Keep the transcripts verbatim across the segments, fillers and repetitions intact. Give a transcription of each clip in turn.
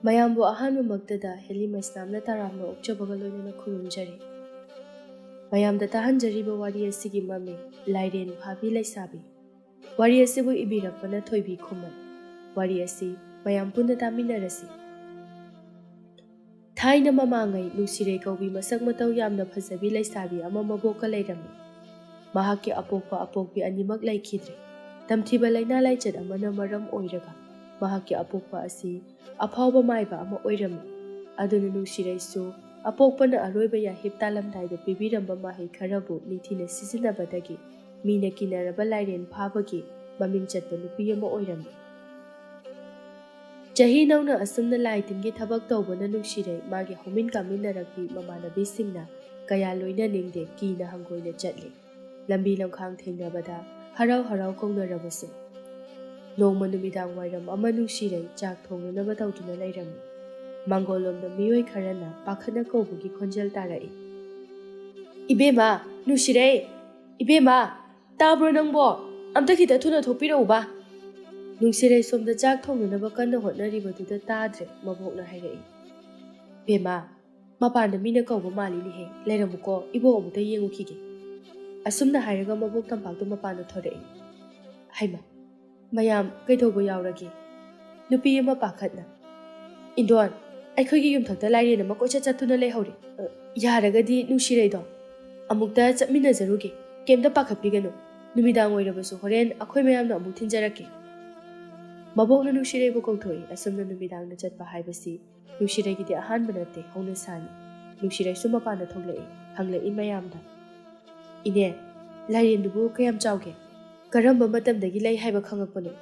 ꯃꯌꯥꯝꯕꯨ ꯑꯍꯥꯟꯕꯃꯛꯇꯗ ꯍꯦꯂꯤ ꯃꯩꯁꯅꯥꯝꯅ ꯇꯔꯥꯝꯅ ꯑꯣꯛꯆꯕꯒ ꯂꯣꯏꯅꯅ ꯈꯨꯔꯨꯝꯖꯔꯤ꯫ ꯃꯌꯥꯝꯗ ꯇꯥꯍꯟꯖꯔꯤꯕ ꯋꯥꯔꯤ ꯑꯁꯤꯒꯤ ꯃꯃꯤꯡ ꯂꯥꯏꯔꯦꯟ ꯐꯥꯕꯤ ꯂꯩꯁꯥꯕꯤ꯫ ꯋꯥꯔꯤ ꯑꯁꯤꯕꯨ ꯏꯕꯤꯔꯛꯄꯅ ꯊꯣꯏꯕꯤ ꯈꯨꯃꯟ꯫ ꯋꯥꯔꯤ ꯑꯁꯤ ꯃꯌꯥꯝ ꯄꯨꯟꯅ ꯇꯥꯃꯤꯟꯅꯔꯁꯤ꯫ ꯊꯥꯏꯅ ꯃꯃꯥꯡꯉꯩ ꯅꯨꯡꯁꯤꯔꯩ ꯀꯧꯕꯤ ꯃꯁꯛ ꯃꯇꯧ ꯌꯥꯝꯅ ꯐꯖꯕꯤ ꯂꯩꯁꯥꯕꯤ ꯑꯃ ꯃꯕꯣꯛꯀ ꯂꯩꯔꯝꯃꯤ꯫ ꯃꯍꯥꯛꯀꯤ ꯑꯄꯣꯛꯄ ꯑꯄꯣꯛꯄꯤ ꯑꯅꯤꯃꯛ ꯂꯩꯈꯤꯗ꯭ꯔꯦ꯫ ꯇꯝꯊꯤꯕ ꯂꯥꯏꯅꯥ ꯂꯥꯏꯆꯠ ꯑꯃꯅ ꯃꯔꯝ ꯑꯣꯏꯔꯒ ꯃꯍꯥꯛꯀꯤ ꯑꯄꯣꯛꯄ ꯑꯁꯤ ꯑꯐꯥꯎꯕ ꯃꯥꯏꯕ ꯑꯃ ꯑꯣꯏꯔꯝꯃꯤ꯫ ꯑꯗꯨꯅ ꯅꯨꯡꯁꯤꯔꯩꯁꯨ ꯑꯄꯣꯛꯄꯅ ꯑꯔꯣꯏꯕ ꯌꯥꯍꯤꯞ ꯇꯥꯂꯝꯗꯥꯏꯗ ꯄꯤꯕꯤꯔꯝꯕ ꯃꯍꯩ ꯈꯔꯕꯨ ꯅꯤꯡꯊꯤꯅ ꯁꯤꯖꯤꯟꯅꯕꯗꯒꯤ ꯃꯤꯅ ꯀꯤꯅꯔꯕ ꯂꯥꯏꯔꯦꯟ ꯐꯥꯕꯒꯤ ꯃꯃꯤꯡ ꯆꯠꯄ ꯅꯨꯄꯤ ꯑꯃ ꯑꯣꯏꯔꯝꯃꯤ꯫ ꯆꯍꯤ ꯅꯧꯅ ꯑꯁꯨꯝꯅ ꯂꯥꯏ ꯇꯤꯟꯒꯤ ꯊꯕꯛ ꯇꯧꯕꯅ ꯅꯨꯡꯁꯤꯔꯩ ꯃꯥꯒꯤ ꯍꯧꯃꯤꯟ ꯀꯥꯃꯤꯟꯅꯔꯛꯄꯤ ꯃꯃꯥꯟꯅꯕꯤꯁꯤꯡꯅ ꯀꯌꯥ ꯂꯣꯏꯅꯅꯤꯡꯗꯦ, ꯀꯤꯅ ꯍꯪꯒꯣꯏꯅ ꯆꯠꯂꯤ꯫ ꯂꯝꯕꯤ ꯂꯝꯈꯥꯡ ꯊꯦꯡꯅꯕꯗ ꯍꯔꯥꯎ ꯍꯔꯥꯎ ꯀꯧꯅꯔꯕꯁꯨ꯫ ꯅꯣꯡꯃ ꯅꯨꯃꯤꯗꯥꯡ ꯋꯥꯏꯔꯝ ꯑꯃ ꯅꯨꯡꯁꯤꯔꯩ ꯆꯥꯛ ꯊꯣꯡꯅꯅꯕ ꯇꯧꯗꯨꯅ ꯂꯩꯔꯝꯃꯤ꯫ ꯃꯥꯡꯒꯣꯜꯂꯣꯝꯗ ꯃꯤꯑꯣꯏ ꯈꯔꯅ ꯄꯥꯈꯠꯅ ꯀꯧꯕꯒꯤ ꯈꯣꯟꯖꯦꯜ ꯇꯥꯔꯛꯏ꯫ "ꯏꯕꯦꯝꯃ, ꯅꯨꯡꯁꯤꯔꯩ! ꯏꯕꯦꯝꯃ, ꯇꯥꯕ꯭ꯔꯣ ꯅꯪꯕꯣ? ꯑꯝꯇ ꯈꯤꯇ ꯊꯨꯅ ꯊꯣꯛꯄꯤꯔꯛꯎꯕ!" ꯅꯨꯡꯁꯤꯔꯩ ꯁꯣꯝꯗ ꯆꯥꯛ ꯊꯣꯡꯅꯅꯕ ꯀꯟꯅ ꯍꯣꯠꯅꯔꯤꯕꯗꯨꯗ ꯇꯥꯗ꯭ꯔꯦ, ꯃꯕꯣꯛꯅ ꯍꯥꯏꯔꯛꯏ꯫ "ꯕꯦꯝꯃ, ꯃꯄꯥꯟꯗ ꯃꯤꯅ ꯀꯧꯕ ꯃꯥꯜꯂꯤꯅꯦꯍꯦ, ꯂꯩꯔꯝꯃꯨꯀꯣ, ꯏꯕꯣꯛ ꯑꯃꯨꯛꯇ ꯌꯦꯡꯉꯨꯈꯤꯒꯦ꯫" ꯑꯁꯨꯝꯅ ꯍꯥꯏꯔꯒ ꯃꯕꯣꯛ ꯇꯝꯄꯥꯛꯇꯨ ꯃꯄꯥꯟꯗ ꯊꯣꯔꯛꯏ꯫ ꯍꯩꯃ, ꯃꯌꯥꯝ ꯀꯩꯗꯧꯕ ꯌꯥꯎꯔꯒꯦ? ꯅꯨꯄꯤ ꯑꯃ ꯄꯥꯈꯠꯅ, "ꯏꯟꯗꯣꯟ, ꯑꯩꯈꯣꯏꯒꯤ ꯌꯨꯝꯊꯛꯇ ꯂꯥꯏꯔꯦꯟ ꯑꯃ ꯀꯣꯏꯆꯠ ꯆꯠꯇꯨꯅ ꯂꯩꯍꯧꯔꯦ꯫ ꯑ, ꯌꯥꯔꯒꯗꯤ ꯅꯨꯡꯁꯤꯔꯩꯗꯣ ꯑꯃꯨꯛꯇ ꯆꯠꯃꯤꯟꯅꯖꯔꯨꯒꯦ꯫ ꯀꯩꯝꯇ ꯄꯥꯈꯠꯄꯤꯒꯅꯨ꯫ ꯅꯨꯃꯤꯗꯥꯡ ꯑꯣꯏꯔꯕꯁꯨ ꯍꯣꯔꯦꯟ ꯑꯩꯈꯣꯏ ꯃꯌꯥꯝꯅ ꯑꯃꯨꯛ ꯊꯤꯟꯖꯔꯛꯀꯦ꯫" ꯃꯕꯣꯛꯅ ꯅꯨꯡꯁꯤꯔꯩꯕꯨ ꯀꯧꯊꯣꯛꯏ꯫ ꯑꯁꯨꯝꯅ ꯅꯨꯃꯤꯗꯥꯡꯗ ꯆꯠꯄ ꯍꯥꯏꯕꯁꯤ ꯅꯨꯡꯁꯤꯔꯩꯒꯤꯗꯤ ꯑꯍꯥꯟꯕ ꯅꯠꯇꯦ, ꯍꯧꯅꯁꯥꯅꯤ꯫ ꯅꯨꯡꯁꯤꯔꯩꯁꯨ ꯃꯄꯥꯟꯗ ꯊꯣꯛꯂꯛꯏ꯫ ꯍꯪꯂꯛꯏ ꯃꯌꯥꯝꯗ, "ꯏꯅꯦ, ꯂꯥꯏꯔꯦꯟꯗꯨꯕꯨ ꯀꯌꯥꯝ ꯆꯥꯎꯒꯦ? ꯀꯔꯝꯕ ꯃꯇꯝꯗꯒꯤ ꯂꯩ ꯍꯥꯏꯕ ꯈꯪꯉꯛꯄꯅꯣ?"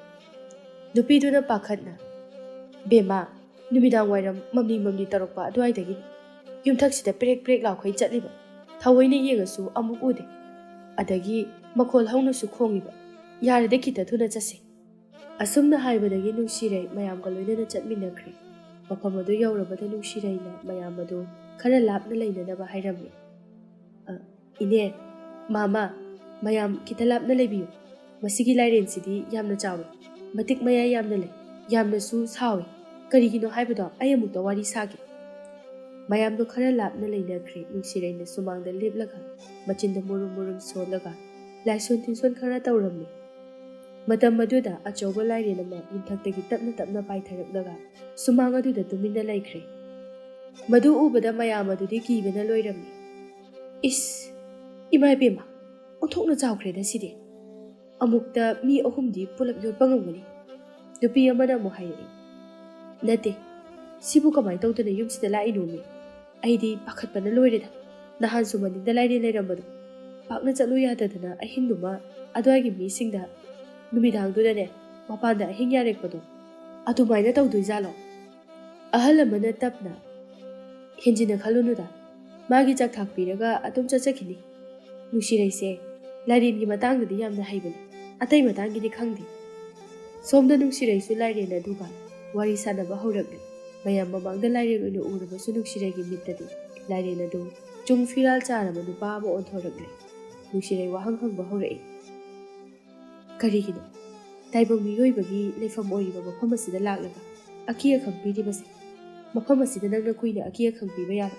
ꯅꯨꯄꯤꯗꯨꯅ ꯄꯥꯈꯠꯅ, "ꯕꯦꯝꯃ, ꯅꯨꯃꯤꯗꯥꯡ ꯋꯥꯏꯔꯝ ꯃꯝꯂꯤ ꯃꯝꯂꯤ ꯇꯧꯔꯛꯄ ꯑꯗꯨꯋꯥꯏꯗꯒꯤ ꯌꯨꯝꯊꯛꯁꯤꯗ ꯄ꯭ꯔꯦꯛ ꯄ꯭ꯔꯦꯛ ꯂꯥꯎꯈꯩ ꯆꯠꯂꯤꯕ꯫ ꯊꯑꯣꯏꯅ ꯌꯦꯡꯉꯁꯨ ꯑꯃꯨꯛ ꯎꯗꯦ꯫ ꯑꯗꯒꯤ ꯃꯈꯣꯜ ꯍꯧꯅꯁꯨ ꯈꯣꯡꯉꯤꯕ꯫ ꯌꯥꯔꯗꯤ ꯈꯤꯇ ꯊꯨꯅ ꯆꯠꯁꯤ꯫" ꯑꯁꯨꯝꯅ ꯍꯥꯏꯕꯗꯒꯤ ꯅꯨꯡꯁꯤꯔꯩ ꯃꯌꯥꯝꯒ ꯂꯣꯏꯅꯅ ꯆꯠꯃꯤꯟꯅꯈ꯭ꯔꯦ꯫ ꯃꯐꯝ ꯑꯗꯨ ꯌꯧꯔꯕꯗ ꯅꯨꯡꯁꯤꯔꯩꯅ ꯃꯌꯥꯝ ꯑꯗꯨ ꯈꯔ ꯂꯥꯞꯅ ꯂꯩꯅꯅꯕ ꯍꯥꯏꯔꯝꯃꯤ꯫ "ꯑ, ꯏꯅꯦ, ꯃꯥꯃ, ꯃꯌꯥꯝ ꯈꯤꯇ ꯂꯥꯞꯅ ꯂꯩꯕꯤꯌꯨ꯫ ꯃꯁꯤꯒꯤ ꯂꯥꯏꯔꯦꯟꯁꯤꯗꯤ ꯌꯥꯝꯅ ꯆꯥꯎꯏ, ꯃꯇꯤꯛ ꯃꯌꯥꯏ ꯌꯥꯝꯅ ꯂꯩ, ꯌꯥꯝꯅꯁꯨ ꯁꯥꯎꯏ꯫ "ꯀꯔꯤꯒꯤꯅꯣ ꯍꯥꯏꯕꯗꯣ? ꯑꯩ ꯑꯃꯨꯛꯇ ꯋꯥꯔꯤ ꯁꯥꯒꯦ꯫" ꯃꯌꯥꯝꯗꯣ ꯈꯔ ꯂꯥꯞꯅ ꯂꯩꯅꯈ꯭ꯔꯦ꯫ ꯅꯨꯡꯁꯤꯔꯩꯅ ꯁꯨꯃꯥꯡꯗ ꯂꯦꯞꯂꯒ ꯃꯆꯤꯟꯗ ꯃꯨꯔꯨꯝ ꯃꯨꯔꯨꯝ ꯁꯣꯜꯂꯒ ꯂꯥꯏꯁꯣꯟ ꯇꯤꯟꯁꯣꯟ ꯈꯔ ꯇꯧꯔꯝꯃꯤ꯫ ꯃꯇꯝ ꯑꯗꯨꯗ ꯑꯆꯧꯕ ꯂꯥꯏꯔꯦꯟ ꯑꯃ ꯌꯨꯝꯊꯛꯇꯒꯤ ꯇꯞꯅ ꯇꯞꯅ ꯄꯥꯏꯊꯔꯛꯂꯒ ꯁꯨꯃꯥꯡ ꯑꯗꯨꯗ ꯇꯨꯃꯤꯟꯅ ꯂꯩꯈ꯭ꯔꯦ꯫ ꯃꯗꯨ ꯎꯕꯗ ꯃꯌꯥꯝ ꯑꯗꯨꯗꯤ ꯀꯤꯕꯅ ꯂꯣꯏꯔꯝꯃꯤ꯫ "ꯏꯁ, ꯏꯃꯥ ꯏꯕꯦꯝꯃ, ꯑꯣꯟꯊꯣꯛꯅ ꯆꯥꯎꯈ꯭ꯔꯦꯗ ꯁꯤꯗꯤ꯫ ꯑꯃꯨꯛꯇ ꯃꯤ ꯑꯍꯨꯝꯗꯤ ꯄꯨꯂꯞ ꯌꯣꯠꯄ ꯉꯝꯒꯅꯤ꯫" ꯅꯨꯄꯤ ꯑꯃꯅ ꯑꯃꯨꯛ ꯍꯥꯏꯔꯛꯏ, "ꯅꯠꯇꯦ, ꯁꯤꯕꯨ ꯀꯃꯥꯏꯅ ꯇꯧꯗꯅ ꯌꯨꯝꯁꯤꯗ ꯂꯥꯛꯏꯅꯣꯃꯤ? ꯑꯩꯗꯤ ꯄꯥꯈꯠꯄꯅ ꯂꯣꯏꯔꯦꯗ꯫ ꯅꯍꯥꯟꯁꯨ ꯃꯅꯤꯡꯗ ꯂꯥꯏꯔꯦꯟ ꯂꯩꯔꯝꯕꯗꯣ, ꯄꯥꯛꯅ ꯆꯠꯂꯨ ꯌꯥꯗꯗꯅ ꯑꯍꯤꯡꯗꯨꯃ ꯑꯗꯨꯋꯥꯏꯒꯤ ꯃꯤꯁꯤꯡꯗ, ꯅꯨꯃꯤꯗꯥꯡꯗꯨꯗꯅꯦ, ꯃꯄꯥꯟꯗ ꯑꯍꯤꯡ ꯌꯥꯔꯦꯛꯄꯗꯣ, ꯑꯗꯨꯃꯥꯏꯅ ꯇꯧꯗꯣꯏꯖꯥꯠꯂꯣ?" ꯑꯍꯜ ꯑꯃꯅ ꯇꯞꯅ, "ꯍꯦꯟꯖꯤꯟꯅ ꯈꯜꯂꯨꯅꯨꯗ, ꯃꯥꯒꯤ ꯆꯥꯛꯊꯥꯛ ꯄꯤꯔꯒ ꯑꯗꯨꯝ ꯆꯠꯆꯈꯤꯅꯤ꯫ ꯅꯨꯡꯁꯤꯔꯩꯁꯦ ꯂꯥꯏꯔꯦꯟꯒꯤ ꯃꯇꯥꯡꯗꯗꯤ ꯌꯥꯝꯅ ꯍꯩꯕꯅꯤ, ꯑꯇꯩ ꯃꯇꯥꯡꯒꯤꯗꯤ ꯈꯪꯗꯦ꯫" ꯁꯣꯝꯗ ꯅꯨꯡꯁꯤꯔꯩꯁꯨ ꯂꯥꯏꯔꯦꯟ ꯑꯗꯨꯒ ꯋꯥꯔꯤ ꯁꯥꯟꯅꯕ ꯍꯧꯔꯛꯂꯦ꯫ ꯃꯌꯥꯝ ꯃꯃꯥꯡꯗ ꯂꯥꯏꯔꯦꯟ ꯑꯣꯏꯅ ꯎꯔꯕꯁꯨ ꯅꯨꯡꯁꯤꯔꯩꯒꯤ ꯃꯤꯠꯇꯗꯤ ꯂꯥꯏꯔꯦꯟ ꯑꯗꯨ ꯆꯨꯡ ꯐꯤꯔꯥꯜ ꯆꯥꯔꯕ ꯅꯨꯄꯥ ꯑꯃ ꯑꯣꯟꯊꯣꯔꯛꯂꯦ꯫ ꯅꯨꯡꯁꯤꯔꯩ ꯋꯥꯍꯪ ꯍꯪꯕ ꯍꯧꯔꯛꯏ꯫ "ꯀꯔꯤꯒꯤꯅꯣ ꯇꯥꯏꯕꯪ ꯃꯤꯑꯣꯏꯕꯒꯤ ꯂꯩꯐꯝ ꯑꯣꯏꯔꯤꯕ ꯃꯐꯝ ꯑꯁꯤꯗ ꯂꯥꯛꯂꯒ ꯑꯀꯤ ꯑꯈꯪ ꯄꯤꯔꯤꯕꯁꯦ? ꯃꯐꯝ ꯑꯁꯤꯗ ꯅꯪꯅ ꯀꯨꯏꯅ ꯑꯀꯤ ꯑꯈꯪ ꯄꯤꯕ ꯌꯥꯕ?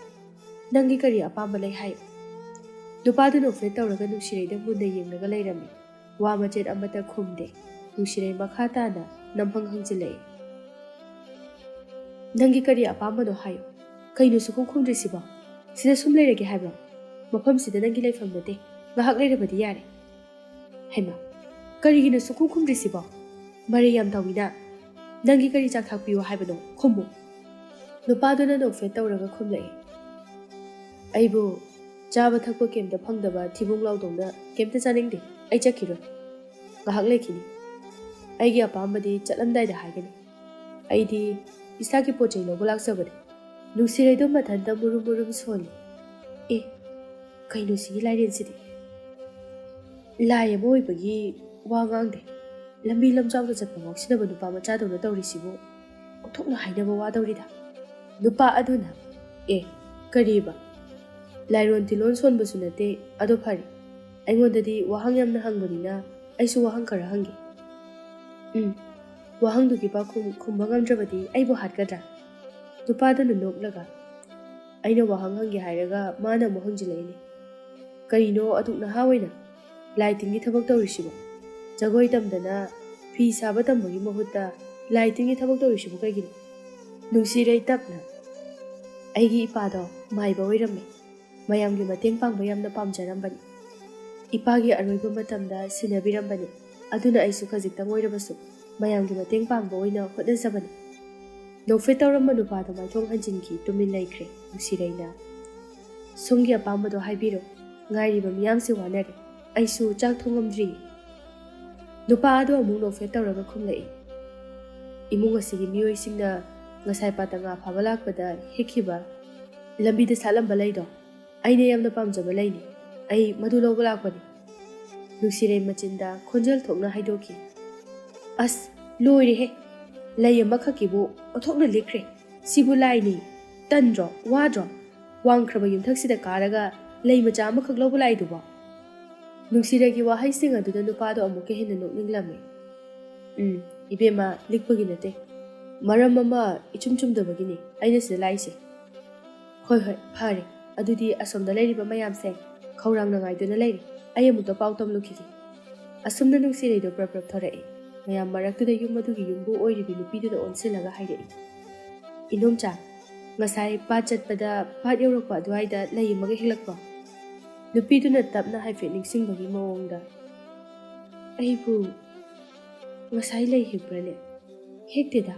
ꯅꯪꯒꯤ ꯀꯔꯤ ꯑꯄꯥꯝꯕ ꯂꯩ ꯍꯥꯏꯌꯨ?" ꯅꯨꯄꯥꯗꯨ ꯅꯣꯛꯐꯦꯠ ꯇꯧꯔꯒ ꯅꯨꯡꯁꯤꯔꯩꯗ ꯃꯨꯟꯅ ꯌꯦꯡꯂꯒ ꯂꯩꯔꯝꯃꯤ꯫ ꯋꯥ ꯃꯆꯦꯠ ꯑꯃꯠꯇ ꯈꯨꯝꯗꯦ꯫ ꯅꯨꯡꯁꯤꯔꯩ ꯃꯈꯥ ꯇꯥꯅ ꯅꯝꯍꯪ ꯍꯪꯖꯤꯜꯂꯛꯏ꯫ "ꯅꯪꯒꯤ ꯀꯔꯤ ꯑꯄꯥꯝꯕꯅꯣ ꯍꯥꯏꯌꯨ꯫ ꯀꯩꯅꯣ ꯁꯨꯈꯨꯝ ꯈꯨꯝꯗ꯭ꯔꯤꯁꯤꯕꯣ? ꯁꯤꯗ ꯁꯨꯝ ꯂꯩꯔꯒꯦ ꯍꯥꯏꯕ꯭ꯔꯣ? ꯃꯐꯝꯁꯤꯗ ꯅꯪꯒꯤ ꯂꯩꯐꯝ ꯅꯠꯇꯦ꯫ ꯉꯥꯏꯍꯥꯛ ꯂꯩꯔꯕꯗꯤ ꯌꯥꯔꯦ꯫" "ꯍꯩꯃꯥ, ꯀꯔꯤꯒꯤꯅꯣ ꯁꯨꯈꯨꯝ ꯈꯨꯝꯗ꯭ꯔꯤꯁꯤꯕꯣ? ꯃꯔꯩ ꯌꯥꯝ ꯇꯧꯏꯅ꯫ ꯅꯪꯒꯤ ꯀꯔꯤ ꯆꯥꯛ ꯊꯥꯛꯄꯤꯌꯨ ꯍꯥꯏꯕꯅꯣ? ꯈꯨꯝꯃꯨ꯫" ꯅꯨꯄꯥꯗꯨꯅ ꯅꯣꯛꯐꯦꯠ ꯇꯧꯔꯒ ꯈꯨꯝꯂꯛꯏ꯫ "ꯑꯩꯕꯨ ꯆꯥꯕ ꯊꯛꯄ ꯀꯩꯝꯇ ꯐꯪꯗꯕ ꯊꯤꯕꯣꯡ ꯂꯥꯎꯗꯧꯅ ꯀꯩꯝꯇ ꯆꯥꯅꯤꯡꯗꯦ꯫ ꯑꯩ ꯆꯠꯈꯤꯔꯣꯏ꯫ ꯉꯥꯏꯍꯥꯛ ꯂꯩꯈꯤꯅꯤ꯫ ꯑꯩꯒꯤ ꯑꯄꯥꯝꯕꯗꯤ ꯆꯠꯂꯝꯗꯥꯏꯗ ꯍꯥꯏꯒꯅꯤ꯫ ꯑꯩꯗꯤ ꯏꯁꯥꯒꯤ ꯄꯣꯠ ꯆꯩ ꯂꯧꯕ ꯂꯥꯛꯆꯕꯅꯤ꯫" ꯅꯨꯡꯁꯤꯔꯩꯗꯣ ꯃꯊꯟꯇ ꯃꯨꯔꯨꯝ ꯃꯨꯔꯨꯝ ꯁꯣꯜꯂꯤ꯫ "ꯑꯦ, ꯀꯩꯅꯣ ꯁꯤꯒꯤ ꯂꯥꯏꯔꯦꯟꯁꯤꯗꯤ? ꯂꯥꯏ ꯑꯃ ꯑꯣꯏꯕꯒꯤ ꯋꯥ ꯉꯥꯡꯗꯦ꯫ ꯂꯝꯕꯤ ꯂꯝꯖꯥꯎꯗ ꯆꯠꯄ ꯉꯥꯎꯁꯤꯟꯅꯕ ꯅꯨꯄꯥ ꯃꯆꯥꯗꯧꯅ ꯇꯧꯔꯤꯁꯤꯕꯨ ꯑꯣꯟꯊꯣꯛꯅ ꯍꯥꯏꯅꯕ ꯋꯥꯗꯧꯔꯤꯗ꯫" ꯅꯨꯄꯥ ꯑꯗꯨꯅ, "ꯑꯦ, ꯀꯔꯤꯕ? ꯂꯥꯏꯔꯣꯟ ꯇꯤꯂꯣꯟ ꯁꯣꯟꯕꯁꯨ ꯅꯠꯇꯦ꯫ ꯑꯗꯣ ꯐꯔꯦ, ꯑꯩꯉꯣꯟꯗꯗꯤ ꯋꯥꯍꯪ ꯌꯥꯝꯅ ꯍꯪꯕꯅꯤꯅ ꯑꯩꯁꯨ ꯋꯥꯍꯪ ꯈꯔ ꯍꯪꯒꯦ꯫" "ꯎꯝ, ꯋꯥꯍꯪꯗꯨꯒꯤ ꯄꯥꯎꯈꯨꯝ ꯈꯨꯝꯕ ꯉꯝꯗ꯭ꯔꯕꯗꯤ ꯑꯩꯕꯨ ꯍꯥꯠꯀꯗ꯭ꯔꯥ? ꯅꯨꯄꯥꯗꯨꯅ ꯅꯣꯛꯂꯒ, ꯑꯩꯅ ꯋꯥꯍꯪ ꯍꯪꯒꯦ ꯍꯥꯏꯔꯒ ꯃꯥꯅ ꯑꯃꯨꯛ ꯍꯪꯖꯤꯜꯂꯛꯏꯅꯦ꯫ ꯀꯔꯤꯅꯣ ꯑꯗꯨꯛ ꯅꯍꯥ ꯑꯣꯏꯅ ꯂꯥꯏ ꯇꯤꯟꯒꯤ ꯊꯕꯛ ꯇꯧꯔꯤꯁꯤꯕꯣ? ꯖꯒꯣꯏ ꯇꯝꯗꯅ ꯐꯤ ꯁꯥꯕ ꯇꯝꯕꯒꯤ ꯃꯍꯨꯠꯇ ꯂꯥꯏ ꯇꯤꯟꯒꯤ ꯊꯕꯛ ꯇꯧꯔꯤꯁꯤꯕꯨ ꯀꯩꯒꯤꯅꯣ? ꯅꯨꯡꯁꯤꯔꯩ ꯇꯞꯅ, ꯑꯩꯒꯤ ꯏꯄꯥꯗꯣ ꯃꯥꯏꯕ ꯑꯣꯏꯔꯝꯃꯤ꯫ ꯃꯌꯥꯝꯒꯤ ꯃꯇꯦꯡ ꯄꯥꯡꯕ ꯌꯥꯝꯅ ꯄꯥꯝꯖꯔꯝꯕꯅꯤ꯫ ꯏꯄꯥꯒꯤ ꯑꯔꯣꯏꯕ ꯃꯇꯝꯗ ꯁꯤꯟꯅꯕꯤꯔꯝꯕꯅꯤ꯫ ꯑꯗꯨꯅ ꯑꯩꯁꯨ ꯈꯖꯤꯛꯇꯪ ꯑꯣꯏꯔꯕꯁꯨ ꯃꯌꯥꯝꯒꯤ ꯃꯇꯦꯡ ꯄꯥꯡꯕ ꯑꯣꯏꯅ ꯍꯣꯠꯅꯖꯕꯅꯤ꯫ ꯅꯣꯛꯐꯦꯠ ꯇꯧꯔꯝꯕ ꯅꯨꯄꯥꯗꯣ ꯃꯥꯏꯊꯣꯡ ꯍꯟꯖꯤꯟꯈꯤ, ꯇꯨꯃꯤꯟ ꯂꯩꯈ꯭ꯔꯦ꯫ ꯅꯨꯡꯁꯤꯔꯩꯅ, "ꯁꯣꯝꯒꯤ ꯑꯄꯥꯝꯕꯗꯣ ꯍꯥꯏꯕꯤꯔꯣ꯫ ꯉꯥꯏꯔꯤꯕ ꯃꯤꯌꯥꯝꯁꯦ ꯋꯥꯅꯔꯦ꯫ ꯑꯩꯁꯨ ꯆꯥꯛ ꯊꯣꯡꯉꯝꯗ꯭ꯔꯤ꯫" ꯅꯨꯄꯥ ꯑꯗꯣ ꯑꯃꯨꯛ ꯅꯣꯛꯐꯦꯠ ꯇꯧꯔꯒ ꯈꯨꯝꯂꯛꯏ, "ꯏꯃꯨꯡ ꯑꯁꯤꯒꯤ ꯃꯤꯑꯣꯏꯁꯤꯡꯅ ꯉꯁꯥꯏ ꯄꯥꯠꯇ ꯉꯥ ꯐꯥꯕ ꯂꯥꯛꯄꯗ ꯍꯦꯛꯈꯤꯕ ꯂꯝꯕꯤꯗ ꯁꯥꯠꯂꯝꯕ ꯂꯩꯗꯣ, ꯑꯩꯅ ꯌꯥꯝꯅ ꯄꯥꯝꯖꯕ ꯂꯩꯅꯤ꯫ ꯑꯩ ꯃꯗꯨ ꯂꯧꯕ ꯂꯥꯛꯄꯅꯤ꯫" ꯅꯨꯡꯁꯤꯔꯩ ꯃꯆꯤꯟꯗ ꯈꯣꯟꯖꯦꯜ ꯊꯣꯛꯅ ꯍꯥꯏꯗꯣꯛꯈꯤ, "ꯑꯁ, ꯂꯣꯏꯔꯦꯍꯦ! ꯂꯩ ꯑꯃꯈꯛꯀꯤꯕꯨ ꯑꯣꯟꯊꯣꯛꯅ ꯂꯤꯛꯈ꯭ꯔꯦ꯫ ꯁꯤꯕꯨ ꯂꯥꯏꯅꯤ? ꯇꯟꯗ꯭ꯔꯣ? ꯋꯥꯗ꯭ꯔꯣ? ꯋꯥꯡꯈ꯭ꯔꯕ ꯌꯨꯝꯊꯛꯁꯤꯗ ꯀꯥꯔꯒ ꯂꯩ ꯃꯆꯥ ꯑꯃꯈꯛ ꯂꯧꯕ ꯂꯥꯛꯏꯗꯨꯕꯣ?" ꯅꯨꯡꯁꯤꯔꯩꯒꯤ ꯋꯥꯍꯩꯁꯤꯡ ꯑꯗꯨꯅ ꯅꯨꯄꯥꯗꯣ ꯑꯃꯨꯛꯀ ꯍꯦꯟꯅ ꯅꯣꯛꯅꯤꯡꯂꯝꯃꯤ꯫ "ꯎꯝ, ꯏꯕꯦꯝꯃ, ꯂꯤꯛꯄꯒꯤ ꯅꯠꯇꯦ꯫ ꯃꯔꯝ ꯑꯃ ꯏꯆꯨꯝ ꯆꯨꯝꯗꯕꯒꯤꯅꯤ ꯑꯩꯅ ꯁꯤꯗ ꯂꯥꯛꯏꯁꯦ꯫ ꯍꯣꯏ, ꯍꯣꯏ, ꯐꯔꯦ꯫ ꯑꯗꯨꯗꯤ ꯑꯁꯣꯝꯗ ꯂꯩꯔꯤꯕ ꯃꯌꯥꯝꯁꯦ ꯈꯧꯔꯥꯡꯅ ꯉꯥꯏꯗꯨꯅ ꯂꯩꯔꯦ꯫ ꯑꯩ ꯑꯃꯨꯛꯇ ꯄꯥꯎ ꯇꯝꯂꯨꯈꯤꯒꯦ꯫" ꯑꯁꯨꯝꯅ ꯅꯨꯡꯁꯤꯔꯩꯗꯣ ꯄ꯭ꯔꯞ ꯄ꯭ꯔꯞ ꯊꯣꯔꯛꯏ꯫ ꯃꯌꯥꯝ ꯃꯔꯛꯇꯨꯗ ꯌꯨꯝ ꯑꯗꯨꯒꯤ ꯌꯨꯝꯕꯨ ꯑꯣꯏꯔꯤꯕꯤ ꯅꯨꯄꯤꯗꯨꯗ ꯑꯣꯟꯁꯤꯜꯂꯒ ꯍꯥꯏꯔꯛꯏ, "ꯏꯅꯣꯝꯆꯥ, ꯉꯁꯥꯏ ꯄꯥꯠ ꯆꯠꯄꯗ ꯄꯥꯠ ꯌꯧꯔꯛꯄ ꯑꯗꯨꯋꯥꯏꯗ ꯂꯩ ꯑꯃꯒ ꯍꯦꯛꯂꯛꯄ꯭ꯔꯣ?" ꯅꯨꯄꯤꯗꯨꯅ ꯇꯞꯅ ꯍꯥꯏꯐꯦꯠ ꯅꯤꯡꯁꯤꯡꯕꯒꯤ ꯃꯑꯣꯡꯗ, "ꯑꯩꯕꯨ ꯉꯁꯥꯏ ꯂꯩ ꯍꯦꯛꯄ꯭ꯔꯅꯦ? ꯍꯦꯛꯇꯦꯗ꯫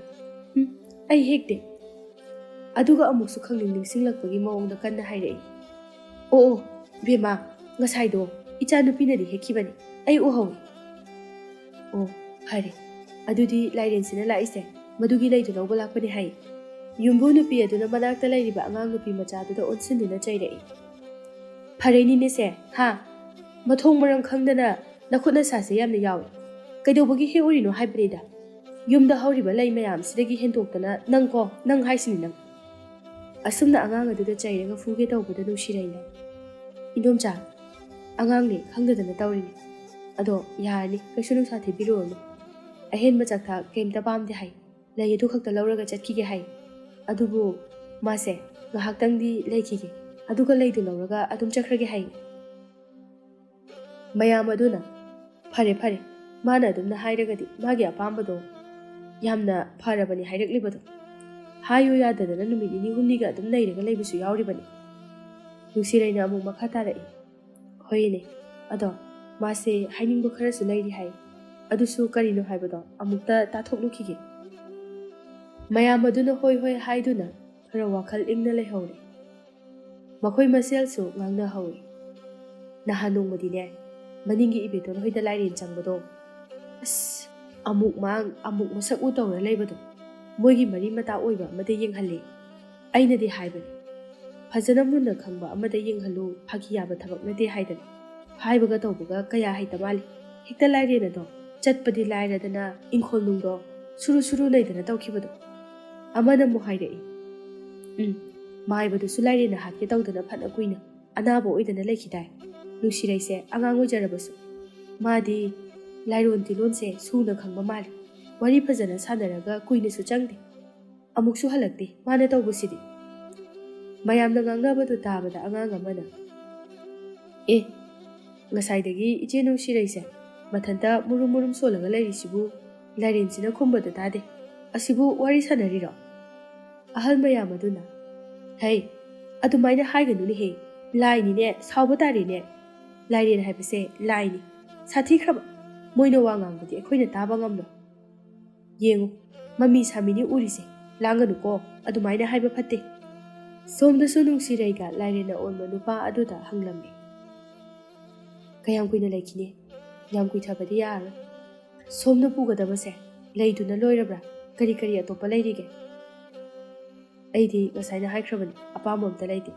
ꯎꯝ, ꯑꯩ ꯍꯦꯛꯇꯦ꯫" ꯑꯗꯨꯒ ꯑꯃꯨꯛꯁꯨ ꯈꯪꯅꯤꯡ ꯅꯤꯡꯁꯤꯡꯂꯛꯄꯒꯤ ꯃꯑꯣꯡꯗ ꯀꯟꯅ ꯍꯥꯏꯔꯛꯏ, "ꯑꯣ, ꯑꯣ, ꯏꯕꯦꯝꯃ, ꯉꯁꯥꯏꯗꯣ ꯏꯆꯥꯅꯨꯄꯤꯅꯗꯤ ꯍꯦꯛꯈꯤꯕꯅꯤ, ꯑꯩ ꯎꯍꯧꯏ꯫" "ꯑꯣ, ꯐꯔꯦ꯫ ꯑꯗꯨꯗꯤ ꯂꯥꯏꯔꯦꯟꯁꯤꯅ ꯂꯥꯛꯏꯁꯦ ꯃꯗꯨꯒꯤ ꯂꯩꯗꯨ ꯂꯧꯕ ꯂꯥꯛꯄꯅꯤ ꯍꯥꯏ꯫" ꯌꯨꯝꯕꯨ ꯅꯨꯄꯤ ꯑꯗꯨꯅ ꯃꯅꯥꯛꯇ ꯂꯩꯔꯤꯕ ꯑꯉꯥꯡ ꯅꯨꯄꯤ ꯃꯆꯥꯗꯨꯗ ꯑꯣꯟꯁꯤꯟꯗꯨꯅ ꯆꯩꯔꯛꯏ, "ꯐꯔꯦꯅꯤꯅꯦꯁꯦ, ꯍꯥ? ꯃꯊꯣꯡ ꯃꯔꯝ ꯈꯪꯗꯅ ꯅꯈꯨꯠ ꯅꯁꯥꯁꯦ ꯌꯥꯝꯅ ꯌꯥꯎꯏ꯫ ꯀꯩꯗꯧꯕꯒꯤ ꯍꯦꯛꯎꯔꯤꯅꯣ ꯍꯥꯏꯕꯅꯤꯗ? ꯌꯨꯝꯗ ꯍꯧꯔꯤꯕ ꯂꯩ ꯃꯌꯥꯝꯁꯤꯗꯒꯤ ꯍꯦꯟꯗꯣꯛꯇꯅ ꯅꯪ ꯀꯣ, ꯅꯪ ꯍꯥꯏꯁꯤꯅꯤ ꯅꯪ꯫" ꯑꯁꯨꯝꯅ ꯑꯉꯥꯡ ꯑꯗꯨꯗ ꯆꯩꯔꯒ ꯐꯨꯒꯦ ꯇꯧꯕꯗ ꯅꯨꯡꯁꯤꯔꯩꯅ, "ꯏꯟꯗꯣꯝꯆꯥ, ꯑꯉꯥꯡꯅꯤ, ꯈꯪꯗꯗꯅ ꯇꯧꯔꯤꯅꯤ꯫ ꯑꯗꯣ ꯌꯥꯔꯅꯤ, ꯀꯩꯁꯨ ꯅꯨꯡꯁꯥ ꯊꯤꯕꯤꯔꯨꯔꯅꯨ꯫ ꯑꯍꯦꯟꯕ ꯆꯥꯛꯊꯥꯛ ꯀꯩꯝꯇ ꯄꯥꯝꯗꯦ ꯍꯥꯏ꯫ ꯂꯩ ꯑꯗꯨ ꯈꯛꯇ ꯂꯧꯔꯒ ꯆꯠꯈꯤꯒꯦ ꯍꯥꯏ꯫ ꯑꯗꯨꯕꯨ ꯃꯥꯁꯦ ꯉꯥꯏꯍꯥꯛꯇꯪꯗꯤ ꯂꯩꯈꯤꯒꯦ, ꯑꯗꯨꯒ ꯂꯩꯗꯨ ꯂꯧꯔꯒ ꯑꯗꯨꯝ ꯆꯠꯈ꯭ꯔꯒꯦ ꯍꯥꯏ꯫ ꯃꯌꯥꯝ ꯑꯗꯨꯅ, "ꯐꯔꯦ, ꯐꯔꯦ, ꯃꯥꯅ ꯑꯗꯨꯝꯅ ꯍꯥꯏꯔꯒꯗꯤ ꯃꯥꯒꯤ ꯑꯄꯥꯝꯕꯗꯣ ꯌꯥꯝꯅ ꯐꯔꯕꯅꯤ ꯍꯥꯏꯔꯛꯂꯤꯕꯗꯣ꯫ ꯍꯥꯏꯌꯨ ꯌꯥꯗꯗꯅ ꯅꯨꯃꯤꯠ ꯅꯤꯅꯤ ꯍꯨꯝꯅꯤꯒ ꯑꯗꯨꯝ ꯂꯩꯔꯒ ꯂꯩꯕꯁꯨ ꯌꯥꯎꯔꯤꯕꯅꯤ"꯫ ꯅꯨꯡꯁꯤꯔꯩꯅ ꯑꯃꯨꯛ ꯃꯈꯥ ꯇꯥꯔꯛꯏ, "ꯍꯣꯏꯅꯦ, ꯑꯗꯣ ꯃꯥꯁꯦ ꯍꯥꯏꯅꯤꯡꯕ ꯈꯔꯁꯨ ꯂꯩꯔꯤ ꯍꯥꯏ꯫ ꯑꯗꯨꯁꯨ ꯀꯔꯤꯅꯣ ꯍꯥꯏꯕꯗꯣ ꯑꯃꯨꯛꯇ ꯇꯥꯊꯣꯛꯂꯨꯈꯤꯒꯦ"꯫ ꯃꯌꯥꯝ ꯑꯗꯨꯅ ꯍꯣꯏ ꯍꯣꯏ ꯍꯥꯏꯗꯨꯅ ꯈꯔ ꯋꯥꯈꯜ ꯏꯪꯅ ꯂꯩꯍꯧꯔꯦ꯫ ꯃꯈꯣꯏ ꯃꯁꯦꯜꯁꯨ ꯉꯥꯡꯅꯍꯧꯏ꯫ "ꯅꯍꯥꯟ ꯅꯣꯡꯃꯗꯤꯅꯦ, ꯃꯅꯤꯡꯒꯤ ꯏꯕꯦꯇꯣꯟ ꯍꯣꯏꯗ ꯂꯥꯏꯔꯦꯟ ꯆꯪꯕꯗꯣ, ꯑꯁ, ꯑꯃꯨꯛ ꯃꯥꯡ, ꯑꯃꯨꯛ ꯃꯁꯛ ꯎ ꯇꯧꯔ ꯂꯩꯕꯗꯣ, ꯃꯣꯏꯒꯤ ꯃꯔꯤ ꯃꯇꯥ ꯑꯣꯏꯕ ꯑꯃꯗ ꯌꯦꯡꯍꯜꯂꯦ꯫ ꯑꯩꯅꯗꯤ ꯍꯥꯏꯕꯅꯤ, ꯐꯖꯅ ꯃꯨꯟꯅ ꯈꯪꯕ ꯑꯃꯗ ꯌꯦꯡꯍꯜꯂꯨ, ꯐꯥꯒꯤ ꯌꯥꯕ ꯊꯕꯛ ꯅꯠꯇꯦ" ꯍꯥꯏꯗꯅ꯫ ꯍꯥꯏꯕꯒ ꯇꯧꯕꯒ ꯀꯌꯥ ꯍꯩꯇ ꯃꯥꯜꯂꯤ꯫ ꯍꯦꯛꯇ ꯂꯥꯏꯔꯦꯟ ꯑꯗꯣ ꯆꯠꯄꯗꯤ ꯂꯥꯏꯔꯗꯅ ꯏꯪꯈꯣꯜ ꯅꯨꯡꯗꯣ ꯁꯨꯔꯨ ꯁꯨꯔꯨ ꯅꯩꯗꯅ ꯇꯧꯈꯤꯕꯗꯣ꯫ ꯑꯃꯅ ꯑꯃꯨꯛ ꯍꯥꯏꯔꯛꯏ, "ꯎꯝ, ꯃꯥꯏꯕꯗꯨꯁꯨ ꯂꯥꯏꯔꯦꯟꯅ ꯍꯥꯠꯀꯦ ꯇꯧꯗꯅ ꯐꯅ ꯀꯨꯏꯅ ꯑꯅꯥꯕ ꯑꯣꯏꯗꯅ ꯂꯩꯈꯤꯗꯥꯏ?" ꯅꯨꯡꯁꯤꯔꯩꯁꯦ ꯑꯉꯥꯡ ꯑꯣꯏꯖꯔꯕꯁꯨ ꯃꯥꯗꯤ ꯂꯥꯏꯔꯣꯟ ꯇꯤꯂꯣꯟꯁꯦ ꯁꯨꯅ ꯈꯪꯕ ꯃꯥꯜꯂꯤ꯫ ꯋꯥꯔꯤ ꯐꯖꯅ ꯁꯥꯟꯅꯔꯒ ꯀꯨꯏꯅꯁꯨ ꯆꯪꯗꯦ꯫ ꯑꯃꯨꯛꯁꯨ ꯍꯜꯂꯛꯇꯦ ꯃꯥꯅ ꯇꯧꯕꯁꯤꯗꯤ꯫ ꯃꯌꯥꯝꯅ ꯉꯥꯡꯅꯕꯗꯨ ꯇꯥꯕꯗ ꯑꯉꯥꯡ ꯑꯃꯅ, "ꯑꯦ, ꯉꯁꯥꯏꯗꯒꯤ ꯏꯆꯦ ꯅꯨꯡꯁꯤꯔꯩꯁꯦ ꯃꯊꯟꯇ ꯃꯨꯔꯨꯝ ꯃꯨꯔꯨꯝ ꯁꯣꯜꯂꯒ ꯂꯩꯔꯤꯁꯤꯕꯨ ꯂꯥꯏꯔꯦꯟꯁꯤꯅ ꯈꯨꯝꯕꯗ ꯇꯥꯗꯦ꯫ ꯑꯁꯤꯕꯨ ꯋꯥꯔꯤ ꯁꯥꯟꯅꯔꯤꯔꯣ?" ꯑꯍꯜ ꯃꯌꯥꯝ ꯑꯗꯨꯅ, "ꯍꯩ, ꯑꯗꯨꯃꯥꯏꯅ ꯍꯥꯏꯒꯅꯨꯅꯦꯍꯦ, ꯂꯥꯏꯅꯤꯅꯦ, ꯁꯥꯎꯕ ꯇꯥꯔꯦꯅꯦ꯫ ꯂꯥꯏꯔꯦꯟ ꯍꯥꯏꯕꯁꯦ ꯂꯥꯏꯅꯤ, ꯁꯥꯊꯤꯈ꯭ꯔꯕ꯫ ꯃꯣꯏꯅ ꯋꯥ ꯉꯥꯡꯕꯗꯤ ꯑꯩꯈꯣꯏꯅ ꯇꯥꯕ ꯉꯝꯂꯣꯏ꯫ ꯌꯦꯡꯉꯨ, ꯃꯃꯤ ꯁꯥꯃꯤꯅꯤ ꯎꯔꯤꯁꯦ, ꯂꯥꯡꯒꯅꯨꯀꯣ, ꯑꯗꯨꯃꯥꯏꯅ ꯍꯥꯏꯕ ꯐꯠꯇꯦ"꯫ ꯁꯣꯝꯗꯁꯨ ꯅꯨꯡꯁꯤꯔꯩꯒ ꯂꯥꯏꯔꯦꯟꯅ ꯑꯣꯟꯕ ꯅꯨꯄꯥ ꯑꯗꯨꯗ ꯍꯪꯂꯝꯃꯤ, "ꯀꯌꯥꯝ ꯀꯨꯏꯅ ꯂꯩꯈꯤꯅꯤ? ꯌꯥꯝ ꯀꯨꯏꯊꯕꯗꯤ ꯌꯥꯔꯔꯣꯏ꯫ ꯁꯣꯝꯅ ꯄꯨꯒꯗꯕꯁꯦ ꯂꯩꯗꯨꯅ ꯂꯣꯏꯔꯕ꯭ꯔꯥ? ꯀꯔꯤ ꯀꯔꯤ ꯑꯇꯣꯞꯄ ꯂꯩꯔꯤꯒꯦ?" "ꯑꯩꯗꯤ ꯉꯁꯥꯏꯅ ꯍꯥꯏꯈ꯭ꯔꯕꯅꯤ, ꯑꯄꯥꯝꯕ ꯑꯝꯇ ꯂꯩꯇꯦ꯫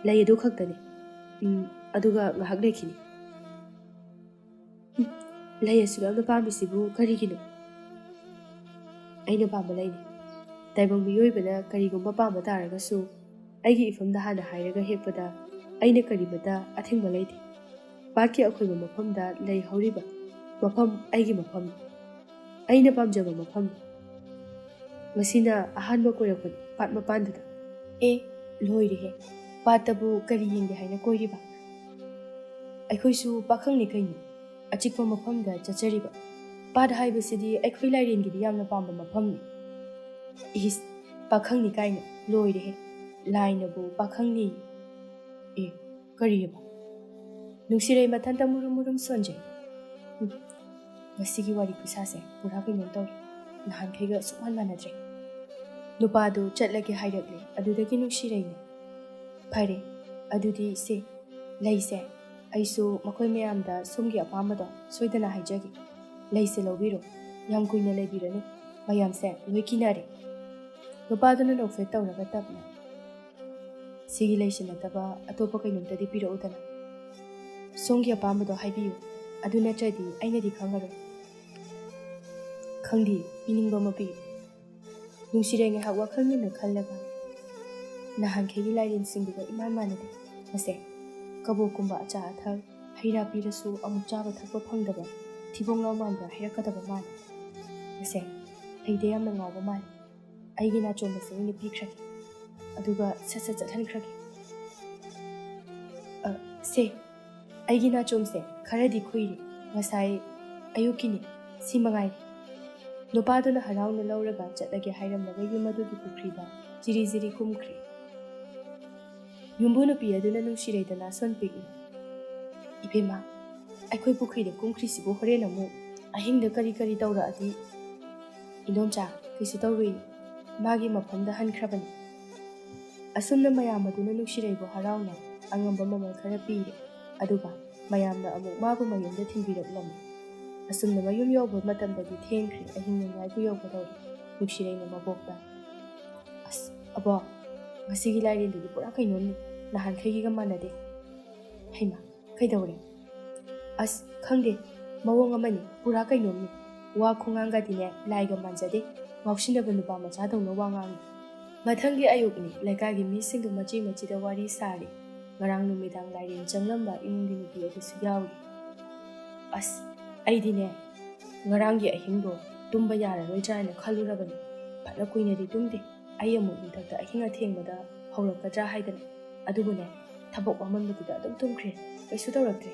ꯂꯩ ꯑꯗꯨ ꯈꯛꯇꯅꯤ꯫ ꯎꯝ, ꯑꯗꯨꯒ ꯉꯥꯏꯍꯥꯛ ꯂꯩꯈꯤꯅꯤ"꯫ "ꯎꯝ, ꯂꯩ ꯑꯁꯨꯛ ꯌꯥꯝꯅ ꯄꯥꯝꯃꯤꯁꯤꯕꯨ ꯀꯔꯤꯒꯤꯅꯣ?" "ꯑꯩꯅ ꯄꯥꯝꯕ ꯂꯩꯅꯤ꯫ ꯇꯥꯏꯕꯪ ꯃꯤꯑꯣꯏꯕꯅ ꯀꯔꯤꯒꯨꯝꯕ ꯄꯥꯝꯕ ꯇꯥꯔꯒꯁꯨ, ꯑꯩꯒꯤ ꯏꯐꯝꯗ ꯍꯥꯟꯅ ꯍꯥꯏꯔꯒ ꯍꯦꯛꯄꯗ ꯑꯩꯅ ꯀꯔꯤꯃꯇ ꯑꯊꯤꯡꯕ ꯂꯩꯇꯦ꯫ ꯄꯥꯠꯀꯤ ꯑꯀꯣꯏꯕ ꯃꯐꯝꯗ ꯂꯩ ꯍꯧꯔꯤꯕ ꯃꯐꯝ ꯑꯩꯒꯤ ꯃꯐꯝꯅꯤ"꯫ ꯑꯩꯅ ꯄꯥꯝꯖꯕ ꯃꯐꯝ꯫ ꯉꯁꯤꯅ ꯑꯍꯥꯟꯕ ꯀꯣꯏꯔꯛꯄꯅꯤ ꯄꯥꯠ ꯃꯄꯥꯟꯗꯨꯗ꯫ ꯑꯦ, ꯂꯣꯏꯔꯦꯍꯦ, ꯄꯥꯠꯇꯕꯨ ꯀꯔꯤ ꯌꯦꯡꯒꯦ ꯍꯥꯏꯅ ꯀꯣꯏꯔꯤꯕ? ꯑꯩꯈꯣꯏꯁꯨ ꯄꯥꯈꯪꯅꯤ ꯀꯩꯅꯣ, ꯑꯆꯤꯛꯄ ꯃꯐꯝꯗ ꯆꯠꯆꯔꯤꯕ꯫ ꯄꯥꯠ ꯍꯥꯏꯕꯁꯤꯗꯤ ꯑꯩꯈꯣꯏ ꯂꯥꯏꯔꯦꯟꯒꯤꯗꯤ ꯌꯥꯝꯅ ꯄꯥꯝꯕ ꯃꯐꯝꯅꯤ꯫ ꯏꯁ, ꯄꯥꯈꯪꯅꯤ ꯀꯥꯏꯅ, ꯂꯣꯏꯔꯦꯍꯦ, ꯂꯥꯏꯅꯕꯨ ꯄꯥꯈꯪꯅꯤ꯫ ꯑꯦ, ꯀꯔꯤꯑꯕ? ꯅꯨꯡꯁꯤꯔꯩ ꯃꯊꯟꯇ ꯃꯨꯔꯨꯝ ꯃꯨꯔꯨꯝ ꯁꯣꯟꯖꯩ꯫ ꯎꯝ, ꯉꯁꯤꯒꯤ ꯋꯥꯔꯤ ꯈꯨꯁꯥꯁꯦ ꯄꯨꯔꯥ ꯀꯩꯅꯣꯝ ꯇꯧꯔꯦ꯫ ꯅꯍꯥꯟꯈꯩꯒ ꯁꯨꯛꯃꯥꯟ ꯃꯥꯟꯅꯗ꯭ꯔꯦ꯫ ꯅꯨꯄꯥꯗꯨ ꯆꯠꯂꯒꯦ ꯍꯥꯏꯔꯛꯂꯦ, ꯑꯗꯨꯗꯒꯤ ꯅꯨꯡꯁꯤꯔꯩꯅꯦ꯫ ꯐꯔꯦ, ꯑꯗꯨꯗꯤ ꯁꯦ, ꯂꯩꯁꯦ ꯑꯩꯁꯨ ꯃꯈꯣꯏ ꯃꯌꯥꯝꯗ ꯁꯣꯝꯒꯤ ꯑꯄꯥꯝꯕꯗꯣ ꯁꯣꯏꯗꯅ ꯍꯥꯏꯖꯒꯦ꯫ ꯂꯩꯁꯦ ꯂꯧꯕꯤꯔꯣ, ꯌꯥꯝ ꯀꯨꯏꯅ ꯂꯩꯕꯤꯔꯅꯨ, ꯃꯌꯥꯝꯁꯦ ꯂꯣꯏ ꯀꯤꯅꯔꯦ꯫ ꯅꯨꯄꯥꯗꯨꯅ ꯅꯣꯛꯐꯦꯠ ꯇꯧꯔꯒ ꯇꯞꯅ, "ꯁꯤꯒꯤ ꯂꯩꯁꯤ ꯅꯠꯇꯕ ꯑꯇꯣꯞꯄ ꯀꯩꯅꯣꯝꯇꯗꯤ ꯄꯤꯔꯛꯎꯗꯅ꯫ ꯁꯣꯝꯒꯤ ꯑꯄꯥꯝꯕꯗꯣ ꯍꯥꯏꯕꯤꯌꯨ, ꯑꯗꯨ ꯅꯠꯇ꯭ꯔꯗꯤ ꯑꯩꯅꯗꯤ ꯈꯪꯉꯔꯣꯏ꯫" "ꯈꯪꯗꯦ, ꯄꯤꯅꯤꯡꯕ ꯑꯃ ꯄꯤꯌꯨ꯫" ꯅꯨꯡꯁꯤꯔꯩ ꯉꯥꯏꯍꯥꯛ ꯋꯥꯈꯜ ꯃꯨꯟꯅ ꯈꯜꯂꯒ, "ꯅꯍꯥꯟꯈꯩꯒꯤ ꯂꯥꯏꯔꯦꯟꯁꯤꯡꯗꯨꯒ ꯏꯃꯥꯟ ꯃꯥꯟꯅꯗꯦ꯫ ꯃꯁꯦ, ꯀꯕꯣꯛꯀꯨꯝꯕ ꯑꯆꯥ ꯑꯊꯛ, ꯍꯩ ꯔꯥ ꯄꯤꯔꯁꯨ ꯑꯃꯨꯛ ꯆꯥꯕ ꯊꯛꯄ ꯐꯪꯗꯕ ꯊꯤꯕꯣꯡ ꯂꯥꯎ ꯃꯥꯟꯕ ꯍꯥꯏꯔꯛꯀꯗꯕ ꯃꯥꯜꯂꯤ꯫ ꯃꯁꯦ, ꯍꯩꯗ ꯌꯥꯝꯅ ꯉꯥꯎꯕ ꯃꯥꯜꯂꯤ꯫ ꯑꯩꯒꯤ ꯅꯥꯆꯣꯝ ꯑꯁꯤ ꯑꯣꯏꯅ ꯄꯤꯈ꯭ꯔꯒꯦ, ꯑꯗꯨꯒ ꯁꯠ ꯁꯠ ꯆꯠꯍꯟꯈ꯭ꯔꯒꯦ꯫ ꯑ, ꯁꯦ, ꯑꯩꯒꯤ ꯅꯥꯆꯣꯝꯁꯦ ꯈꯔꯗꯤ ꯈꯨꯏꯔꯦ, ꯉꯁꯥꯏ ꯑꯌꯨꯛꯀꯤꯅꯦ, ꯁꯤ ꯃꯉꯥꯏꯔꯦ꯫" ꯅꯨꯄꯥꯗꯨꯅ ꯍꯔꯥꯎꯅ ꯂꯧꯔꯒ ꯆꯠꯂꯒꯦ ꯍꯥꯏꯔꯝꯂꯒ ꯌꯨꯝ ꯑꯗꯨꯒꯤ ꯄꯨꯈ꯭ꯔꯤꯗ ꯖꯤꯔꯤ ꯖꯤꯔꯤ ꯀꯨꯝꯈ꯭ꯔꯦ꯫ ꯌꯨꯝꯕꯨ ꯅꯨꯄꯤ ꯑꯗꯨꯅ ꯅꯨꯡꯁꯤꯔꯩꯗ ꯅꯥꯁꯣꯟ ꯄꯤꯛꯏ꯫ "ꯏꯕꯦꯝꯃ, ꯑꯩꯈꯣꯏ ꯄꯨꯈ꯭ꯔꯤꯗ ꯀꯨꯝꯈ꯭ꯔꯤꯁꯤꯕꯨ ꯍꯣꯔꯦꯟ ꯑꯃꯨꯛ ꯑꯍꯤꯡꯗ ꯀꯔꯤ ꯀꯔꯤ ꯇꯧꯔꯛꯑꯗꯤ?" "ꯏꯟꯗꯣꯝꯆꯥ, ꯀꯩꯁꯨ ꯇꯧꯔꯨꯏ, ꯃꯥꯒꯤ ꯃꯐꯝꯗ ꯍꯟꯈ꯭ꯔꯕꯅꯤ꯫" ꯑꯁꯨꯝꯅ ꯃꯌꯥꯝ ꯑꯗꯨꯅ ꯅꯨꯡꯁꯤꯔꯩꯕꯨ ꯍꯔꯥꯎꯅ ꯑꯉꯝꯕ ꯃꯃꯜ ꯈꯔ ꯄꯤꯔꯦ, ꯑꯗꯨꯒ ꯃꯌꯥꯝꯅ ꯑꯃꯨꯛ ꯃꯥꯕꯨ ꯃꯌꯨꯝꯗ ꯊꯤꯟꯕꯤꯔꯛꯂꯝꯃꯤ꯫ ꯑꯁꯨꯝꯅ ꯃꯌꯨꯝ ꯌꯧꯕ ꯃꯇꯝꯗꯗꯤ ꯊꯦꯡꯈ꯭ꯔꯦ, ꯑꯍꯤꯡ ꯅꯣꯡꯌꯥꯏꯕꯨ ꯌꯧꯒꯗꯧꯔꯦ꯫ ꯅꯨꯡꯁꯤꯔꯩꯅ ꯃꯕꯣꯛꯇ, "ꯑꯁ, ꯑꯕꯣꯛ, ꯉꯁꯤꯒꯤ ꯂꯥꯏꯔꯦꯟꯗꯨꯗꯤ ꯄꯨꯔꯥ ꯀꯩꯅꯣꯝꯅꯤ, ꯅꯍꯥꯟꯈꯩꯒꯤꯒ ꯃꯥꯟꯅꯗꯦ꯫" "ꯍꯩꯃꯥ, ꯀꯩꯗꯧꯔꯦ?" "ꯑꯁ, ꯈꯪꯗꯦ, ꯃꯑꯣꯡ ꯑꯃꯅꯤ, ꯄꯨꯔꯥ ꯀꯩꯅꯣꯝꯅꯤ꯫ ꯋꯥ ꯈꯣꯡꯉꯥꯡꯒꯗꯤꯅꯦ, ꯂꯥꯏꯒ ꯃꯥꯟꯖꯗꯦ, ꯉꯥꯎꯁꯤꯟꯅꯕ ꯅꯨꯄꯥ ꯃꯆꯥꯗꯧꯅ ꯋꯥ ꯉꯥꯡꯉꯤ꯫" ꯃꯊꯪꯒꯤ ꯑꯌꯨꯛꯅꯤ, ꯂꯩꯀꯥꯏꯒꯤ ꯃꯤꯁꯤꯡꯗꯨ ꯃꯆꯤ ꯃꯆꯤꯗ ꯋꯥꯔꯤ ꯁꯥꯔꯤ꯫ ꯉꯔꯥꯡ ꯅꯨꯃꯤꯗꯥꯡ ꯂꯥꯏꯔꯦꯟ ꯆꯪꯂꯝꯕ ꯏꯃꯨꯡꯒꯤ ꯅꯨꯄꯤ ꯑꯗꯨꯁꯨ ꯌꯥꯎꯔꯤ꯫ "ꯑꯁ, ꯑꯩꯗꯤꯅꯦ, ꯉꯔꯥꯡꯒꯤ ꯑꯍꯤꯡꯗꯣ ꯇꯨꯝꯕ ꯌꯥꯔꯔꯣꯏꯗ꯭ꯔꯥ ꯍꯥꯏꯅ ꯈꯜꯂꯨꯔꯕꯅꯤ꯫ ꯐꯅ ꯀꯨꯏꯅꯗꯤ ꯇꯨꯝꯗꯦ꯫ ꯑꯩ ꯑꯃꯨꯛ ꯃꯊꯛꯇ ꯑꯍꯤꯡ ꯑꯊꯦꯡꯕꯗ ꯍꯧꯔꯛꯀꯗ꯭ꯔꯥ ꯍꯥꯏꯗꯅ꯫ ꯑꯗꯨꯕꯨꯅꯦ, ꯊꯕꯛ ꯋꯥꯃꯟꯕꯗꯨꯗ ꯑꯗꯨꯝ ꯇꯨꯝꯈ꯭ꯔꯦ꯫ ꯀꯩꯁꯨ ꯇꯧꯔꯛꯇ꯭ꯔꯦ꯫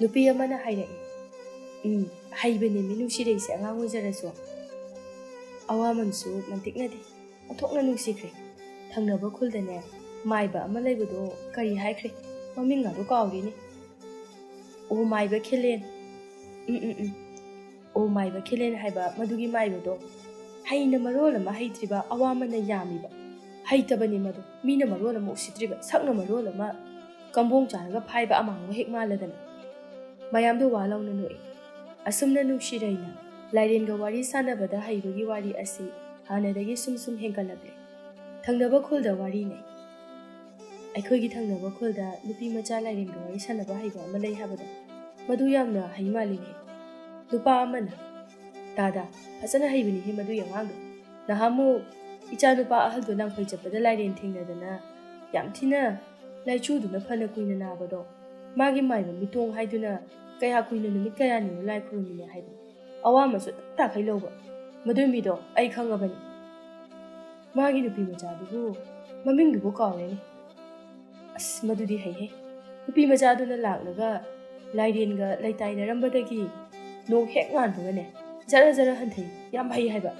ꯅꯨꯄꯤ ꯑꯃꯅ ꯍꯥꯏꯔꯛꯏ, "ꯎꯝ, ꯍꯩꯕꯅꯦ ꯃꯤ ꯅꯨꯡꯁꯤꯔꯩꯁꯦ ꯑꯉꯥꯡ ꯑꯣꯏꯖꯔꯁꯨ꯫" ꯑꯋꯥꯃꯟꯁꯨ ꯃꯟꯇꯤꯛꯅꯗꯦ꯫ ꯑꯣꯟꯊꯣꯛꯅ ꯅꯨꯡꯁꯤꯈ꯭ꯔꯦ꯫ ꯊꯪꯅꯕ ꯈꯨꯜꯗꯅꯦ, ꯃꯥꯏꯕ ꯑꯃ ꯂꯩꯕꯗꯣ ꯀꯔꯤ ꯍꯥꯏꯈ꯭ꯔꯦ? ꯃꯃꯤꯡ ꯑꯗꯨ ꯀꯥꯎꯔꯤꯅꯦ꯫ ꯑꯣ, ꯃꯥꯏꯕ ꯈꯦꯂꯦꯟ꯫ ꯎꯝ, ꯎꯝ, ꯎꯝ꯫ ꯑꯣ, ꯃꯥꯏꯕ ꯈꯦꯂꯦꯟ ꯍꯥꯏꯕ ꯃꯗꯨꯒꯤ ꯃꯥꯏꯕꯗꯣ꯫ ꯍꯩꯅ ꯃꯔꯣꯜ ꯑꯃ ꯍꯩꯇ꯭ꯔꯤꯕ, ꯑꯋꯥꯃꯟꯅ ꯌꯥꯝꯃꯤꯕ꯫ ꯍꯩꯇꯕꯅꯤ ꯃꯗꯨ꯫ ꯃꯤꯅ ꯃꯔꯣꯜ ꯑꯃ ꯎꯁꯤꯠꯇ꯭ꯔꯤꯕ, ꯁꯛꯅ ꯃꯔꯣꯜ ꯑꯃ ꯀꯝꯕꯣꯡ ꯆꯥꯔꯒ ꯐꯥꯏꯕ ꯑꯃꯥꯡꯕ ꯍꯦꯛ ꯃꯥꯜꯂꯗꯅ꯫ ꯃꯌꯥꯝꯗꯣ ꯋꯥ ꯂꯥꯎꯅ ꯅꯣꯛꯏ꯫ ꯑꯁꯨꯝꯅ ꯅꯨꯡꯁꯤꯔꯩꯅ ꯂꯥꯏꯔꯦꯟꯒ ꯋꯥꯔꯤ ꯁꯥꯟꯅꯕꯗ ꯍꯩꯕꯒꯤ ꯋꯥꯔꯤ ꯑꯁꯤ ꯍꯥꯟꯅꯗꯒꯤ ꯁꯨꯝ ꯁꯨꯝ ꯍꯦꯟꯒꯠꯂꯛꯂꯦ꯫ ꯊꯪꯅꯕ ꯈꯨꯜꯗ ꯋꯥꯔꯤꯅꯦ꯫ ꯑꯩꯈꯣꯏꯒꯤ ꯊꯪꯅꯕ ꯈꯨꯜꯗ ꯅꯨꯄꯤ ꯃꯆꯥ ꯂꯥꯏꯔꯦꯟꯒ ꯋꯥꯔꯤ ꯁꯥꯟꯅꯕ ꯍꯩꯕ ꯑꯃ ꯂꯩ ꯍꯥꯏꯕꯗꯣ, ꯃꯗꯨ ꯌꯥꯝꯅ ꯍꯩ ꯃꯥꯜꯂꯤꯅꯦ꯫ ꯅꯨꯄꯥ ꯑꯃꯅ, "ꯇꯥꯗ, ꯐꯖꯅ ꯍꯩꯕꯅꯤꯍꯦ ꯃꯗꯨꯒꯤ ꯑꯉꯥꯡꯗꯣ꯫ ꯅꯍꯥꯟꯃꯨꯛ ꯏꯆꯥ ꯅꯨꯄꯥ ꯑꯍꯜꯗꯣ ꯂꯥꯡꯐꯩ ꯆꯠꯄꯗ ꯂꯥꯏꯔꯦꯟ ꯊꯦꯡꯅꯗꯅ ꯌꯥꯝ ꯊꯤꯅ ꯂꯥꯏꯆꯨꯗꯨꯅ ꯐꯅ ꯀꯨꯏꯅ ꯅꯥꯕꯗꯣ, ꯃꯥꯒꯤ ꯃꯥꯏꯕ ꯃꯤꯇꯣꯡ ꯍꯥꯏꯗꯨꯅ ꯀꯌꯥ ꯀꯨꯏꯅ ꯅꯨꯃꯤꯠ ꯀꯌꯥꯅꯤꯅꯣ ꯂꯥꯏ ꯈꯨꯔꯨꯝꯃꯤꯅꯦ ꯍꯥꯏꯕꯅꯤ꯫ ꯑꯋꯥꯃꯟꯁꯨ ꯇꯞ ꯇꯥꯈꯩ ꯂꯧꯕ꯫ ꯃꯗꯨꯏ ꯃꯤꯗꯣ ꯑꯩ ꯈꯪꯉꯕꯅꯤ꯫ ꯃꯥꯒꯤ ꯅꯨꯄꯤ ꯃꯆꯥꯗꯨꯕꯨ, ꯃꯃꯤꯡꯗꯨꯕꯨ ꯀꯥꯎꯔꯦꯅꯦ꯫ ꯑꯁ, ꯃꯗꯨꯗꯤ ꯍꯩꯍꯦ꯫ ꯅꯨꯄꯤ ꯃꯆꯥꯗꯨꯅ ꯂꯥꯛꯂꯒ ꯂꯥꯏꯔꯦꯟꯒ ꯂꯩꯇꯥꯏꯅꯔꯝꯕꯗꯒꯤ ꯅꯣꯡ ꯍꯦꯛ ꯉꯥꯟꯕꯒꯅꯦ, ꯖꯔ ꯖꯔ ꯍꯟꯊꯩ꯫ ꯌꯥꯝ ꯍꯩ ꯍꯥꯏꯕ꯫"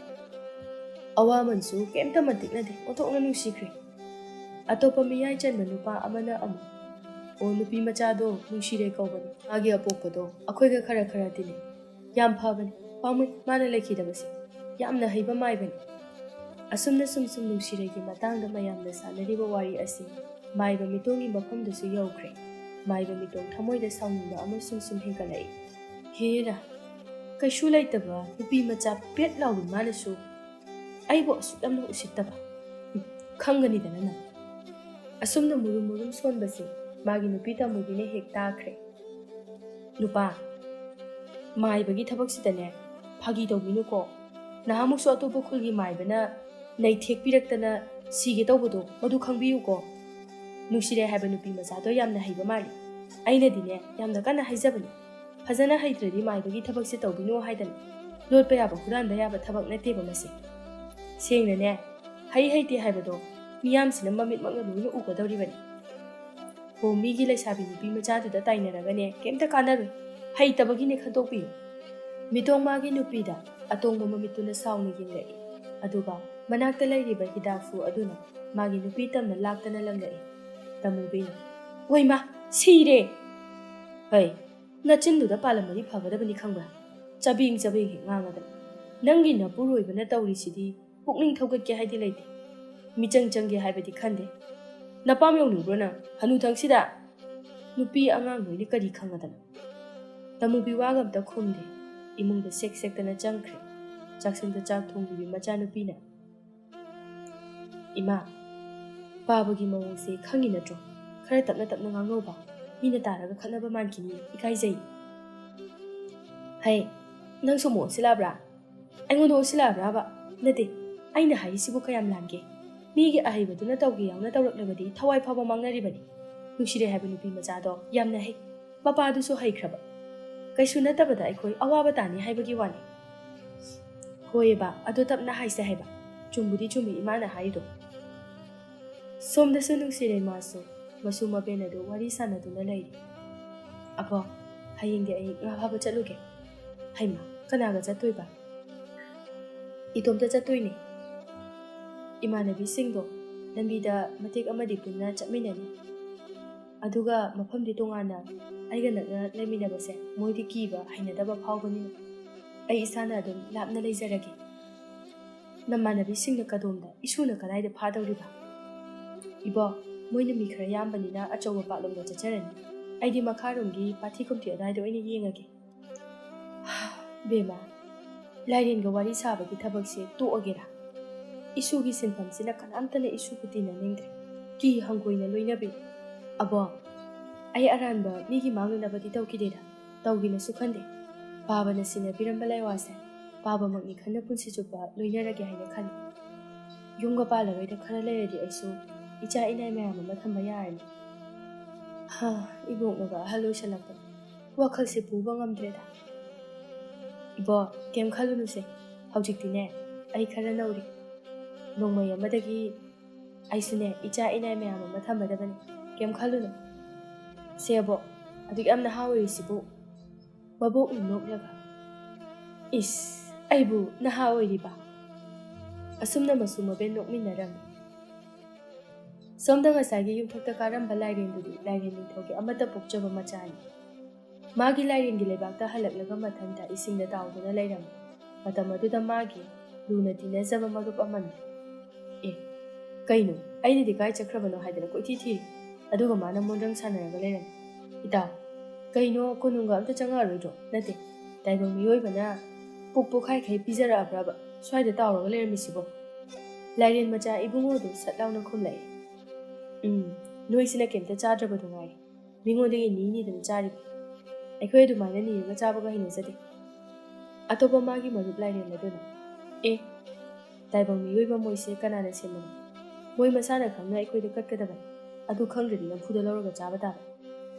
ꯑꯋꯥꯃꯟꯁꯨ ꯀꯩꯝꯇ ꯃꯟꯇꯤꯛꯅꯗꯦ꯫ ꯑꯣꯟꯊꯣꯛꯅ ꯅꯨꯡꯁꯤꯈ꯭ꯔꯦ꯫ ꯑꯇꯣꯞꯄ ꯃꯤꯌꯥꯏ ꯆꯟꯕ ꯅꯨꯄꯥ ꯑꯃꯅ ꯑꯃꯨꯛ, "ꯑꯣ, ꯅꯨꯄꯤ ꯃꯆꯥꯗꯣ ꯅꯨꯡꯁꯤꯔꯩ ꯀꯧꯕꯅꯤ꯫ ꯃꯥꯒꯤ ꯑꯄꯣꯛꯄꯗꯣ ꯑꯩꯈꯣꯏꯒ ꯈꯔ ꯈꯔ ꯇꯤꯟꯅꯩ꯫ ꯌꯥꯝ ꯐꯕꯅꯤ꯫ ꯄꯥꯝꯃꯨꯏ ꯃꯥꯅ ꯂꯩꯈꯤꯗꯕꯁꯦ꯫ ꯌꯥꯝꯅ ꯍꯩꯕ ꯃꯥꯏꯕꯅꯤ꯫" ꯑꯁꯨꯝꯅ ꯁꯨꯝ ꯁꯨꯝ ꯅꯨꯡꯁꯤꯔꯩꯒꯤ ꯃꯇꯥꯡꯗ ꯃꯌꯥꯝꯅ ꯁꯥꯟꯅꯔꯤꯕ ꯋꯥꯔꯤ ꯑꯁꯤ ꯃꯥꯏꯕ ꯃꯤꯇꯣꯡꯒꯤ ꯃꯐꯝꯗꯁꯨ ꯌꯧꯈ꯭ꯔꯦ꯫ ꯃꯥꯏꯕ ꯃꯤꯇꯣꯡ ꯊꯃꯣꯏꯗ ꯁꯥꯎꯅꯤꯡꯕ ꯑꯃ ꯁꯨꯝ ꯁꯨꯝ ꯍꯦꯟꯒꯠꯂꯛꯏ꯫ "ꯍꯦꯔꯥ, ꯀꯩꯁꯨ ꯂꯩꯇꯕ ꯅꯨꯄꯤ ꯃꯆꯥ ꯄꯦꯠ ꯂꯥꯎꯕꯤ ꯃꯥꯅꯁꯨ ꯑꯩꯕꯨ ꯑꯁꯨꯛ ꯌꯥꯝꯅ ꯎꯁꯤꯠꯇꯕ꯫ ꯎꯝ, ꯈꯪꯒꯅꯤꯗꯅ ꯅꯪ꯫" ꯑꯁꯨꯝꯅ ꯃꯨꯔꯨꯝ ꯃꯨꯔꯨꯝ ꯁꯣꯟꯕꯁꯤ ꯃꯥꯒꯤ ꯅꯨꯄꯤ ꯇꯥꯃꯨꯕꯤꯅ ꯍꯦꯛ ꯇꯥꯈ꯭ꯔꯦ꯫ "ꯅꯨꯄꯥ, ꯃꯥꯏꯕꯒꯤ ꯊꯕꯛꯁꯤꯗꯅꯦ, ꯐꯥꯒꯤ ꯇꯧꯕꯤꯅꯨꯀꯣ꯫ ꯅꯍꯥꯟꯃꯨꯛꯁꯨ ꯑꯇꯣꯞꯄ ꯈꯨꯜꯒꯤ ꯃꯥꯏꯕꯅ ꯅꯩꯊꯦꯛꯄꯤꯔꯛꯇꯅ ꯁꯤꯒꯦ ꯇꯧꯕꯗꯣ, ꯃꯗꯨ ꯈꯪꯕꯤꯌꯨꯀꯣ꯫ ꯅꯨꯡꯁꯤꯔꯩ ꯍꯥꯏꯕ ꯅꯨꯄꯤ ꯃꯆꯥꯗꯣ ꯌꯥꯝꯅ ꯍꯩꯕ ꯃꯥꯜꯂꯤ꯫ ꯑꯩꯅꯗꯤꯅꯦ, ꯌꯥꯝꯅ ꯀꯟꯅ ꯍꯥꯏꯖꯕꯅꯤ꯫ ꯐꯖꯅ ꯍꯩꯇ꯭ꯔꯗꯤ ꯃꯥꯏꯕꯒꯤ ꯊꯕꯛꯁꯦ ꯇꯧꯕꯤꯅꯨ ꯍꯥꯏꯗꯅ ꯂꯣꯠꯄ ꯌꯥꯕ, ꯍꯨꯔꯥꯟꯕ ꯌꯥꯕ ꯊꯕꯛ ꯅꯠꯇꯦꯕ ꯃꯁꯦ꯫ ꯁꯦꯡꯅꯅꯦ, ꯍꯩ ꯍꯩꯇꯦ ꯍꯥꯏꯕꯗꯣ ꯃꯤꯌꯥꯝꯁꯤꯅ ꯃꯃꯤꯠꯃꯛꯅ ꯂꯣꯏꯅ ꯎꯒꯗꯧꯔꯤꯕꯅꯤ꯫ ꯍꯣ, ꯃꯤꯒꯤ ꯂꯩꯁꯥꯕꯤ ꯅꯨꯄꯤ ꯃꯆꯥꯗꯨꯗ ꯇꯥꯏꯅꯔꯒꯅꯦ ꯀꯩꯝꯇ ꯀꯥꯟꯅꯔꯣꯏ꯫ ꯍꯩꯇꯕꯒꯤꯅꯦ, ꯈꯟꯗꯣꯛꯄꯤꯌꯨ꯫ ꯃꯤꯇꯣꯡ ꯃꯥꯒꯤ ꯅꯨꯄꯤꯗ ꯑꯇꯣꯡꯕ ꯃꯃꯤꯠꯇꯨꯅ ꯁꯥꯎꯅ ꯌꯦꯡꯂꯛꯏ꯫ ꯑꯗꯨꯒ ꯃꯅꯥꯛꯇ ꯂꯩꯔꯤꯕ ꯍꯤꯗꯥꯛꯐꯨ ꯑꯗꯨꯅ ꯃꯥꯒꯤ ꯅꯨꯄꯤ ꯇꯝꯅ ꯂꯥꯛꯇꯅ ꯂꯪꯂꯛꯏ꯫ ꯇꯃꯨꯕꯤꯅ, "ꯑꯣꯏꯃꯥ, ꯁꯤꯔꯦ!" "ꯍꯩ, ꯅꯆꯤꯟꯗꯨꯗ ꯄꯥꯜꯂꯝꯃꯗꯤ ꯐꯒꯗꯕꯅꯤ ꯈꯪꯕ꯭ꯔꯥ? ꯆꯕꯦꯡ ꯆꯕꯦꯡ ꯍꯦꯛ ꯉꯥꯡꯉꯗꯅ꯫ ꯅꯪꯒꯤ ꯅꯄꯨꯔꯣꯏꯕꯅ ꯇꯧꯔꯤꯁꯤꯗꯤ ꯄꯨꯛꯅꯤꯡ ꯊꯧꯒꯠꯀꯦ ꯍꯥꯏꯗꯤ ꯂꯩꯇꯦ꯫ ꯃꯤꯆꯪ ꯆꯪꯒꯦ ꯍꯥꯏꯕꯗꯤ ꯈꯟꯗꯦ꯫ ꯅꯄꯥꯝ ꯌꯧꯅꯤꯡꯕ꯭ꯔꯣ ꯅꯪ? ꯍꯅꯨꯊꯪꯁꯤꯗ!" ꯅꯨꯄꯤ ꯑꯉꯥꯡ ꯂꯣꯏꯅ ꯀꯔꯤ ꯈꯪꯉꯗꯅ? ꯇꯃꯨꯕꯤ ꯋꯥꯒ ꯑꯝꯇ ꯈꯨꯝꯗꯦ꯫ ꯏꯃꯨꯡꯗ ꯁꯦꯛ ꯁꯦꯛꯇꯅ ꯆꯪꯈ꯭ꯔꯦ꯫ ꯆꯥꯛꯁꯪꯗ ꯆꯥꯛ ꯊꯣꯡꯂꯤꯕꯤ ꯃꯆꯥꯅꯨꯄꯤꯅ, "ꯏꯃꯥ, ꯄꯥꯕꯒꯤ ꯃꯑꯣꯡꯁꯦ ꯈꯪꯉꯤ ꯅꯠꯇ꯭ꯔꯣ? ꯈꯔ ꯇꯞꯅ ꯇꯞꯅ ꯉꯥꯡꯅꯧꯕ꯫ ꯃꯤꯅ ꯇꯥꯔꯒ ꯈꯠꯅꯕ ꯃꯥꯟꯈꯤꯅꯤ꯫ ꯏꯀꯥꯏꯖꯩ꯫" "ꯍꯩ, ꯅꯪꯁꯨ ꯑꯃꯨꯛ ꯑꯣꯟꯁꯤꯜꯂꯛꯑꯕ꯭ꯔꯥ? ꯑꯩꯉꯣꯟꯗ ꯑꯣꯟꯁꯤꯜꯂꯛꯑꯕ꯭ꯔꯥꯕ? ꯅꯠꯇꯦ, ꯑꯩꯅ ꯍꯥꯏꯔꯤꯁꯤꯕꯨ ꯀꯌꯥꯝ ꯂꯥꯟꯒꯦ? ꯃꯤꯒꯤ ꯑꯍꯩꯕꯗꯨꯅ ꯇꯧꯒꯦ ꯌꯥꯎꯅ ꯇꯧꯔꯛꯂꯕꯗꯤ ꯊꯋꯥꯏ ꯐꯥꯎꯕ ꯃꯥꯡꯅꯔꯤꯕꯅꯤ꯫ ꯅꯨꯡꯁꯤꯔꯦ ꯍꯥꯏꯕ ꯅꯨꯄꯤ ꯃꯆꯥꯗꯣ ꯌꯥꯝꯅ ꯍꯩ꯫ ꯃꯄꯥꯗꯨꯁꯨ ꯍꯩꯈ꯭ꯔꯕ꯫ ꯀꯩꯁꯨ ꯅꯠꯇꯕꯗ ꯑꯩꯈꯣꯏ ꯑꯋꯥꯕ ꯇꯥꯅꯤ ꯍꯥꯏꯕꯒꯤ ꯋꯥꯅꯤ꯫" "ꯍꯣꯏꯑꯕ, ꯑꯗꯣ ꯇꯞꯅ ꯍꯥꯏꯁꯦ ꯍꯥꯏꯕ꯫ ꯆꯨꯝꯕꯨꯗꯤ ꯆꯨꯝꯃꯤ ꯏꯃꯥꯅ ꯍꯥꯏꯔꯤꯗꯣ꯫" ꯁꯣꯝꯗꯁꯨ ꯅꯨꯡꯁꯤꯔꯦ ꯃꯥꯁꯨ꯫ ꯃꯁꯨ ꯃꯕꯦꯟ ꯑꯗꯨ ꯋꯥꯔꯤ ꯁꯥꯟꯅꯗꯨꯅ ꯂꯩꯔꯤ꯫ "ꯑꯕꯣ, ꯍꯌꯦꯡꯗꯤ ꯑꯩ ꯉꯥ ꯐꯥꯕ ꯆꯠꯂꯨꯒꯦ꯫" "ꯍꯩꯃꯥ, ꯀꯅꯥꯒ ꯆꯠꯇꯣꯏꯕ?" "ꯏꯇꯣꯝꯇ ꯆꯠꯇꯣꯏꯅꯦ꯫ ꯏꯃꯥꯟꯅꯕꯤꯁꯤꯡꯗꯣ ꯂꯝꯕꯤꯗ ꯃꯇꯦꯛ ꯑꯃꯗꯤ ꯄꯨꯟꯅ ꯆꯠꯃꯤꯟꯅꯅꯤ꯫ ꯑꯗꯨꯒ ꯃꯐꯝꯗꯤ ꯇꯣꯉꯥꯟꯅ꯫ ꯑꯩꯒ ꯅꯛꯅ ꯂꯩꯃꯤꯟꯅꯕꯁꯦ ꯃꯣꯏꯗꯤ ꯀꯤꯕ, ꯍꯩꯅꯗꯕ ꯐꯥꯎꯕꯅꯤꯅ ꯑꯩ ꯏꯁꯥꯅ ꯑꯗꯨꯝ ꯂꯥꯞꯅ ꯂꯩꯖꯔꯒꯦ꯫ ꯅꯃꯥꯟꯅꯕꯤꯁꯤꯡꯅ ꯀꯗꯣꯝꯗ, ꯏꯁꯨꯅ ꯀꯗꯥꯏꯗ ꯐꯥꯗꯧꯔꯤꯕ?" "ꯏꯕꯣ, ꯃꯣꯏꯅ ꯃꯤ ꯈꯔ ꯌꯥꯝꯕꯅꯤꯅ ꯑꯆꯧꯕ ꯄꯥꯠꯂꯣꯝꯗ ꯆꯠꯆꯔꯅꯤ꯫ ꯑꯩꯗꯤ ꯃꯈꯥꯔꯣꯝꯒꯤ ꯄꯥꯠꯊꯤ ꯈꯨꯝꯊꯤ ꯑꯗꯥꯏꯗ ꯑꯣꯏꯅ ꯌꯦꯡꯉꯒꯦ꯫" ꯕꯦꯝꯃ, ꯂꯥꯏꯔꯦꯟꯒ ꯋꯥꯔꯤ ꯁꯥꯕꯒꯤ ꯊꯕꯛꯁꯦ ꯇꯣꯛꯑꯒꯦꯔꯥ? ꯏꯁꯨꯒꯤ ꯁꯤꯟꯐꯝꯁꯤꯅ ꯀꯅꯥꯝꯇꯅ ꯏꯁꯨꯕꯨ ꯇꯤꯟꯅꯅꯤꯡꯗ꯭ꯔꯦ꯫ ꯀꯤ ꯍꯪꯒꯣꯏꯅ ꯂꯣꯏꯅꯕꯤ꯫ "ꯑꯕꯣ, ꯑꯩ ꯑꯔꯥꯟꯕ ꯃꯤꯒꯤ ꯃꯥꯡꯅꯅꯕꯗꯤ ꯇꯧꯈꯤꯗꯦꯗ, ꯇꯧꯒꯦꯅꯁꯨ ꯈꯟꯗꯦ꯫ ꯄꯥꯕꯅ ꯁꯤꯟꯅꯕꯤꯔꯝꯕ ꯂꯥꯏꯋꯥꯁꯦ ꯄꯥꯕꯃꯛꯅꯤ ꯈꯟꯅ ꯄꯨꯟꯁꯤ ꯆꯨꯞꯄ ꯂꯣꯏꯅꯔꯒꯦ ꯍꯥꯏꯅ ꯈꯜꯂꯤ꯫ ꯌꯨꯝꯒ ꯄꯥꯜꯂꯔꯣꯏꯗ ꯈꯔ ꯂꯩꯔꯗꯤ ꯑꯩꯁꯨ ꯏꯆꯥ ꯏꯅꯥꯏ ꯃꯌꯥꯝ ꯑꯃ ꯊꯝꯕ ꯌꯥꯔꯅꯤ꯫" ꯍꯥ, ꯏꯕꯣꯛꯅꯒ ꯑꯍꯜ ꯑꯣꯏꯁꯜꯂꯛꯄꯅꯤ꯫ ꯋꯥꯈꯜꯁꯦ ꯄꯨꯕ ꯉꯝꯗ꯭ꯔꯦꯗ꯫ ꯏꯕꯣ, ꯀꯩꯝ ꯈꯜꯂꯨꯅꯨꯁꯦ꯫ ꯍꯧꯖꯤꯛꯇꯤꯅꯦ, ꯑꯩ ꯈꯔ ꯅꯧꯔꯤ꯫ ꯅꯣꯡꯃꯩ ꯑꯃꯗꯒꯤ ꯑꯩꯁꯨꯅꯦ, ꯏꯆꯥ ꯏꯅꯥꯏ ꯃꯌꯥꯝ ꯑꯃ ꯊꯝꯃꯗꯕꯅꯤ꯫ ꯀꯩꯝ ꯈꯜꯂꯨꯅꯨ꯫ ꯁꯦ ꯑꯕꯣꯛ, ꯑꯗꯨꯛ ꯌꯥꯝ ꯅꯍꯥ ꯑꯣꯏꯔꯤꯁꯤꯕꯨ? ꯃꯕꯣꯛꯅ ꯅꯣꯛꯂꯒ, ꯏꯁ, ꯑꯩꯕꯨ ꯅꯍꯥ ꯑꯣꯏꯔꯤꯕ? ꯑꯁꯨꯝꯅ ꯃꯁꯨ ꯃꯕꯦꯟ ꯅꯣꯛꯃꯤꯟꯅꯔꯝꯃꯤ꯫ ꯁꯣꯝꯗ ꯉꯁꯥꯏꯒꯤ ꯌꯨꯝꯊꯛꯇ ꯀꯥꯔꯝꯕ ꯂꯥꯏꯔꯦꯟꯗꯨꯗꯤ ꯂꯥꯏꯔꯦꯟ ꯅꯤꯡꯊꯧꯒꯤ ꯑꯃꯠꯇ ꯄꯣꯛꯆꯕ ꯃꯆꯥꯅꯤ꯫ ꯃꯥꯒꯤ ꯂꯥꯏꯔꯦꯟꯒꯤ ꯂꯩꯕꯥꯛꯇ ꯍꯜꯂꯛꯂꯒ ꯃꯊꯟꯇ ꯏꯁꯤꯡꯗ ꯇꯥꯎꯗꯨꯅ ꯂꯩꯔꯝꯃꯤ꯫ ꯃꯇꯝ ꯑꯗꯨꯗ ꯃꯥꯒꯤ ꯂꯨꯅ ꯇꯤꯟꯅꯖꯕ ꯃꯔꯨꯞ ꯑꯃꯅ, "ꯑꯦ, ꯀꯩꯅꯣ? ꯑꯩꯅꯗꯤ ꯀꯥꯏ ꯆꯠꯈ꯭ꯔꯕꯅꯣ ꯍꯥꯏꯗꯅ ꯀꯣꯏꯊꯤ ꯊꯤꯔꯤ꯫ ꯑꯗꯨꯒ ꯃꯥꯅ ꯃꯣꯟꯗ꯭ꯔꯪ ꯁꯥꯟꯅꯔꯒ ꯂꯩꯔꯝꯃꯤ꯫ ꯏꯇꯥꯎ, ꯀꯩꯅꯣ, ꯀꯣꯅꯨꯡꯒ ꯑꯝꯇ ꯆꯪꯉꯛꯑꯔꯣꯏꯗ꯭ꯔꯣ? ꯅꯠꯇꯦ, ꯇꯥꯏꯕꯪ ꯃꯤꯑꯣꯏꯕꯅ ꯄꯨꯛ ꯄꯣꯛꯈꯥꯏꯈꯩ ꯄꯤꯖꯔꯛꯑꯕ꯭ꯔꯕ ꯁ꯭ꯋꯥꯏꯗ ꯇꯥꯎꯔꯒ ꯂꯩꯔꯝꯃꯤꯁꯤꯕꯣ?" ꯂꯥꯏꯔꯦꯟ ꯃꯆꯥ ꯏꯕꯨꯡꯉꯣꯗꯨ ꯁꯠ ꯂꯥꯎꯅ ꯈꯨꯝꯂꯛꯏ, "ꯎꯝ, ꯅꯣꯏꯁꯤꯅ ꯀꯩꯝꯇ ꯆꯥꯗ꯭ꯔꯕꯗꯨ ꯉꯥꯏꯔꯦ꯫ ꯃꯤꯉꯣꯟꯗꯒꯤ ꯅꯤ ꯅꯤꯗꯨꯅ ꯆꯥꯔꯤꯕ꯫ ꯑꯩꯈꯣꯏ ꯑꯗꯨꯃꯥꯏꯅ ꯅꯤꯔꯒ ꯆꯥꯕꯒ ꯍꯩꯅꯖꯗꯦ꯫" ꯑꯇꯣꯞꯄ ꯃꯥꯒꯤ ꯃꯔꯨꯞ ꯂꯥꯏꯔꯦꯟ ꯑꯗꯨꯅ, "ꯑꯦ, ꯇꯥꯏꯕꯪ ꯃꯤꯑꯣꯏꯕ ꯃꯣꯏꯁꯦ ꯀꯅꯥꯅ ꯁꯦꯝꯕꯅꯣ? ꯃꯣꯏ ꯃꯁꯥꯅ ꯈꯪꯅ ꯑꯩꯈꯣꯏꯗ ꯀꯠꯀꯗꯕꯅꯤ꯫ ꯑꯗꯨ ꯈꯪꯗ꯭ꯔꯗꯤ ꯅꯝꯐꯨꯗ ꯂꯧꯔꯒ ꯆꯥꯕ ꯇꯥꯕ꯫"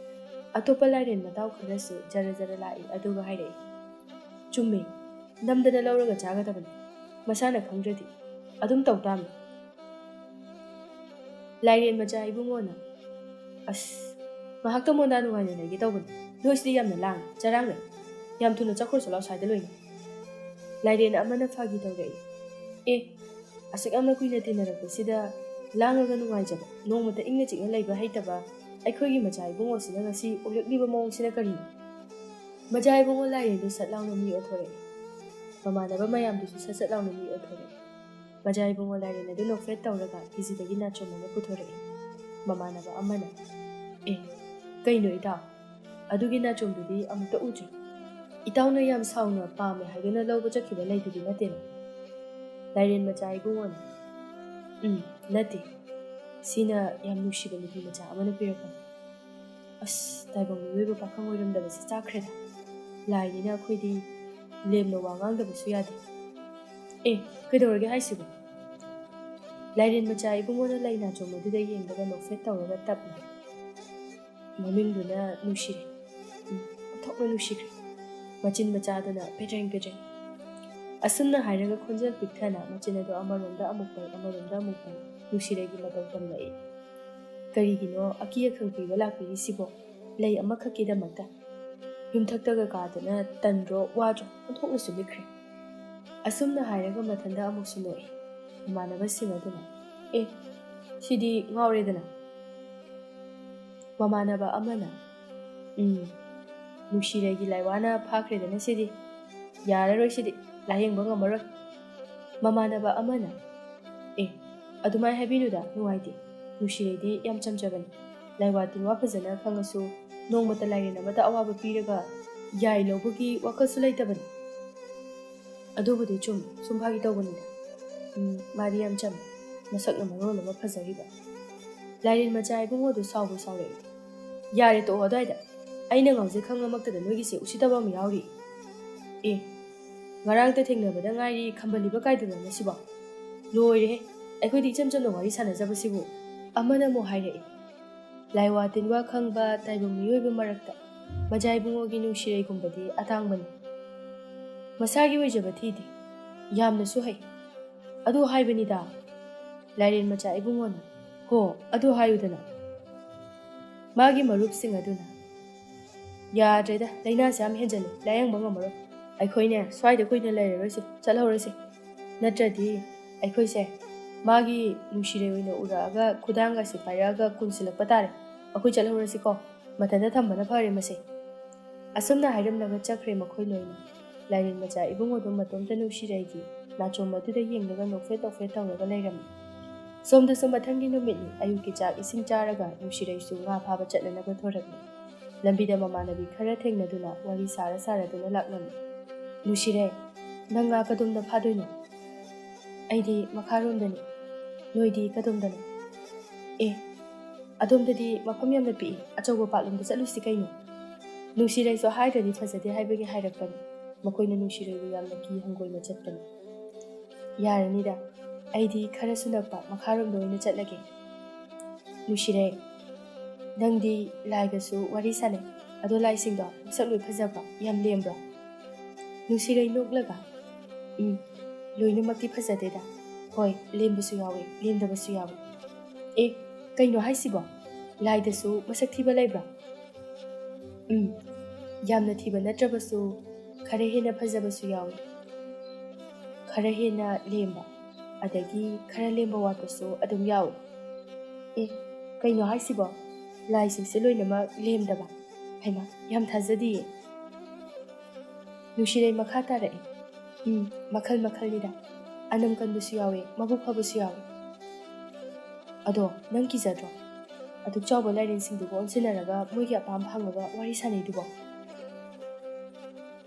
ꯑꯇꯣꯞꯄ ꯂꯥꯏꯔꯦꯟ ꯃꯇꯥꯎ ꯈꯔꯁꯨ ꯖꯔ ꯖꯔ ꯂꯥꯛꯏ, ꯑꯗꯨꯒ ꯍꯥꯏꯔꯛꯏ, "ꯆꯨꯝꯃꯦ, ꯅꯝꯗꯅ ꯂꯧꯔꯒ ꯆꯥꯒꯗꯕꯅꯤ꯫ ꯃꯁꯥꯅ ꯈꯪꯗ꯭ꯔꯗꯤ ꯑꯗꯨꯝ ꯇꯧ ꯇꯥꯕꯅꯤ꯫" ꯂꯥꯏꯔꯦꯟ ꯃꯆꯥ ꯏꯕꯨꯡꯉꯣꯅ, "ꯑꯁ, ꯉꯥꯏꯍꯥꯛꯇ ꯃꯣꯟꯗꯥ ꯅꯨꯡꯉꯥꯏꯅ ꯂꯩꯒꯦ ꯇꯧꯕꯅꯤ꯫ ꯅꯣꯏꯁꯤꯗꯤ ꯌꯥꯝꯅ ꯂꯥꯡꯉꯤ, ꯆꯔꯥꯡꯅꯩ꯫ ꯌꯥꯝ ꯊꯨꯅ ꯆꯠꯈ꯭ꯔꯣ ꯆꯠꯂꯣ ꯑꯁ꯭ꯋꯥꯏꯗ ꯂꯣꯏꯅ꯫" ꯂꯥꯏꯔꯦꯟ ꯑꯃꯅ ꯐꯥꯒꯤ ꯇꯧꯔꯛꯏ, "ꯑꯦ, ꯑꯁꯨꯛ ꯌꯥꯝꯅ ꯀꯨꯏꯅ ꯇꯤꯟꯅꯔꯛꯄꯁꯤꯗ ꯂꯥꯡꯉꯒ ꯅꯨꯡꯉꯥꯏꯖꯕ, ꯅꯣꯡꯃꯇ ꯏꯪꯅ ꯆꯤꯛꯅ ꯂꯩꯕ ꯍꯩꯇꯕ ꯑꯩꯈꯣꯏꯒꯤ ꯃꯆꯥ ꯏꯕꯨꯡꯉꯣꯁꯤꯅ ꯉꯁꯤ ꯑꯣꯏꯔꯛꯂꯤꯕ ꯃꯑꯣꯡꯁꯤꯅ ꯀꯔꯤꯅꯣ?" ꯃꯆꯥ ꯏꯕꯨꯡꯉꯣ ꯂꯥꯏꯔꯦꯟꯗꯨ ꯁꯠ ꯂꯥꯎꯅ ꯃꯤ ꯑꯣꯟꯊꯣꯔꯛꯏ꯫ ꯃꯃꯥꯟꯅꯕ ꯃꯌꯥꯝꯗꯨꯁꯨ ꯁꯠ ꯁꯠ ꯂꯥꯎꯅ ꯃꯤ ꯑꯣꯟꯊꯣꯔꯛꯏ꯫ ꯃꯆꯥ ꯏꯕꯨꯡꯉꯣ ꯂꯥꯏꯔꯦꯟ ꯑꯗꯨ ꯅꯣꯛꯐꯦꯠ ꯇꯧꯔꯒ ꯀꯦꯖꯤꯗꯒꯤ ꯅꯥꯆꯣꯝ ꯑꯃ ꯄꯨꯊꯣꯔꯛꯏ꯫ ꯃꯃꯥꯟꯅꯕ ꯑꯃꯅ, "ꯑꯦ, ꯀꯩꯅꯣ ꯏꯇꯥꯎ? ꯑꯗꯨꯒꯤ ꯅꯥꯆꯣꯝꯗꯨꯗꯤ ꯑꯃꯨꯛꯇ ꯎꯗ꯭ꯔꯤ꯫ ꯏꯇꯥꯎꯅ ꯌꯥꯝ ꯁꯥꯎꯅ ꯄꯥꯝꯃꯦ ꯍꯥꯏꯗꯨꯅ ꯂꯧꯕ ꯆꯠꯈꯤꯕ ꯂꯩꯗꯨꯗꯤ ꯅꯠꯇꯦꯅ?" ꯂꯥꯏꯔꯦꯟ ꯃꯆꯥ ꯏꯕꯨꯡꯉꯣꯅ, "ꯎꯝ, ꯅꯠꯇꯦ꯫ ꯁꯤꯅ ꯌꯥꯝ ꯅꯨꯡꯁꯤꯕ ꯅꯨꯄꯤ ꯃꯆꯥ ꯑꯃꯅ ꯄꯤꯔꯛꯄꯅꯤ꯫" ꯑꯁ, ꯇꯥꯏꯕꯪ ꯃꯤꯑꯣꯏꯕ ꯄꯥꯈꯪ ꯑꯣꯏꯔꯝꯗꯕꯁꯦ ꯆꯥꯛꯈ꯭ꯔꯦꯗ꯫ ꯂꯥꯏꯅꯤꯅ ꯑꯩꯈꯣꯏꯗꯤ ꯂꯦꯝꯅ ꯋꯥ ꯉꯥꯡꯗꯕꯁꯨ ꯌꯥꯗꯦ꯫ "ꯑꯦ, ꯀꯩꯗꯧꯔꯒꯦ ꯍꯥꯏꯁꯤꯕꯣ?" ꯂꯥꯏꯔꯦꯟ ꯃꯆꯥ ꯏꯕꯨꯡꯉꯣꯅ ꯂꯩ ꯅꯥꯆꯣꯝ ꯑꯗꯨꯗ ꯌꯦꯡꯂꯒ ꯅꯣꯛꯐꯦꯠ ꯇꯧꯔꯒ ꯇꯞꯅ, "ꯃꯃꯤꯡꯗꯨꯅ ꯅꯨꯡꯁꯤꯔꯦ꯫ ꯎꯝ, ꯑꯣꯟꯊꯣꯛꯅ ꯅꯨꯡꯁꯤꯈ꯭ꯔꯦ꯫ ꯃꯆꯤꯟ ꯃꯆꯥꯗꯨꯅ ꯄꯦꯗ꯭ꯔꯦꯡ ꯄꯦꯗ꯭ꯔꯦꯡ꯫ ꯑꯁꯨꯝꯅ ꯍꯥꯏꯔꯒ ꯈꯣꯟꯖꯦꯜ ꯄꯤꯛꯊꯅ ꯃꯆꯤꯟ ꯑꯗꯨ ꯑꯃꯔꯣꯝꯗ ꯑꯃꯨꯛ ꯄꯩ, ꯑꯃꯔꯣꯝꯗ ꯑꯃꯨꯛ ꯄꯩ, ꯅꯨꯡꯁꯤꯔꯩꯒꯤ ꯃꯇꯧ ꯇꯝꯂꯛꯏ꯫ ꯀꯔꯤꯒꯤꯅꯣ ꯑꯀꯤ ꯑꯈꯪ ꯄꯤꯕ ꯂꯥꯛꯄꯤꯔꯤꯁꯤꯕꯣ? ꯂꯩ ꯑꯃꯈꯛꯀꯤꯗꯃꯛꯇ? ꯌꯨꯝꯊꯛꯇꯒ ꯀꯥꯗꯨꯅ ꯇꯟꯗ꯭ꯔꯣ ꯋꯥꯗ꯭ꯔꯣ? ꯑꯣꯟꯊꯣꯛꯅꯁꯨ ꯂꯤꯛꯈ꯭ꯔꯦ꯫ ꯑꯁꯨꯝꯅ ꯍꯥꯏꯔꯒ ꯃꯊꯟꯇ ꯑꯃꯨꯛꯁꯨ ꯅꯣꯛꯏ꯫ ꯃꯃꯥꯟꯅꯕꯁꯤꯡ ꯑꯗꯨꯅ, "ꯑꯦ, ꯁꯤꯗꯤ ꯉꯥꯎꯔꯦꯗꯅ"꯫ ꯃꯃꯥꯟꯅꯕ ꯑꯃꯅ, "ꯎꯝ, ꯅꯨꯡꯁꯤꯔꯩꯒꯤ ꯂꯥꯏꯋꯥꯅ ꯐꯥꯈ꯭ꯔꯦꯗꯅ ꯁꯤꯗꯤ꯫ ꯌꯥꯔꯔꯣꯏ ꯁꯤꯗꯤ, ꯂꯥꯌꯦꯡꯕ ꯉꯝꯃꯔꯣꯏ"꯫ ꯃꯃꯥꯟꯅꯕ ꯑꯃꯅ, "ꯑꯦ, ꯑꯗꯨꯃꯥꯏ ꯍꯥꯏꯕꯤꯅꯨꯗ, ꯅꯨꯡꯉꯥꯏꯇꯦ꯫ ꯅꯨꯡꯁꯤꯔꯩꯗꯤ ꯌꯥꯝ ꯆꯝꯖꯕꯅꯤ꯫ ꯂꯥꯏꯋꯥ ꯇꯤꯟꯋꯥ ꯐꯖꯅ ꯈꯪꯉꯁꯨ ꯅꯣꯡꯃꯇ ꯂꯥꯏꯔꯦꯟ ꯑꯃꯗ ꯑꯋꯥꯕ ꯄꯤꯔꯒ ꯌꯥꯏ ꯂꯧꯕꯒꯤ ꯋꯥꯈꯜꯁꯨ ꯂꯩꯇꯕꯅꯤ"꯫ "ꯑꯗꯨꯕꯨꯗꯤ ꯆꯨꯝ, ꯁꯨꯝ ꯐꯥꯒꯤ ꯇꯧꯕꯅꯤꯗ꯫ ꯎꯝ, ꯃꯥꯗꯤ ꯌꯥꯝ ꯆꯝꯃꯤ, ꯃꯁꯛꯅ ꯃꯔꯣꯜ ꯑꯃ ꯐꯖꯔꯤꯕ"꯫ ꯂꯥꯏꯔꯦꯟ ꯃꯆꯥ ꯏꯕꯨꯡꯉꯣꯗꯨ ꯁꯥꯎꯕꯨ ꯁꯥꯎꯔꯛꯏ꯫ "ꯌꯥꯔꯦ, ꯇꯣꯛꯑꯣ ꯑꯗꯨꯋꯥꯏꯗ꯫ ꯑꯩꯅ ꯉꯥꯎꯖꯩ ꯈꯪꯉꯃꯛꯇꯗ ꯅꯣꯏꯒꯤꯁꯦ ꯎꯁꯤꯠꯇꯕ ꯑꯃ ꯌꯥꯎꯔꯤ꯫ ꯑꯦ, ꯉꯔꯥꯡꯇ ꯊꯦꯡꯅꯕꯗ ꯉꯥꯏꯔꯤ, ꯈꯝꯕꯜꯂꯤꯕ ꯀꯥꯏꯗꯅꯣ ꯃꯁꯤꯕꯣ? ꯂꯣꯏꯔꯦꯍꯦ, ꯑꯩꯈꯣꯏꯗꯤ ꯏꯆꯝ ꯆꯝꯅ ꯋꯥꯔꯤ ꯁꯥꯟꯅꯖꯕꯁꯤꯕꯨ"꯫ ꯑꯃꯅ ꯑꯃꯨꯛ ꯍꯥꯏꯔꯛꯏ꯫ ꯂꯥꯏꯋꯥ ꯇꯤꯟꯋꯥ ꯈꯪꯕ ꯇꯥꯏꯕꯪ ꯃꯤꯑꯣꯏꯕ ꯃꯔꯛꯇ ꯃꯖꯥ ꯏꯕꯨꯡꯉꯣꯒꯤ ꯅꯨꯡꯁꯤꯔꯩꯒꯨꯝꯕꯗꯤ ꯑꯇꯥꯡꯕꯅꯤ꯫ ꯃꯁꯥꯒꯤ ꯑꯣꯏꯖꯕ ꯊꯤꯗꯦ, ꯌꯥꯝꯅꯁꯨ ꯍꯩ꯫ ꯑꯗꯨ ꯍꯥꯏꯕꯅꯤꯗ꯫ ꯂꯥꯏꯔꯦꯟ ꯃꯆꯥ ꯏꯕꯨꯡꯉꯣꯅ, "ꯍꯣ, ꯑꯗꯨ ꯍꯥꯏꯌꯨꯗꯅ"꯫ ꯃꯥꯒꯤ ꯃꯔꯨꯞꯁꯤꯡ ꯑꯗꯨꯅ, "ꯌꯥꯗ꯭ꯔꯦꯗ, ꯂꯥꯏꯅꯥꯁꯦ ꯌꯥꯝ ꯍꯦꯟꯖꯜꯂꯦ, ꯂꯥꯌꯦꯡꯕ ꯉꯝꯃꯔꯣꯏ꯫ ꯑꯩꯈꯣꯏꯅꯦ, ꯁ꯭ꯋꯥꯏꯗ ꯀꯨꯏꯅ ꯂꯩꯔꯔꯣꯏꯁꯦ, ꯆꯠꯍꯧꯔꯁꯦ꯫ ꯅꯠꯇ꯭ꯔꯗꯤ ꯑꯩꯈꯣꯏꯁꯦ ꯃꯥꯒꯤ ꯅꯨꯡꯁꯤꯔꯩ ꯑꯣꯏꯅ ꯎꯔꯛꯑꯒ ꯈꯨꯗꯥꯡꯒꯁꯦ ꯄꯥꯏꯔꯛꯑꯒ ꯀꯨꯟꯁꯤꯜꯂꯛꯄ ꯇꯥꯔꯦ꯫ ꯑꯩꯈꯣꯏ ꯆꯠꯍꯧꯔꯁꯤꯀꯣ, ꯃꯊꯟꯇ ꯊꯝꯕꯅ ꯐꯔꯦ ꯃꯁꯦ"꯫ ꯑꯁꯨꯝꯅ ꯍꯥꯏꯔꯝꯂꯒ ꯆꯠꯈ꯭ꯔꯦ ꯃꯈꯣꯏ ꯂꯣꯏꯅ꯫ ꯂꯥꯏꯔꯦꯟ ꯃꯆꯥ ꯏꯕꯨꯡꯉꯣꯗꯨ ꯃꯇꯣꯝꯇ ꯅꯨꯡꯁꯤꯔꯩꯒꯤ ꯅꯥꯆꯣꯝ ꯑꯗꯨꯗ ꯌꯦꯡꯂꯒ ꯅꯣꯛꯐꯦꯠ ꯅꯣꯛꯐꯦꯠ ꯇꯧꯔꯒ ꯂꯩꯔꯝꯃꯤ꯫ ꯁꯣꯝꯗꯁꯨ ꯃꯊꯪꯒꯤ ꯅꯨꯃꯤꯠꯅꯤ꯫ ꯑꯌꯨꯛꯀꯤ ꯆꯥꯛ ꯏꯁꯤꯡ ꯆꯥꯔꯒ ꯅꯨꯡꯁꯤꯔꯩꯁꯨ ꯉꯥ ꯐꯥꯕ ꯆꯠꯅꯅꯕ ꯊꯣꯔꯛꯂꯤ꯫ ꯂꯝꯕꯤꯗ ꯃꯃꯥꯟꯅꯕꯤ ꯈꯔ ꯊꯦꯡꯅꯗꯨꯅ ꯋꯥꯔꯤ ꯁꯥꯔ ꯁꯥꯔꯗꯨꯅ ꯂꯥꯛꯂꯝꯃꯤ꯫ "ꯅꯨꯡꯁꯤꯔꯩ, ꯅꯪ ꯉꯥ ꯀꯗꯣꯝꯗ ꯐꯥꯗꯣꯏꯅꯣ?" "ꯑꯩꯗꯤ ꯃꯈꯥꯔꯣꯝꯗꯅꯤ꯫ ꯅꯣꯏꯗꯤ ꯀꯗꯣꯝꯗꯅꯣ?" "ꯑꯦ, ꯑꯗꯣꯝꯗꯗꯤ ꯃꯐꯝ ꯌꯥꯝꯅ ꯄꯤꯛꯏ, ꯑꯆꯧꯕ ꯄꯥꯠꯂꯣꯝꯗ ꯆꯠꯂꯨꯁꯤ ꯀꯩꯅꯣ?" ꯅꯨꯡꯁꯤꯔꯩꯁꯨ ꯍꯥꯏꯗ꯭ꯔꯗꯤ ꯐꯖꯗꯦ ꯍꯥꯏꯕꯒꯤ ꯍꯥꯏꯔꯛꯄꯅꯤ꯫ ꯃꯈꯣꯏꯅ ꯅꯨꯡꯁꯤꯔꯩꯕꯨ ꯌꯥꯝꯅ ꯀꯤ ꯍꯪꯒꯣꯏꯅ ꯆꯠꯄꯅꯤ꯫ "ꯌꯥꯔꯅꯤꯗ, ꯑꯩꯗꯤ ꯈꯔꯁꯨ ꯅꯛꯄ ꯃꯈꯥꯔꯣꯝꯗ ꯑꯣꯏꯅ ꯆꯠꯂꯒꯦ꯫ ꯅꯨꯡꯁꯤꯔꯩ, ꯅꯪꯗꯤ ꯂꯥꯏꯒꯁꯨ ꯋꯥꯔꯤ ꯁꯥꯟꯅꯩ, ꯑꯗꯣ ꯂꯥꯏꯁꯤꯡꯗꯣ ꯃꯁꯛ ꯂꯣꯏ ꯐꯖꯕ꯭ꯔꯣ? ꯌꯥꯝ ꯂꯦꯝꯕ꯭ꯔꯣ? ꯅꯨꯡꯁꯤꯔꯩ ꯅꯣꯛꯂꯒ, "ꯎꯝ, ꯂꯣꯏꯅꯃꯛꯇꯤ ꯐꯖꯗꯦꯗ꯫ ꯍꯣꯏ, ꯂꯦꯝꯕꯁꯨ ꯌꯥꯎꯋꯤ, ꯂꯦꯝꯗꯕꯁꯨ ꯌꯥꯎꯋꯤ꯫" "ꯑꯦ, ꯀꯩꯅꯣ ꯍꯥꯏꯁꯤꯕꯣ? ꯂꯥꯏꯗꯁꯨ ꯃꯁꯛ ꯊꯤꯕ ꯂꯩꯕ꯭ꯔꯣ?" "ꯎꯝ, ꯌꯥꯝꯅ ꯊꯤꯕ ꯅꯠꯇ꯭ꯔꯕꯁꯨ ꯈꯔ ꯍꯦꯟꯅ ꯐꯖꯕꯁꯨ ꯌꯥꯎꯋꯤ, ꯈꯔ ꯍꯦꯟꯅ ꯂꯦꯝꯕ, ꯑꯗꯒꯤ ꯈꯔ ꯂꯦꯝꯕ ꯋꯥꯠꯄꯁꯨ ꯑꯗꯨꯝ ꯌꯥꯎꯋꯤ꯫" "ꯑꯦ, ꯀꯩꯅꯣ ꯍꯥꯏꯁꯤꯕꯣ? ꯂꯥꯏꯁꯤꯡꯁꯦ ꯂꯣꯏꯅꯃꯛ ꯂꯦꯝꯗꯕ? ꯍꯩꯃꯥ, ꯌꯥꯝ ꯊꯥꯖꯗꯤꯌꯦ꯫" ꯅꯨꯡꯁꯤꯔꯩ ꯃꯈꯥ ꯇꯥꯔꯛꯏ, "ꯎꯝ, ꯃꯈꯜ ꯃꯈꯜꯅꯤꯗ꯫ ꯑꯅꯝ ꯀꯟꯕꯁꯨ ꯌꯥꯎꯋꯦ, ꯃꯕꯨꯛ ꯐꯕꯁꯨ ꯌꯥꯎꯋꯦ꯫" "ꯑꯗꯣ ꯅꯪ ꯀꯤꯖꯗ꯭ꯔꯣ? ꯑꯗꯨꯛ ꯆꯥꯎꯕ ꯂꯥꯏꯔꯦꯟꯁꯤꯡꯗꯨꯒ ꯑꯣꯟꯁꯤꯟꯅꯔꯒ ꯃꯣꯏꯒꯤ ꯑꯄꯥꯝꯕ ꯍꯪꯉꯒ ꯋꯥꯔꯤ ꯁꯥꯟꯅꯩꯗꯨꯕꯣ?"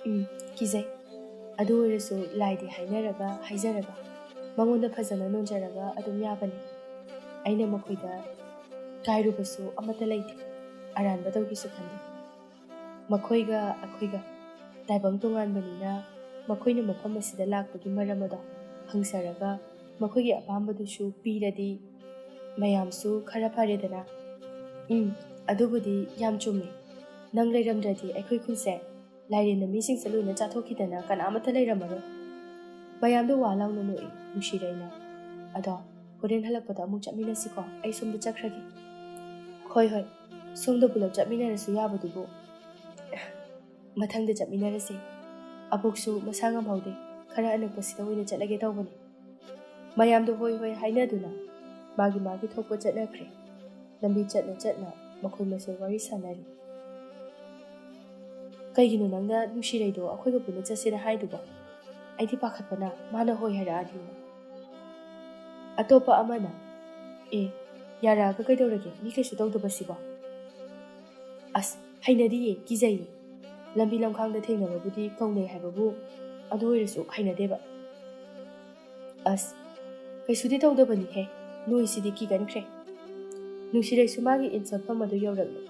"ꯎꯝ, ꯀꯤꯖꯩ꯫ ꯑꯗꯨ ꯑꯣꯏꯔꯁꯨ ꯂꯥꯏꯗꯤ ꯍꯥꯏꯅꯔꯒ ꯍꯥꯏꯖꯔꯒ ꯃꯉꯣꯟꯗ ꯐꯖꯅ ꯅꯣꯟꯖꯔꯒ ꯑꯗꯨꯝ ꯌꯥꯕꯅꯤ꯫ ꯑꯩꯅ ꯃꯈꯣꯏꯗ ꯀꯥꯏꯔꯨꯕꯁꯨ ꯑꯃꯠꯇ ꯂꯩꯇꯦ꯫ ꯑꯔꯥꯟꯕ ꯇꯧꯒꯦꯁꯨ ꯈꯟꯗꯦ꯫ ꯃꯈꯣꯏꯒ ꯑꯩꯈꯣꯏꯒ ꯇꯥꯏꯕꯪ ꯇꯣꯉꯥꯟꯕꯅꯤꯅ ꯃꯈꯣꯏꯅ ꯃꯐꯝ ꯑꯁꯤꯗ ꯂꯥꯛꯄꯒꯤ ꯃꯔꯝ ꯑꯗꯣ ꯍꯪꯖꯔꯒ ꯃꯈꯣꯏꯒꯤ ꯑꯄꯥꯝꯕꯗꯨꯁꯨ ꯄꯤꯔꯗꯤ ꯃꯌꯥꯝꯁꯨ ꯈꯔ ꯐꯔꯦꯗꯅ꯫" "ꯎꯝ, ꯑꯗꯨꯕꯨꯗꯤ ꯌꯥꯝ ꯆꯨꯝꯃꯦ꯫ ꯅꯪ ꯂꯩꯔꯝꯗ꯭ꯔꯗꯤ ꯑꯩꯈꯣꯏ ꯈꯨꯜꯁꯦ ꯂꯥꯏꯔꯦꯟꯅ ꯃꯤꯁꯤꯡꯁꯦ ꯂꯣꯏꯅ ꯆꯥꯊꯣꯛꯈꯤꯗꯅ ꯀꯅꯥꯃꯠꯇ ꯂꯩꯔꯝꯃꯔꯣꯏ꯫" ꯃꯌꯥꯝꯗꯣ ꯋꯥ ꯂꯥꯎꯅ ꯅꯣꯛꯏ꯫ ꯅꯨꯡꯁꯤꯔꯩꯅ, "ꯑꯗꯣ ꯍꯣꯔꯦꯟ ꯍꯜꯂꯛꯄꯗ ꯑꯃꯨꯛ ꯆꯠꯃꯤꯟꯅꯁꯤꯀꯣ, ꯑꯩ ꯁꯣꯝꯗ ꯆꯠꯈ꯭ꯔꯒꯦ꯫" "ꯍꯣꯏ, ꯍꯣꯏ, ꯁꯣꯝꯗ ꯄꯨꯂꯞ ꯆꯠꯃꯤꯟꯅꯔꯁꯨ ꯌꯥꯕꯗꯨꯕꯨ꯫" "ꯃꯊꯪꯗ ꯆꯠꯃꯤꯟꯅꯔꯁꯦ꯫ ꯑꯕꯣꯛꯁꯨ ꯃꯁꯥ ꯉꯝꯍꯧꯗꯦ, ꯈꯔ ꯑꯅꯛꯄꯁꯤꯗ ꯑꯣꯏꯅ ꯆꯠꯂꯒꯦ ꯇꯧꯕꯅꯦ꯫" ꯃꯌꯥꯝꯗꯣ ꯍꯣꯏ ꯍꯣꯏ ꯍꯥꯏꯅꯗꯨꯅ ꯃꯥꯒꯤ ꯃꯥꯒꯤ ꯊꯣꯛꯄ ꯆꯠꯅꯈ꯭ꯔꯦ꯫ ꯂꯝꯕꯤ ꯆꯠꯅ ꯆꯠꯅ ꯃꯈꯣꯏ ꯃꯁꯦꯜ ꯋꯥꯔꯤ ꯁꯥꯟꯅꯔꯤ꯫ "ꯀꯩꯒꯤꯅꯣ ꯅꯪꯅ ꯅꯨꯡꯁꯤꯔꯩꯗꯣ ꯑꯩꯈꯣꯏꯒ ꯄꯨꯟꯅ ꯆꯠꯁꯦꯅ ꯍꯥꯏꯗꯨꯕꯣ? ꯑꯩꯗꯤ ꯄꯥꯈꯠꯄꯅ ꯃꯥꯅ ꯍꯣꯏ ꯍꯥꯏꯔꯛꯑꯗꯤꯅ꯫" ꯑꯇꯣꯞꯄ ꯑꯃꯅ, "ꯑꯦ, ꯌꯥꯔꯛꯑꯒ ꯀꯩꯗꯧꯔꯒꯦ? ꯃꯤ ꯀꯩꯁꯨ ꯇꯧꯗꯕꯁꯤꯕꯣ?" "ꯑꯁ, ꯍꯩꯅꯗꯤꯌꯦ, ꯀꯤꯖꯩꯌꯦ꯫ ꯂꯝꯕꯤ ꯂꯝꯈꯥꯡꯗ ꯊꯦꯡꯅꯕꯕꯨꯗꯤ ꯀꯧꯅꯩ ꯍꯥꯏꯕꯕꯨ, ꯑꯗꯨ ꯑꯣꯏꯔꯁꯨ ꯍꯩꯅꯗꯦꯕ꯫" "ꯑꯁ, ꯀꯩꯁꯨꯗꯤ ꯇꯧꯗꯕꯅꯤꯍꯦ, ꯅꯣꯏꯁꯤꯗꯤ ꯀꯤꯒꯟꯈ꯭ꯔꯦ꯫" ꯅꯨꯡꯁꯤꯔꯩꯁꯨ ꯃꯥꯒꯤ ꯏꯟ ꯁꯣꯠꯐꯝ ꯑꯗꯨ ꯌꯧꯔꯛꯂꯦ꯫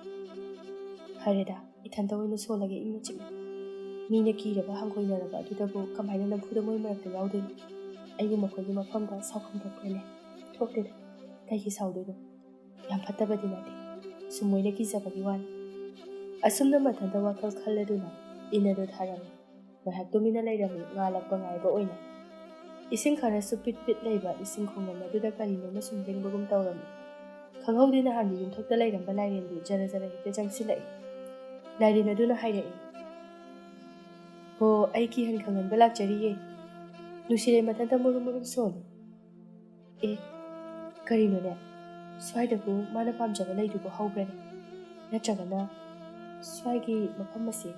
"ꯐꯔꯦꯗ, ꯏꯊꯟꯇ ꯑꯣꯏꯅ ꯁꯣꯜꯂꯒꯦ ꯏꯪꯅ ꯆꯤꯛꯅ꯫ ꯃꯤꯅ ꯀꯤꯔꯕ ꯍꯪꯒꯣꯏꯅꯔꯕ ꯑꯗꯨꯗꯕꯨ ꯀꯃꯥꯏꯅ ꯅꯝꯐꯨꯗ ꯃꯣꯏ ꯃꯔꯛꯇ ꯌꯥꯎꯗꯣꯏꯅꯣ? ꯑꯩꯕꯨ ꯃꯈꯣꯏꯒꯤ ꯃꯐꯝꯗ ꯁꯥꯎꯐꯝ ꯊꯣꯛꯄ꯭ꯔꯅꯦ? ꯊꯣꯛꯇꯦꯗ꯫ ꯀꯩꯒꯤ ꯁꯥꯎꯗꯣꯏꯅꯣ? ꯌꯥꯝ ꯐꯠꯇꯕꯗꯤ ꯅꯠꯇꯦ꯫ ꯁꯨꯝ ꯃꯣꯏꯅ ꯀꯤꯖꯕꯒꯤ ꯋꯥꯅꯤ꯫" ꯑꯁꯨꯝꯅ ꯃꯊꯟꯇ ꯋꯥꯈꯜ ꯈꯜꯂꯗꯨꯅ ꯏꯟ ꯑꯗꯨ ꯊꯥꯔꯝꯃꯤ꯫ ꯉꯥꯏꯍꯥꯛ ꯇꯨꯃꯤꯟꯅ ꯂꯩꯔꯝꯃꯤ, ꯉꯥꯜꯂꯛꯄ ꯉꯥꯏꯕ ꯑꯣꯏꯅ꯫ ꯏꯁꯤꯡ ꯈꯔꯁꯨ ꯄꯤꯠ ꯄꯤꯠ ꯂꯩꯕ ꯏꯁꯤꯡ ꯈꯣꯡꯂꯝ ꯑꯗꯨꯗ ꯀꯔꯤꯅꯣꯝꯃ ꯁꯨꯝ ꯂꯦꯡꯕꯒꯨꯝ ꯇꯧꯔꯝꯃꯤ꯫ ꯈꯪꯍꯧꯗꯦ ꯅꯍꯥꯟꯒꯤ ꯌꯨꯝꯊꯛꯇ ꯂꯩꯔꯝꯕ ꯂꯥꯏꯔꯦꯟꯗꯨ ꯖꯔ ꯖꯔ ꯍꯦꯛꯇ ꯆꯪꯁꯤꯜꯂꯛꯏ꯫ ꯂꯥꯏꯔꯦꯟ ꯑꯗꯨꯅ ꯍꯥꯏꯔꯛꯏ, "ꯍꯣ, ꯑꯩ ꯀꯤꯍꯟ ꯈꯪꯍꯟꯕ ꯂꯥꯛꯆꯔꯤꯌꯦ꯫" ꯅꯨꯡꯁꯤꯔꯦ ꯃꯊꯟꯇ ꯃꯨꯔꯨꯝ ꯃꯨꯔꯨꯝ ꯁꯣꯜꯂꯤ꯫ "ꯑꯦ, ꯀꯔꯤꯅꯣꯅꯦ? ꯁ꯭ꯋꯥꯏꯗꯕꯨ ꯃꯥꯅ ꯄꯥꯝꯖꯕ ꯂꯩꯗꯨꯕꯨ ꯍꯧꯕ꯭ꯔꯅꯦ? ꯅꯠꯇ꯭ꯔꯒꯅ ꯁ꯭ꯋꯥꯏꯒꯤ ꯃꯐꯝ ꯑꯁꯤ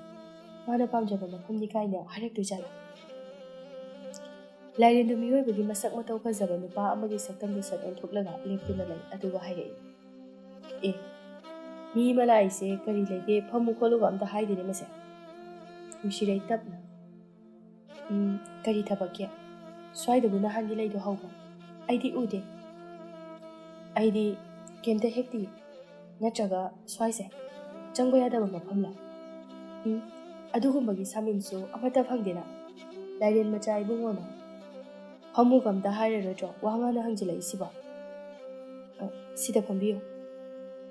ꯃꯥꯅ ꯄꯥꯝꯖꯕ ꯃꯐꯝꯅꯤ ꯀꯥꯏꯅ ꯍꯥꯏꯔꯛꯇꯣꯏꯖꯥꯠꯂꯥ?" ꯂꯥꯏꯔꯦꯟꯗꯨ ꯃꯤꯑꯣꯏꯕꯒꯤ ꯃꯁꯛ ꯃꯇꯧ ꯐꯖꯕ ꯅꯨꯄꯥ ꯑꯃꯒꯤ ꯁꯛꯇꯝꯗꯨ ꯁꯠ ꯑꯣꯟꯊꯣꯛꯂꯒ ꯂꯦꯞꯇꯨꯅ ꯂꯩ, ꯑꯗꯨꯒ ꯍꯥꯏꯔꯛꯏ, "ꯑꯦ, ꯃꯤ ꯑꯃ ꯂꯥꯛꯏꯁꯦ ꯀꯔꯤ ꯂꯩꯒꯦ, ꯐꯝꯃꯨ ꯈꯣꯠꯂꯨꯒ ꯑꯝꯇ ꯍꯥꯏꯗꯦꯅꯦ ꯃꯁꯦ?" ꯅꯨꯡꯁꯤꯔꯩ ꯇꯞꯅ, "ꯎꯝ, ꯀꯔꯤ ꯊꯕꯛꯀꯤ? ꯁ꯭ꯋꯥꯏꯗꯕꯨ ꯅꯍꯥꯟꯒꯤ ꯂꯩꯗꯣ ꯍꯧꯕ꯭ꯔꯥ? ꯑꯩꯗꯤ ꯎꯗꯦ꯫ ꯑꯩꯗꯤ ꯀꯩꯝꯇ ꯍꯦꯛꯇꯤ꯫ ꯅꯠꯇ꯭ꯔꯒ ꯁ꯭ꯋꯥꯏꯁꯦ ꯆꯪꯕ ꯌꯥꯗꯕ ꯃꯐꯝꯂ? ꯎꯝ, ꯑꯗꯨꯒꯨꯝꯕꯒꯤ ꯁꯥꯃꯤꯟꯁꯨ ꯑꯃꯠꯇ ꯐꯪꯗꯦꯅ꯫ ꯂꯥꯏꯔꯦꯟ ꯃꯆꯥ ꯏꯕꯨꯡꯉꯣꯅ ꯐꯃꯨꯒ ꯑꯝꯇ ꯍꯥꯏꯔꯔꯣꯏꯗ꯭ꯔꯣ ꯋꯥ ꯉꯥꯡꯅ ꯍꯪꯖꯤꯜꯂꯛꯏꯁꯤꯕꯣ? ꯑ, ꯁꯤꯗ ꯐꯝꯕꯤꯌꯨ꯫"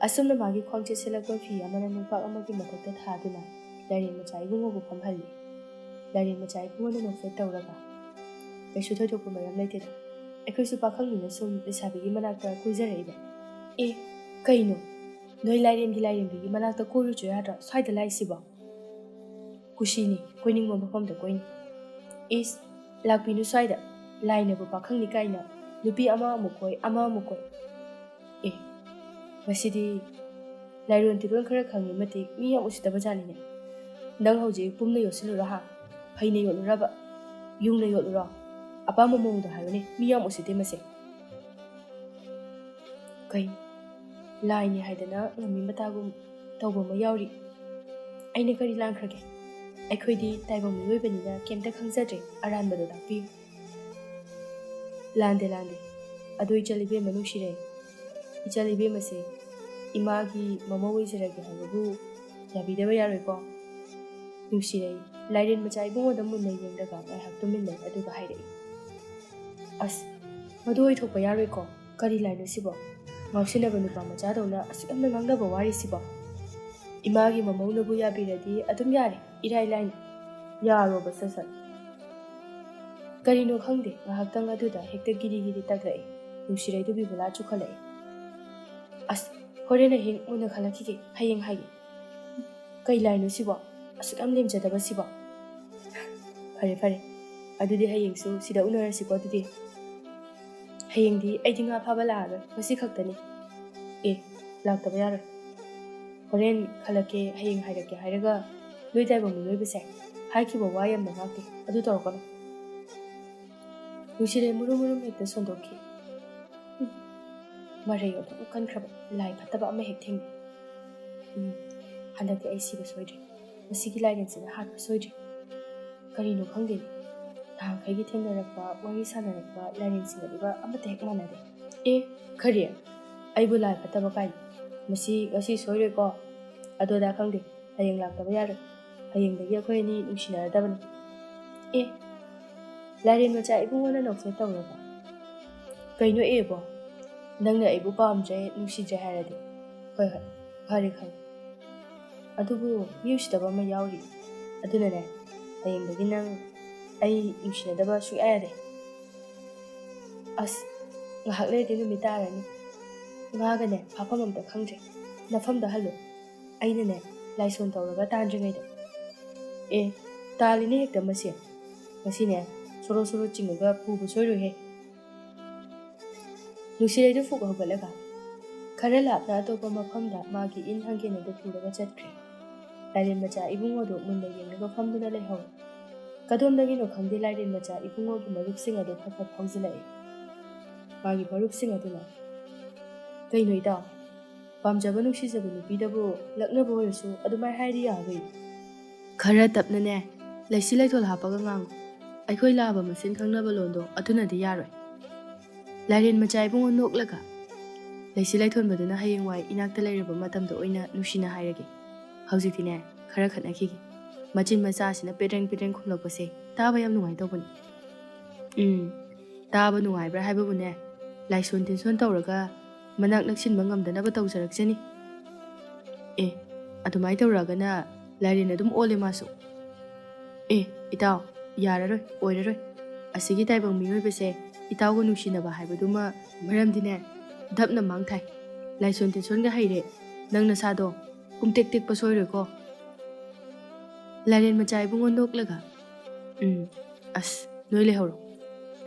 ꯑꯁꯨꯝꯅ ꯃꯥꯒꯤ ꯈ꯭ꯋꯥꯡ ꯆꯦꯠꯁꯤꯜꯂꯛꯄ ꯐꯤ ꯑꯃꯅ ꯅꯨꯄꯥꯛ ꯑꯃꯒꯤ ꯃꯊꯛꯇ ꯊꯥꯗꯨꯅ ꯂꯥꯏꯔꯦꯟ ꯃꯆꯥ ꯏꯕꯨꯡꯉꯣꯕꯨ ꯐꯝꯍꯜꯂꯤ꯫ ꯂꯥꯏꯔꯦꯟ ꯃꯆꯥ ꯏꯕꯨꯡꯉꯣꯅ ꯅꯣꯛꯐꯦꯠ ꯇꯧꯔꯒ, "ꯀꯩꯁꯨ ꯊꯣꯏꯗꯣꯛꯄ ꯃꯔꯝ ꯂꯩꯇꯦꯗ꯫ ꯑꯩꯈꯣꯏꯁꯨ ꯄꯥꯈꯪꯅꯤꯅ ꯁꯨꯝ ꯂꯩꯁꯥꯕꯤꯒꯤ ꯃꯅꯥꯛꯇ ꯀꯣꯏꯖꯔꯛꯏꯕ꯫" "ꯑꯦ, ꯀꯩꯅꯣ? ꯅꯣꯏ ꯂꯥꯏꯔꯦꯟꯒꯤ ꯂꯥꯏꯔꯦꯝꯕꯤꯒꯤ ꯃꯅꯥꯛꯇ ꯀꯣꯏꯔꯨꯆꯣ ꯌꯥꯗ꯭ꯔꯣ ꯁ꯭ꯋꯥꯏꯗ ꯂꯥꯛꯏꯁꯤꯕꯣ?" "ꯀꯨꯁꯤꯅꯤ, ꯀꯣꯏꯅꯤꯡꯕ ꯃꯐꯝꯗ ꯀꯣꯏꯅꯤ꯫" "ꯏꯁ, ꯂꯥꯛꯄꯤꯅꯨ ꯁ꯭ꯋꯥꯏꯗ, ꯂꯥꯏꯅꯕꯨ ꯄꯥꯈꯪꯅꯤ ꯀꯥꯏꯅ ꯅꯨꯄꯤ ꯑꯃ ꯑꯃꯨꯛ ꯀꯣꯏ, ꯑꯃ ꯑꯃꯨꯛ ꯀꯣꯏ꯫ ꯑꯦ, ꯃꯁꯤꯗꯤ ꯂꯥꯏꯔꯣꯟ ꯇꯤꯔꯣꯟ ꯈꯔ ꯈꯪꯉꯤ ꯃꯇꯤꯛ ꯃꯤ ꯌꯥꯝ ꯎꯁꯤꯠꯇꯕ ꯖꯥꯠꯅꯤꯅꯦ꯫ ꯅꯪ ꯍꯧꯖꯤꯛ ꯄꯨꯝꯅ ꯌꯣꯠꯁꯤꯜꯂꯨꯔꯣ ꯍꯥ? ꯐꯩꯅ ꯌꯣꯠꯂꯨꯔꯕ? ꯌꯨꯡꯅ ꯌꯣꯠꯂꯨꯔꯣ? ꯑꯄꯥꯝꯕ ꯃꯑꯣꯡꯗ ꯍꯥꯏꯌꯨꯅꯦ, ꯃꯤ ꯌꯥꯝ ꯎꯁꯤꯠꯇꯦ ꯃꯁꯦ꯫" "ꯀꯩ, ꯂꯥꯏꯅꯤ ꯍꯥꯏꯗꯅ ꯉꯝꯃꯤ ꯃꯇꯥꯒꯨꯝ ꯇꯧꯕ ꯑꯃ ꯌꯥꯎꯔꯤ꯫ ꯑꯩꯅ ꯀꯔꯤ ꯂꯥꯟꯈ꯭ꯔꯒꯦ? ꯑꯩꯈꯣꯏꯗꯤ ꯇꯥꯏꯕꯪ ꯃꯤꯑꯣꯏꯕꯅꯤꯅ ꯀꯩꯝꯇ ꯈꯪꯖꯗ꯭ꯔꯦ, ꯑꯔꯥꯟꯕꯗꯣ ꯇꯥꯛꯄꯤꯌꯨ꯫" "ꯂꯥꯟꯗꯦ, ꯂꯥꯟꯗꯦ꯫ ꯑꯗꯣ ꯏꯆꯜ ꯏꯕꯦꯝꯃ ꯅꯨꯡꯁꯤꯔꯩ, ꯏꯆꯜ ꯏꯕꯦꯝꯃꯁꯦ ꯏꯃꯥꯒꯤ ꯃꯃꯧ ꯑꯣꯏꯖꯔꯒꯦ ꯍꯥꯏꯕꯕꯨ ꯌꯥꯕꯤꯗꯕ ꯌꯥꯔꯣꯏꯀꯣ꯫" ꯅꯨꯡꯁꯤꯔꯩ ꯂꯥꯏꯔꯦꯟ ꯃꯆꯥ ꯏꯕꯨꯡꯉꯣꯗ ꯃꯨꯟꯅ ꯌꯦꯡꯂꯒ ꯉꯥꯏꯍꯥꯛ ꯇꯨꯃꯤꯟ ꯂꯩ, ꯑꯗꯨꯒ ꯍꯥꯏꯔꯛꯏ, "ꯑꯁ, ꯃꯗꯨ ꯑꯣꯏꯊꯣꯛꯄ ꯌꯥꯔꯣꯏꯀꯣ꯫ ꯀꯔꯤ ꯂꯥꯏꯅꯣ ꯁꯤꯕꯣ? ꯉꯥꯎꯁꯤꯟꯅꯕ ꯅꯨꯄꯥ ꯃꯆꯥꯗꯧꯅ ꯑꯁꯨꯛ ꯌꯥꯝꯅ ꯉꯥꯡꯅꯕ ꯋꯥꯔꯤꯁꯤꯕꯣ?" ꯏꯃꯥꯒꯤ ꯃꯃꯧꯅꯕꯨ ꯌꯥꯕꯤꯔꯗꯤ ꯑꯗꯨꯝ ꯌꯥꯔꯦ, ꯏꯔꯥꯏ ꯂꯥꯏꯅ꯫ ꯌꯥꯔꯣꯕ ꯁꯠ ꯁꯠ꯫ ꯀꯔꯤꯅꯣ ꯈꯪꯗꯦ, ꯉꯥꯏꯍꯥꯛꯇꯪ ꯑꯗꯨꯗ ꯍꯦꯛꯇ ꯒꯤꯔꯤ ꯒꯤꯔꯤ ꯇꯛꯂꯛꯏ꯫ ꯅꯨꯡꯁꯤꯔꯩꯗꯨ ꯕꯤꯕꯨꯂꯥ ꯆꯨꯈꯠꯂꯛꯏ꯫ ꯑꯁ, ꯍꯣꯔꯦꯟ ꯑꯍꯤꯡ ꯃꯨꯟꯅ ꯈꯜꯂꯛꯈꯤꯒꯦ, ꯍꯌꯦꯡ ꯍꯥꯏꯒꯦ꯫ ꯀꯩ ꯂꯥꯏꯅꯣ ꯁꯤꯕꯣ? ꯑꯁꯨꯛ ꯌꯥꯝ ꯂꯦꯝꯖꯗꯕ ꯁꯤꯕꯣ? ꯐꯔꯦ, ꯐꯔꯦ꯫ ꯑꯗꯨꯗꯤ ꯍꯌꯦꯡꯁꯨ ꯁꯤꯗ ꯎꯅꯔꯁꯤꯀꯣ ꯑꯗꯨꯗꯤ꯫ ꯍꯌꯦꯡꯗꯤ ꯑꯩꯗꯤ ꯉꯥ ꯐꯥꯕ ꯂꯥꯛꯑꯔꯣꯏ, ꯉꯁꯤ ꯈꯛꯇꯅꯤ꯫ ꯑꯦ, ꯂꯥꯛꯇꯕ ꯌꯥꯔꯣꯏ꯫ ꯍꯣꯔꯦꯟ ꯈꯜꯂꯛꯀꯦ, ꯍꯌꯦꯡ ꯍꯥꯏꯔꯛꯀꯦ ꯍꯥꯏꯔꯒ ꯅꯣꯏ ꯇꯥꯏꯕꯪ ꯃꯤꯑꯣꯏꯕꯁꯦ ꯍꯥꯏꯈꯤꯕ ꯋꯥ ꯌꯥꯝꯅ ꯉꯥꯛꯇꯦ꯫ ꯑꯗꯨ ꯇꯧꯔꯛꯀꯅꯨ꯫ ꯅꯨꯡꯁꯤꯔꯦ ꯃꯨꯔꯨꯝ ꯃꯨꯔꯨꯝ ꯍꯦꯛꯇ ꯁꯣꯟꯗꯣꯛꯈꯤ꯫ ꯎꯝ, ꯃꯔꯩ ꯑꯗꯨꯝ ꯀꯟꯈ꯭ꯔꯕ ꯂꯥꯏ ꯐꯠꯇꯕ ꯑꯃ ꯍꯦꯛ ꯊꯦꯡꯅꯩ꯫ ꯎꯝ, ꯍꯟꯗꯛꯇꯤ ꯑꯩ ꯁꯤꯕ ꯁꯣꯏꯗ꯭ꯔꯦ꯫ ꯃꯁꯤꯒꯤ ꯂꯥꯏꯔꯦꯟꯁꯤꯅ ꯍꯥꯠꯄ ꯁꯣꯏꯗ꯭ꯔꯦ꯫ ꯀꯔꯤꯅꯣ ꯈꯪꯗꯦꯅꯦ, ꯅꯍꯥꯟꯈꯩꯒꯤ ꯊꯦꯡꯅꯔꯛꯄ, ꯋꯥꯔꯤ ꯁꯥꯟꯅꯔꯛꯄ ꯂꯥꯏꯔꯦꯟꯁꯤꯡ ꯑꯗꯨꯒ ꯑꯃꯠꯇ ꯍꯦꯛ ꯃꯥꯟꯅꯗꯦ꯫ ꯑꯦ, ꯀꯔꯤ? ꯑꯩꯕꯨ ꯂꯥꯏ ꯐꯠꯇꯕ ꯀꯥꯏꯅ? ꯃꯁꯤ ꯉꯁꯤ ꯁꯣꯏꯔꯣꯏꯀꯣ꯫ ꯑꯗꯨ ꯑꯗꯥ ꯈꯪꯗꯦ, ꯍꯌꯦꯡ ꯂꯥꯛꯇꯕ ꯌꯥꯔꯣꯏ꯫ ꯍꯌꯦꯡꯗꯒꯤ ꯑꯩꯈꯣꯏ ꯑꯅꯤ ꯅꯨꯡꯁꯤꯅꯔꯗꯕꯅꯤ꯫ ꯑꯦ, ꯂꯥꯏꯔꯦꯟ ꯃꯆꯥ ꯏꯕꯨꯡꯉꯣꯅ ꯅꯣꯛꯐꯦꯠ ꯇꯧꯔꯒ, "ꯀꯩꯅꯣ ꯑꯦꯕꯣ? ꯅꯪꯅ ꯑꯩꯕꯨ ꯄꯥꯝꯗ꯭ꯔꯦ, ꯅꯨꯡꯁꯤꯗ꯭ꯔꯦ ꯍꯥꯏꯔꯗꯤ? ꯍꯣꯏ, ꯍꯣꯏ, ꯐꯔꯦ, ꯈꯪꯉꯦ꯫ ꯑꯗꯨꯕꯨ ꯃꯤ ꯎꯁꯤꯠꯇꯕ ꯑꯃ ꯌꯥꯎꯔꯤ꯫ ꯑꯗꯨꯅꯅꯦ, ꯍꯌꯦꯡꯗꯒꯤ ꯅꯪ ꯑꯩ ꯅꯨꯡꯁꯤꯅꯗꯕ ꯁꯨꯡꯌꯥ ꯌꯥꯗꯦ꯫ ꯑꯁ, ꯉꯥꯏꯍꯥꯛ ꯂꯩꯔꯗꯤ ꯅꯨꯃꯤꯠ ꯇꯥꯔꯅꯤ꯫ ꯉꯥꯒꯅꯦ, ꯐꯥꯐꯝ ꯑꯝꯇ ꯈꯪꯗ꯭ꯔꯦ꯫ ꯅꯐꯝꯗ ꯍꯜꯂꯨ꯫ ꯑꯩꯅꯅꯦ, ꯂꯥꯏꯁꯣꯟ ꯇꯧꯔꯒ ꯇꯥꯟꯗ꯭ꯔꯤꯉꯩꯗ꯫" ꯑꯦ, ꯇꯥꯜꯂꯤꯅꯦ ꯍꯦꯛꯇ ꯃꯁꯤ꯫ ꯉꯁꯤꯅꯦ, ꯁꯣꯔꯣ ꯁꯣꯔꯣ ꯆꯤꯡꯉꯒ ꯄꯨꯕ ꯁꯣꯏꯔꯣꯏꯍꯦ꯫ ꯅꯨꯡꯁꯤꯔꯩꯗꯨ ꯐꯨꯛ ꯍꯧꯒꯠꯂꯒ ꯈꯔ ꯂꯥꯞꯅ ꯑꯇꯣꯞꯄ ꯃꯐꯝꯗ ꯃꯥꯒꯤ ꯏꯟ ꯍꯪꯒꯦꯟ ꯑꯗꯨ ꯄꯨꯔꯒ ꯆꯠꯈ꯭ꯔꯦ꯫ ꯂꯥꯏꯔꯦꯟ ꯃꯆꯥ ꯏꯕꯨꯡꯉꯣꯗꯨ ꯃꯨꯟꯅ ꯌꯦꯡꯂꯒ ꯐꯝꯗꯨꯅ ꯂꯩꯍꯧꯏ꯫ ꯀꯗꯣꯝꯗꯒꯤꯅꯣ ꯈꯪꯗꯦ, ꯂꯥꯏꯔꯦꯟ ꯃꯆꯥ ꯏꯕꯨꯡꯉꯣꯒꯤ ꯃꯔꯨꯞꯁꯤꯡ ꯑꯗꯨ ꯐꯠ ꯐꯠ ꯐꯥꯎꯖꯤꯜꯂꯛꯏ꯫ ꯃꯥꯒꯤ ꯃꯔꯨꯞꯁꯤꯡ ꯑꯗꯨꯅ, "ꯀꯩꯅꯣ ꯏꯇꯥꯎ? ꯄꯥꯝꯖꯕ ꯅꯨꯡꯁꯤꯖꯕ ꯅꯨꯄꯤꯗꯕꯨ ꯂꯛꯅꯕ ꯑꯣꯏꯔꯁꯨ ꯑꯗꯨꯃꯥꯏ ꯍꯥꯏꯔꯗꯤ ꯌꯥꯔꯣꯏ꯫" "ꯈꯔ ꯇꯞꯅꯅꯦ, ꯂꯩꯁꯤ ꯂꯩꯊꯣꯜ ꯍꯥꯞꯄꯒ ꯉꯥꯡꯉꯨ꯫ ꯑꯩꯈꯣꯏ ꯂꯥꯕ ꯃꯁꯦꯟ ꯈꯪꯅꯕ ꯂꯣꯟꯗꯣ ꯑꯗꯨꯅꯗꯤ ꯌꯥꯔꯣꯏ꯫" ꯂꯥꯏꯔꯦꯟ ꯃꯆꯥ ꯏꯕꯨꯡꯉꯣ ꯅꯣꯛꯂꯒ, "ꯂꯩꯁꯤ ꯂꯩꯊꯣꯟꯕꯗꯨꯅ ꯍꯌꯦꯡꯋꯥꯏ ꯏꯅꯥꯛꯇ ꯂꯩꯔꯕ ꯃꯇꯝꯗ ꯑꯣꯏꯅ ꯅꯨꯡꯁꯤꯅ ꯍꯥꯏꯔꯒꯦ꯫ ꯍꯧꯖꯤꯛꯇꯤꯅꯦ, ꯈꯔ ꯈꯠꯅꯈꯤꯒꯦ꯫ ꯃꯆꯤꯟ ꯃꯆꯥꯁꯤꯅ ꯄꯦꯗ꯭ꯔꯦꯡ ꯄꯦꯗ꯭ꯔꯦꯡ ꯈꯨꯝꯂꯛꯄꯁꯦ ꯇꯥꯕ ꯌꯥꯝ ꯅꯨꯡꯉꯥꯏꯇꯧꯕꯅꯤ꯫" "ꯎꯝ, ꯇꯥꯕ ꯅꯨꯡꯉꯥꯏꯕ꯭ꯔꯥ ꯍꯥꯏꯕꯕꯨꯅꯦ, ꯂꯥꯏꯁꯣꯟ ꯇꯤꯟꯁꯣꯟ ꯇꯧꯔꯒ ꯃꯅꯥꯛ ꯅꯛꯁꯤꯟꯕ ꯉꯝꯗꯅꯕ ꯇꯧꯖꯔꯛꯆꯅꯤ꯫" "ꯑꯦ, ꯑꯗꯨꯃꯥꯏꯅ ꯇꯧꯔꯛꯑꯒꯅ ꯂꯥꯏꯔꯦꯟ ꯑꯗꯨꯝ ꯑꯣꯜꯂꯦ ꯃꯥꯁꯨ꯫ ꯑꯦ, ꯏꯇꯥꯎ, ꯌꯥꯔꯔꯣꯏ, ꯑꯣꯏꯔꯔꯣꯏ꯫ ꯑꯁꯤꯒꯤ ꯇꯥꯏꯕꯪ ꯃꯤꯑꯣꯏꯕꯁꯦ ꯏꯇꯥꯎꯒ ꯅꯨꯡꯁꯤꯅꯕ ꯍꯥꯏꯕꯗꯨꯃ, ꯃꯔꯝꯗꯤꯅꯦ, ꯙꯞꯅ ꯃꯥꯡ ꯊꯥꯏ꯫ ꯂꯥꯏꯁꯣꯟ ꯇꯤꯟꯁꯣꯟꯒ ꯍꯩꯔꯦ, ꯅꯪ ꯅꯁꯥꯗꯣ ꯄꯨꯡꯇꯦꯛ ꯇꯦꯛꯄ ꯁꯣꯏꯔꯣꯏꯀꯣ꯫ ꯂꯥꯏꯔꯦꯟ ꯃꯆꯥ ꯏꯕꯨꯡꯉꯣ ꯅꯣꯛꯂꯒ, "ꯎꯝ, ꯑꯁ, ꯅꯣꯏ ꯂꯩꯍꯧꯔꯣ꯫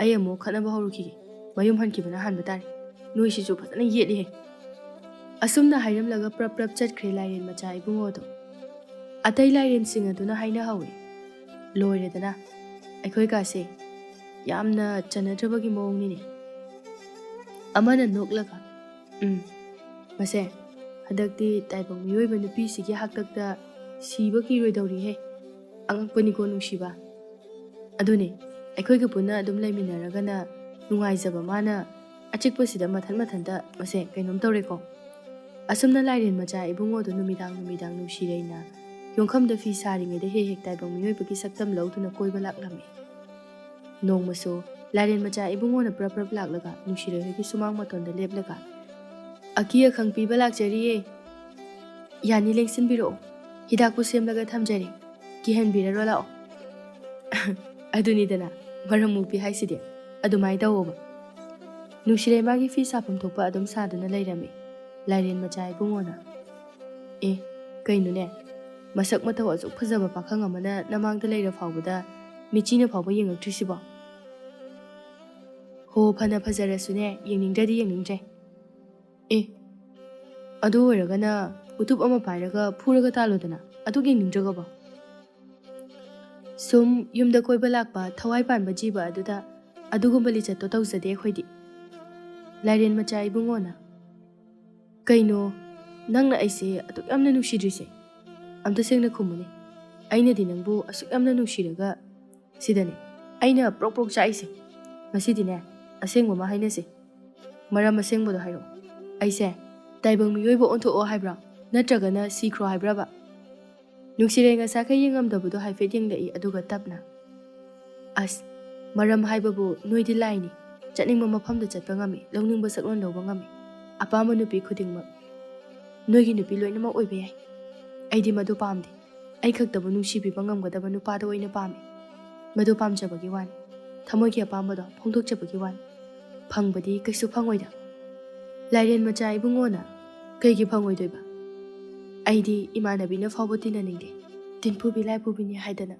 ꯑꯩ ꯑꯃꯨꯛ ꯈꯠꯅꯕ ꯍꯧꯔꯨꯈꯤꯒꯦ꯫ ꯃꯌꯨꯝ ꯍꯟꯈꯤꯕꯅ ꯍꯥꯟꯕ ꯇꯥꯔꯦ꯫ ꯅꯣꯏꯁꯤꯁꯨ ꯐꯖꯅ ꯌꯦꯠꯂꯤꯍꯦ꯫" ꯑꯁꯨꯝꯅ ꯍꯥꯏꯔꯝꯂꯒ ꯄ꯭ꯔꯞ ꯄ꯭ꯔꯞ ꯆꯠꯈ꯭ꯔꯦ ꯂꯥꯏꯔꯦꯟ ꯃꯆꯥ ꯏꯕꯨꯡꯉꯣꯗꯣ꯫ ꯑꯇꯩ ꯂꯥꯏꯔꯦꯟꯁꯤꯡ ꯑꯗꯨꯅ ꯍꯥꯏꯅꯍꯧꯋꯦ, "ꯂꯣꯏꯔꯦꯗꯅ, ꯑꯩꯈꯣꯏ ꯀꯥꯁꯦ ꯌꯥꯝꯅ ꯆꯟꯅꯗ꯭ꯔꯕꯒꯤ ꯃꯑꯣꯡꯅꯤꯅꯦ꯫" ꯑꯃꯅ ꯅꯣꯛꯂꯒ, "ꯎꯝ, ꯃꯁꯦ, ꯍꯟꯗꯛꯇꯤ ꯇꯥꯏꯕꯪ ꯃꯤꯑꯣꯏꯕ ꯅꯨꯄꯤꯁꯤꯒꯤ ꯍꯥꯛꯇꯛꯇ ꯁꯤꯕ ꯀꯤꯔꯣꯏꯗꯧꯔꯤꯍꯦ꯫ ꯑꯉꯛꯄꯅꯤꯀꯣ ꯅꯨꯡꯁꯤꯕ꯫ ꯑꯗꯨꯅꯦ, ꯑꯩꯈꯣꯏꯒ ꯄꯨꯟꯅ ꯑꯗꯨꯝ ꯂꯩꯃꯤꯟꯅꯔꯒꯅ ꯅꯨꯡꯉꯥꯏꯖꯕ ꯃꯥꯅ ꯑꯆꯤꯛꯄꯁꯤꯗ ꯃꯊꯟ ꯃꯊꯟꯇ ꯃꯁꯦ ꯀꯩꯅꯣꯝ ꯇꯧꯔꯦꯀꯣ꯫" ꯑꯁꯨꯝꯅ ꯂꯥꯏꯔꯦꯟ ꯃꯆꯥ ꯏꯕꯨꯡꯉꯣꯗꯣ ꯅꯨꯃꯤꯗꯥꯡ ꯅꯨꯃꯤꯗꯥꯡ ꯅꯨꯡꯁꯤꯔꯩꯅ ꯌꯣꯡꯈꯝꯗ ꯐꯤ ꯁꯥꯔꯤꯉꯩꯗ ꯍꯦꯛ ꯍꯦꯛ ꯇꯥꯏꯕꯪ ꯃꯤꯑꯣꯏꯕꯒꯤ ꯁꯛꯇꯝ ꯂꯧꯗꯨꯅ ꯀꯣꯏꯕ ꯂꯥꯛꯂꯝꯃꯤ꯫ ꯅꯣꯡꯃꯁꯨ ꯂꯥꯏꯔꯦꯟ ꯃꯆꯥ ꯏꯕꯨꯡꯉꯣꯅ ꯄ꯭ꯔꯞ ꯄ꯭ꯔꯞ ꯂꯥꯛꯂꯒ ꯅꯨꯡꯁꯤꯔꯩ ꯍꯣꯏꯒꯤ ꯁꯨꯃꯥꯡ ꯃꯇꯣꯟꯗ ꯂꯦꯞꯂꯒ, "ꯑꯀꯤ ꯑꯈꯪ ꯄꯤꯕ ꯂꯥꯛꯆꯔꯤꯌꯦ꯫ ꯌꯥꯅꯤ, ꯂꯦꯡꯁꯤꯟꯕꯤꯔꯛꯑꯣ꯫ ꯍꯤꯗꯥꯛꯄꯨ ꯁꯦꯝꯂꯒ ꯊꯝꯖꯔꯦ꯫ ꯀꯤꯍꯟꯕꯤꯔꯔꯣ ꯂꯥꯛꯑꯣ꯫" ꯑꯗꯨꯅꯤꯗꯅ ꯃꯔꯝ ꯃꯣꯛꯄꯤ ꯍꯥꯏꯁꯤꯗꯤ꯫ ꯑꯗꯨꯃꯥꯏꯅ ꯇꯧꯋꯣꯕ꯫ ꯅꯨꯡꯁꯤꯔꯩ ꯃꯥꯒꯤ ꯐꯤ ꯁꯥꯐꯝ ꯊꯣꯛꯄ ꯑꯗꯨꯝ ꯁꯥꯗꯨꯅ ꯂꯩꯔꯝꯃꯤ꯫ ꯂꯥꯏꯔꯦꯟ ꯃꯆꯥ ꯏꯕꯨꯡꯉꯣꯅ, "ꯑꯦ, ꯀꯩꯅꯣꯅꯦ? ꯃꯁꯛ ꯃꯇꯧ ꯑꯁꯨꯛ ꯐꯖꯕ ꯄꯥꯈꯪ ꯑꯃꯅ ꯅꯃꯥꯡꯗ ꯂꯩꯔ ꯐꯥꯎꯕꯗ ꯃꯤꯆꯤꯅ ꯐꯥꯎꯕ ꯌꯦꯡꯉꯛꯇ꯭ꯔꯤꯁꯤꯕꯣ?" "ꯍꯣ, ꯐꯅ ꯐꯖꯔꯁꯨꯅꯦ, ꯌꯦꯡꯅꯤꯡꯗ꯭ꯔꯗꯤ ꯌꯦꯡꯅꯤꯡꯗ꯭ꯔꯦ꯫" "ꯑꯦ, ꯑꯗꯨ ꯑꯣꯏꯔꯒꯅ ꯎꯇꯨꯞ ꯑꯃ ꯄꯥꯏꯔꯒ ꯐꯨꯔꯒ ꯇꯥꯜꯂꯣꯗꯅ, ꯑꯗꯨꯛ ꯌꯦꯡꯅꯤꯡꯗ꯭ꯔꯒꯕꯣ?" "ꯁꯨꯝ ꯌꯨꯝꯗ ꯀꯣꯏꯕ ꯂꯥꯛꯄ ꯊꯋꯥꯏ ꯄꯥꯟꯕ ꯖꯤꯕ ꯑꯗꯨꯗ ꯑꯗꯨꯒꯨꯝꯕ ꯂꯤꯆꯠꯇꯣ ꯇꯧꯖꯗꯦ ꯑꯩꯈꯣꯏꯗꯤ꯫" ꯂꯥꯏꯔꯦꯟ ꯃꯆꯥ ꯏꯕꯨꯡꯉꯣꯅ, "ꯀꯩꯅꯣ, ꯅꯪꯅ ꯑꯩꯁꯦ ꯑꯗꯨꯛ ꯌꯥꯝꯅ ꯅꯨꯡꯁꯤꯗ꯭ꯔꯤꯁꯦ? ꯑꯝꯇ ꯁꯦꯡꯅ ꯈꯨꯝꯃꯨꯅꯦ꯫ ꯑꯩꯅꯗꯤ ꯅꯪꯕꯨ ꯑꯁꯨꯛ ꯌꯥꯝꯅ ꯅꯨꯡꯁꯤꯔꯒ ꯁꯤꯗꯅꯦ ꯑꯩꯅ ꯄ꯭ꯔꯣꯛ ꯄ꯭ꯔꯣꯛ ꯆꯥꯛꯏꯁꯦ꯫ ꯉꯁꯤꯗꯤꯅꯦ, ꯑꯁꯦꯡꯕ ꯑꯃ ꯍꯥꯏꯅꯁꯦ꯫ ꯃꯔꯝ ꯑꯁꯦꯡꯕꯗꯣ ꯍꯥꯏꯔꯛꯑꯣ꯫ ꯑꯩꯁꯦ ꯇꯥꯏꯕꯪ ꯃꯤꯑꯣꯏꯕ ꯑꯣꯟꯊꯣꯛꯑꯣ ꯍꯥꯏꯕ꯭ꯔꯥ? ꯅꯠꯇ꯭ꯔꯒꯅ ꯁꯤꯈ꯭ꯔꯣ ꯍꯥꯏꯕ꯭ꯔꯕ?" ꯅꯨꯡꯁꯤꯔꯩ ꯉꯁꯥꯏꯈꯩ ꯌꯦꯡꯉꯝꯗꯕꯗꯣ ꯍꯥꯏꯐꯦꯠ ꯌꯦꯡꯂꯛꯏ, ꯑꯗꯨꯒ ꯇꯞꯅ, "ꯑꯁ, ꯃꯔꯝ ꯍꯥꯏꯕꯕꯨ ꯅꯣꯏꯗꯤ ꯂꯥꯏꯅꯤ꯫ ꯆꯠꯅꯤꯡꯕ ꯃꯐꯝꯗ ꯆꯠꯄ ꯉꯝꯃꯤ, ꯂꯧꯅꯤꯡꯕ ꯁꯛꯂꯣꯟ ꯂꯧꯕ ꯉꯝꯃꯤ꯫ ꯑꯄꯥꯝꯕ ꯅꯨꯄꯤ ꯈꯨꯗꯤꯡꯃꯛ ꯅꯣꯏꯒꯤ ꯅꯨꯄꯤ ꯂꯣꯏꯅꯃꯛ ꯑꯣꯏꯕ ꯌꯥꯏ꯫ ꯑꯩꯗꯤ ꯃꯗꯨ ꯄꯥꯝꯗꯦ꯫ ꯑꯩ ꯈꯛꯇꯕꯨ ꯅꯨꯡꯁꯤꯕꯤꯕ ꯉꯝꯒꯗꯕ ꯅꯨꯄꯥꯗꯣ ꯑꯣꯏꯅ ꯄꯥꯝꯃꯤ꯫ ꯃꯗꯨ ꯄꯥꯝꯖꯕꯒꯤ ꯋꯥꯅꯤ꯫ ꯊꯃꯣꯏꯒꯤ ꯑꯄꯥꯝꯕꯗꯣ ꯐꯣꯡꯗꯣꯛꯆꯕꯒꯤ ꯋꯥꯅꯤ꯫ ꯐꯪꯕꯗꯤ ꯀꯩꯁꯨ ꯐꯪꯉꯣꯏꯗ꯫ ꯂꯥꯏꯔꯦꯟ ꯃꯆꯥ ꯏꯕꯨꯡꯉꯣꯅ ꯀꯩꯒꯤ ꯐꯪꯉꯣꯏꯗꯣꯏꯕ? ꯑꯩꯗꯤ ꯏꯃꯥꯟꯅꯕꯤꯅ ꯐꯥꯎꯕ ꯇꯤꯟꯅꯅꯤꯡꯗꯦ꯫ ꯇꯤꯟꯐꯨꯕꯤ ꯂꯥꯏꯐꯨꯕꯤꯅꯤ ꯍꯥꯏꯗꯅ꯫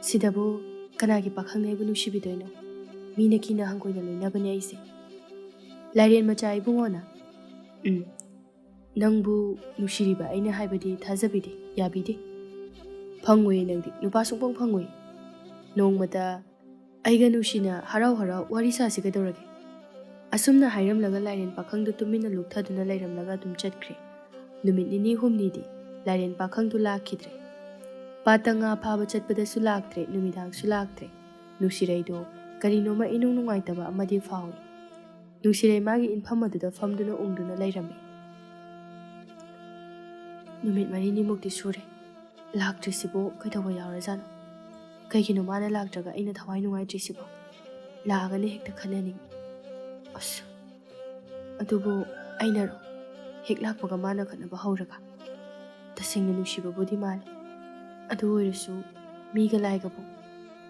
ꯁꯤꯗꯕꯨ ꯀꯅꯥꯒꯤ ꯄꯥꯈꯪꯅ ꯑꯩꯕꯨ ꯅꯨꯡꯁꯤꯕꯤꯗꯣꯏꯅꯣ? ꯃꯤꯅ ꯀꯤꯅ ꯍꯪꯒꯣꯏꯅ ꯂꯣꯏꯅꯕꯅꯦ ꯑꯩꯁꯦ꯫ ꯂꯥꯏꯔꯦꯟ ꯃꯆꯥ ꯏꯕꯨꯡꯉꯣꯅ, ꯎꯝ, ꯅꯪꯕꯨ ꯅꯨꯡꯁꯤꯔꯤꯕ ꯑꯩꯅ ꯍꯥꯏꯕꯗꯤ ꯊꯥꯖꯕꯤꯗꯦ, ꯌꯥꯕꯤꯗꯦ꯫ ꯐꯪꯉꯣꯏꯌꯦ ꯅꯪꯗꯤ, ꯅꯨꯄꯥ ꯁꯨꯡꯐꯪ ꯐꯪꯉꯣꯏ꯫ ꯅꯣꯡꯃꯇ ꯑꯩꯒ ꯅꯨꯡꯁꯤꯅ ꯍꯔꯥꯎ ꯍꯔꯥꯎ ꯋꯥꯔꯤ ꯁꯥꯁꯤ ꯀꯩꯗꯧꯔꯒꯦ? ꯑꯁꯨꯝꯅ ꯍꯥꯏꯔꯝꯂꯒ ꯂꯥꯏꯔꯦꯟ ꯄꯥꯈꯪꯗꯨ ꯇꯨꯃꯤꯟꯅ ꯂꯨꯞꯊꯗꯨꯅ ꯂꯩꯔꯝꯂꯒ ꯑꯗꯨꯝ ꯆꯠꯈ꯭ꯔꯦ꯫ ꯅꯨꯃꯤꯠ ꯅꯤꯅꯤ ꯍꯨꯝꯅꯤꯗꯤ ꯂꯥꯏꯔꯦꯟ ꯄꯥꯈꯪꯗꯨ ꯂꯥꯛꯈꯤꯗ꯭ꯔꯦ꯫ ꯄꯥꯠꯇ ꯉꯥ ꯐꯥꯕ ꯆꯠꯄꯗꯁꯨ ꯂꯥꯛꯇ꯭ꯔꯦ, ꯅꯨꯃꯤꯗꯥꯡꯁꯨ ꯂꯥꯛꯇ꯭ꯔꯦ꯫ ꯅꯨꯡꯁꯤꯔꯩꯗꯣ ꯀꯔꯤꯅꯣꯃ ꯏꯅꯨꯡ ꯅꯨꯡꯉꯥꯏꯇꯕ ꯑꯃꯗꯤ ꯐꯥꯎꯏ꯫ ꯅꯨꯡꯁꯤꯔꯩ ꯃꯥꯒꯤ ꯏꯟꯐꯝ ꯑꯗꯨꯗ ꯐꯝꯗꯨꯅ ꯎꯪꯗꯨꯅ ꯂꯩꯔꯝꯃꯤ꯫ ꯅꯨꯃꯤꯠ ꯃꯔꯤꯅꯤꯃꯨꯛꯇꯤ ꯁꯨꯔꯦ꯫ ꯂꯥꯛꯇ꯭ꯔꯤꯁꯤꯕꯨ ꯀꯩꯗꯧꯕ ꯌꯥꯎꯔꯖꯥꯠꯅꯣ? ꯀꯩꯒꯤꯅꯣ ꯃꯥꯅ ꯂꯥꯛꯇ꯭ꯔꯒ ꯑꯩꯅ ꯊꯋꯥꯏ ꯅꯨꯡꯉꯥꯏꯇ꯭ꯔꯤꯁꯤꯕꯣ? ꯂꯥꯛꯑꯒꯅ ꯍꯦꯛꯇ ꯈꯠꯅꯅꯤꯡ꯫ ꯑꯁ, ꯑꯗꯨꯕꯨ ꯑꯩꯅꯔꯣ? ꯍꯦꯛ ꯂꯥꯛꯄꯒ ꯃꯥꯅ ꯈꯠꯅꯕ ꯍꯧꯔꯒ? ꯇꯁꯦꯡꯅ ꯅꯨꯡꯁꯤꯕꯕꯨꯗꯤ ꯃꯥꯜꯂꯤ꯫ ꯑꯗꯨ ꯑꯣꯏꯔꯁꯨ ꯃꯤꯒ ꯂꯥꯏꯒꯕꯨ,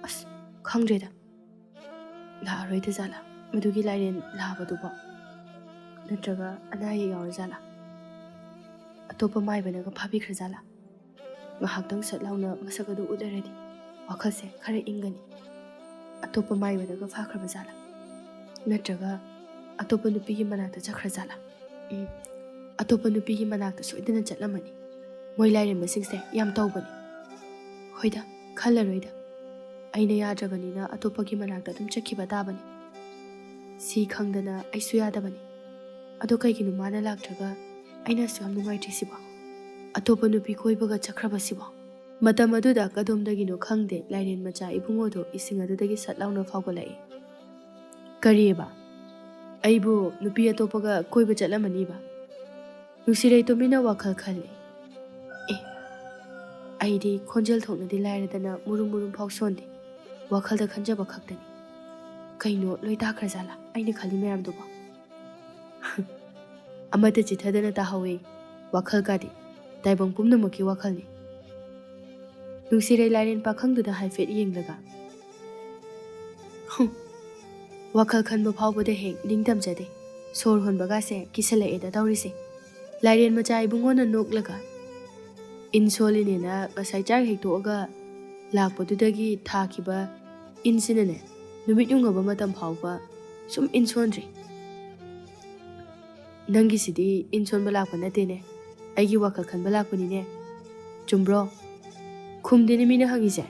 ꯑꯁ, ꯈꯪꯗ꯭ꯔꯦꯗ꯫ ꯂꯥꯛꯑꯔꯣꯏꯗ ꯖꯥꯠꯂꯥ ꯃꯗꯨꯒꯤ ꯂꯥꯏꯔꯦꯟ ꯂꯥꯕꯗꯨꯕꯣ? ꯅꯠꯇ꯭ꯔꯒ ꯑꯅꯥ ꯑꯌꯦꯛ ꯌꯥꯎꯔ ꯖꯥꯠꯂꯥ? ꯑꯇꯣꯞꯄ ꯃꯥꯏꯕꯅꯒ ꯐꯥꯕꯤꯈ꯭ꯔ ꯖꯥꯠꯂꯥ? ꯉꯥꯏꯍꯥꯛꯇꯪ ꯁꯠ ꯂꯥꯎꯅ ꯃꯁꯛ ꯑꯗꯨ ꯎꯠꯂꯔꯗꯤ ꯋꯥꯈꯜꯁꯦ ꯈꯔ ꯏꯪꯒꯅꯤ꯫ ꯑꯇꯣꯞꯄ ꯃꯥꯏꯕꯅꯒ ꯐꯥꯈ꯭ꯔꯕ ꯖꯥꯠꯂꯥ? ꯅꯠꯇ꯭ꯔꯒ ꯑꯇꯣꯞꯄ ꯅꯨꯄꯤꯒꯤ ꯃꯅꯥꯛꯇ ꯆꯠꯈ꯭ꯔ ꯖꯥꯠꯂꯥ? ꯎꯝ, ꯑꯇꯣꯞꯄ ꯅꯨꯄꯤꯒꯤ ꯃꯅꯥꯛꯇ ꯁꯣꯏꯗꯅ ꯆꯠꯂꯝꯃꯅꯤ꯫ ꯃꯣꯏ ꯂꯥꯏꯔꯦꯝꯕꯁꯤꯡꯁꯦ ꯌꯥꯝ ꯇꯧꯕꯅꯤ꯫ ꯍꯣꯏꯗ, ꯈꯜꯂꯔꯣꯏꯗ꯫ ꯑꯩꯅ ꯌꯥꯗ꯭ꯔꯕꯅꯤꯅ ꯑꯇꯣꯞꯄꯒꯤ ꯃꯅꯥꯛꯇ ꯑꯗꯨꯝ ꯆꯠꯈꯤꯕ ꯇꯥꯕꯅꯤ꯫ ꯁꯤ ꯈꯪꯗꯅ ꯑꯩꯁꯨ ꯌꯥꯗꯕꯅꯤ꯫ ꯑꯗꯣ ꯀꯩꯒꯤꯅꯣ ꯃꯥꯅ ꯂꯥꯛꯇ꯭ꯔꯒ ꯑꯩꯅꯁꯨ ꯌꯥꯝ ꯅꯨꯡꯉꯥꯏꯇ꯭ꯔꯤꯁꯤꯕꯣ? ꯑꯇꯣꯞꯄ ꯅꯨꯄꯤ ꯀꯣꯏꯕꯒ ꯆꯠꯈ꯭ꯔꯕꯁꯤꯕꯣ? ꯃꯇꯝ ꯑꯗꯨꯗ ꯀꯗꯣꯝꯗꯒꯤꯅꯣ ꯈꯪꯗꯦ, ꯂꯥꯏꯔꯦꯟ ꯃꯆꯥ ꯏꯕꯨꯡꯉꯣꯗꯣ ꯏꯁꯤꯡ ꯑꯗꯨꯗꯒꯤ ꯁꯠ ꯂꯥꯎꯅ ꯐꯥꯎꯒꯠꯂꯛꯏ꯫ "ꯀꯔꯤꯑꯕ? ꯑꯩꯕꯨ ꯅꯨꯄꯤ ꯑꯇꯣꯞꯄꯒ ꯀꯣꯏꯕ ꯆꯠꯂꯝꯃꯅꯤꯕ?" ꯅꯨꯡꯁꯤꯔꯩ ꯇꯨꯃꯤꯟꯅ ꯋꯥꯈꯜ ꯈꯜꯂꯤ꯫ ꯑꯦ, ꯑꯩꯗꯤ ꯈꯣꯟꯖꯦꯜ ꯊꯣꯛꯅꯗꯤ ꯂꯥꯏꯔꯗꯅ ꯃꯨꯔꯨꯝ ꯃꯨꯔꯨꯝ ꯐꯥꯎ ꯁꯣꯟꯗꯦ꯫ ꯋꯥꯈꯜꯗ ꯈꯟꯖꯕ ꯈꯛꯇꯅꯤ꯫ ꯀꯩꯅꯣ, ꯂꯣꯏ ꯇꯥꯈ꯭ꯔꯖꯥꯠꯂꯥ ꯑꯩꯅ ꯈꯜꯂꯤ ꯃꯌꯥꯝꯗꯨꯕꯣ? ꯑꯃꯠꯇ ꯆꯤꯊꯗꯅ ꯇꯥꯍꯧꯋꯦ ꯋꯥꯈꯜ ꯀꯥꯗꯤ꯫ ꯇꯥꯏꯕꯪ ꯄꯨꯝꯅꯃꯛꯀꯤ ꯋꯥꯈꯜꯅꯤ꯫ ꯅꯨꯡꯁꯤꯔꯩ ꯂꯥꯏꯔꯦꯟ ꯄꯥꯈꯪꯗꯨꯗ ꯍꯥꯏꯐꯦꯠ ꯌꯦꯡꯂꯒ, "ꯍꯨꯝ, ꯋꯥꯈꯜ ꯈꯟꯕ ꯐꯥꯎꯕꯗ ꯍꯦꯛ ꯅꯤꯡꯇꯝꯖꯗꯦ꯫ ꯁꯣꯔ ꯍꯣꯟꯕꯒꯥꯁꯦ ꯀꯤꯁꯜꯂꯛꯑꯦꯗ ꯇꯧꯔꯤꯁꯦ꯫" ꯂꯥꯏꯔꯦꯟ ꯃꯆꯥ ꯏꯕꯨꯡꯉꯣꯅ ꯅꯣꯛꯂꯒ, "ꯏꯟ ꯁꯣꯜꯂꯤꯅꯦꯅ ꯉꯁꯥꯏ ꯆꯥꯛ ꯍꯦꯛꯇꯣꯛꯑꯒ ꯂꯥꯛꯄꯗꯨꯗꯒꯤ ꯊꯥꯈꯤꯕ ꯏꯟꯁꯤꯅꯅꯦ, ꯅꯨꯃꯤꯠ ꯌꯨꯡꯉꯕ ꯃꯇꯝ ꯐꯥꯎꯕ ꯁꯨꯝ ꯏꯟ ꯁꯣꯟꯗ꯭ꯔꯤ꯫" "ꯅꯪꯒꯤꯁꯤꯗꯤ ꯏꯟ ꯁꯣꯟꯕ ꯂꯥꯛꯄ ꯅꯠꯇꯦꯅꯦ, ꯑꯩꯒꯤ ꯋꯥꯈꯜ ꯈꯟꯕ ꯂꯥꯛꯄꯅꯤꯅꯦ꯫ ꯆꯨꯝꯕ꯭ꯔꯣ?" ꯈꯨꯝꯗꯦꯅꯦ ꯃꯤꯅ ꯍꯪꯉꯤꯁꯦ꯫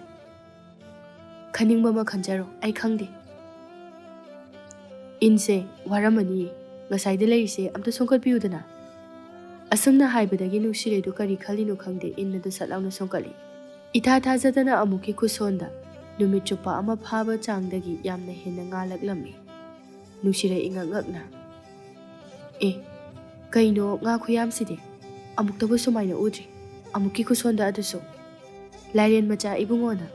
"ꯈꯟꯅꯤꯡꯕ ꯑꯃ ꯈꯟꯖꯔꯣ, ꯑꯩ ꯈꯪꯗꯦ꯫" "ꯏꯟꯁꯦ ꯋꯥꯔꯝꯃꯅꯤꯌꯦ, ꯉꯁꯥꯏꯗ ꯂꯩꯔꯤꯁꯦ ꯑꯝꯇ ꯁꯣꯟꯀꯠꯄꯤꯌꯨꯗꯅ꯫" ꯑꯁꯨꯝꯅ ꯍꯥꯏꯕꯗꯒꯤ ꯅꯨꯡꯁꯤꯔꯩꯗꯨ ꯀꯔꯤ ꯈꯜꯂꯤꯅꯣ ꯈꯪꯗꯦ, ꯏꯟ ꯑꯗꯨ ꯁꯠ ꯂꯥꯎꯅ ꯁꯣꯟꯀꯠꯂꯤ꯫ ꯏꯊꯥ ꯊꯥꯖꯗꯅ ꯑꯃꯨꯛꯀꯤ ꯈꯨꯠꯁꯣꯟꯗ ꯅꯨꯃꯤꯠ ꯆꯨꯞꯄ ꯑꯃ ꯐꯥꯕ ꯆꯥꯡꯗꯒꯤ ꯌꯥꯝꯅ ꯍꯦꯟꯅ ꯉꯥꯜꯂꯛꯂꯝꯃꯤ꯫ ꯅꯨꯡꯁꯤꯔꯩ ꯏꯉꯛ ꯉꯛꯅ, "ꯑꯦ, ꯀꯩꯅꯣ ꯉꯥ ꯈꯨꯌꯥꯝꯁꯤꯗꯤ? ꯑꯃꯨꯛꯇꯕꯨ ꯁꯨꯃꯥꯏꯅ ꯎꯗ꯭ꯔꯤ꯫ ꯑꯃꯨꯛꯀꯤ ꯈꯨꯁꯣꯟꯗ ꯑꯗꯨꯁꯨ꯫" ꯂꯥꯏꯔꯦꯟ ꯃꯆꯥ ꯏꯕꯨꯡꯉꯣꯅ,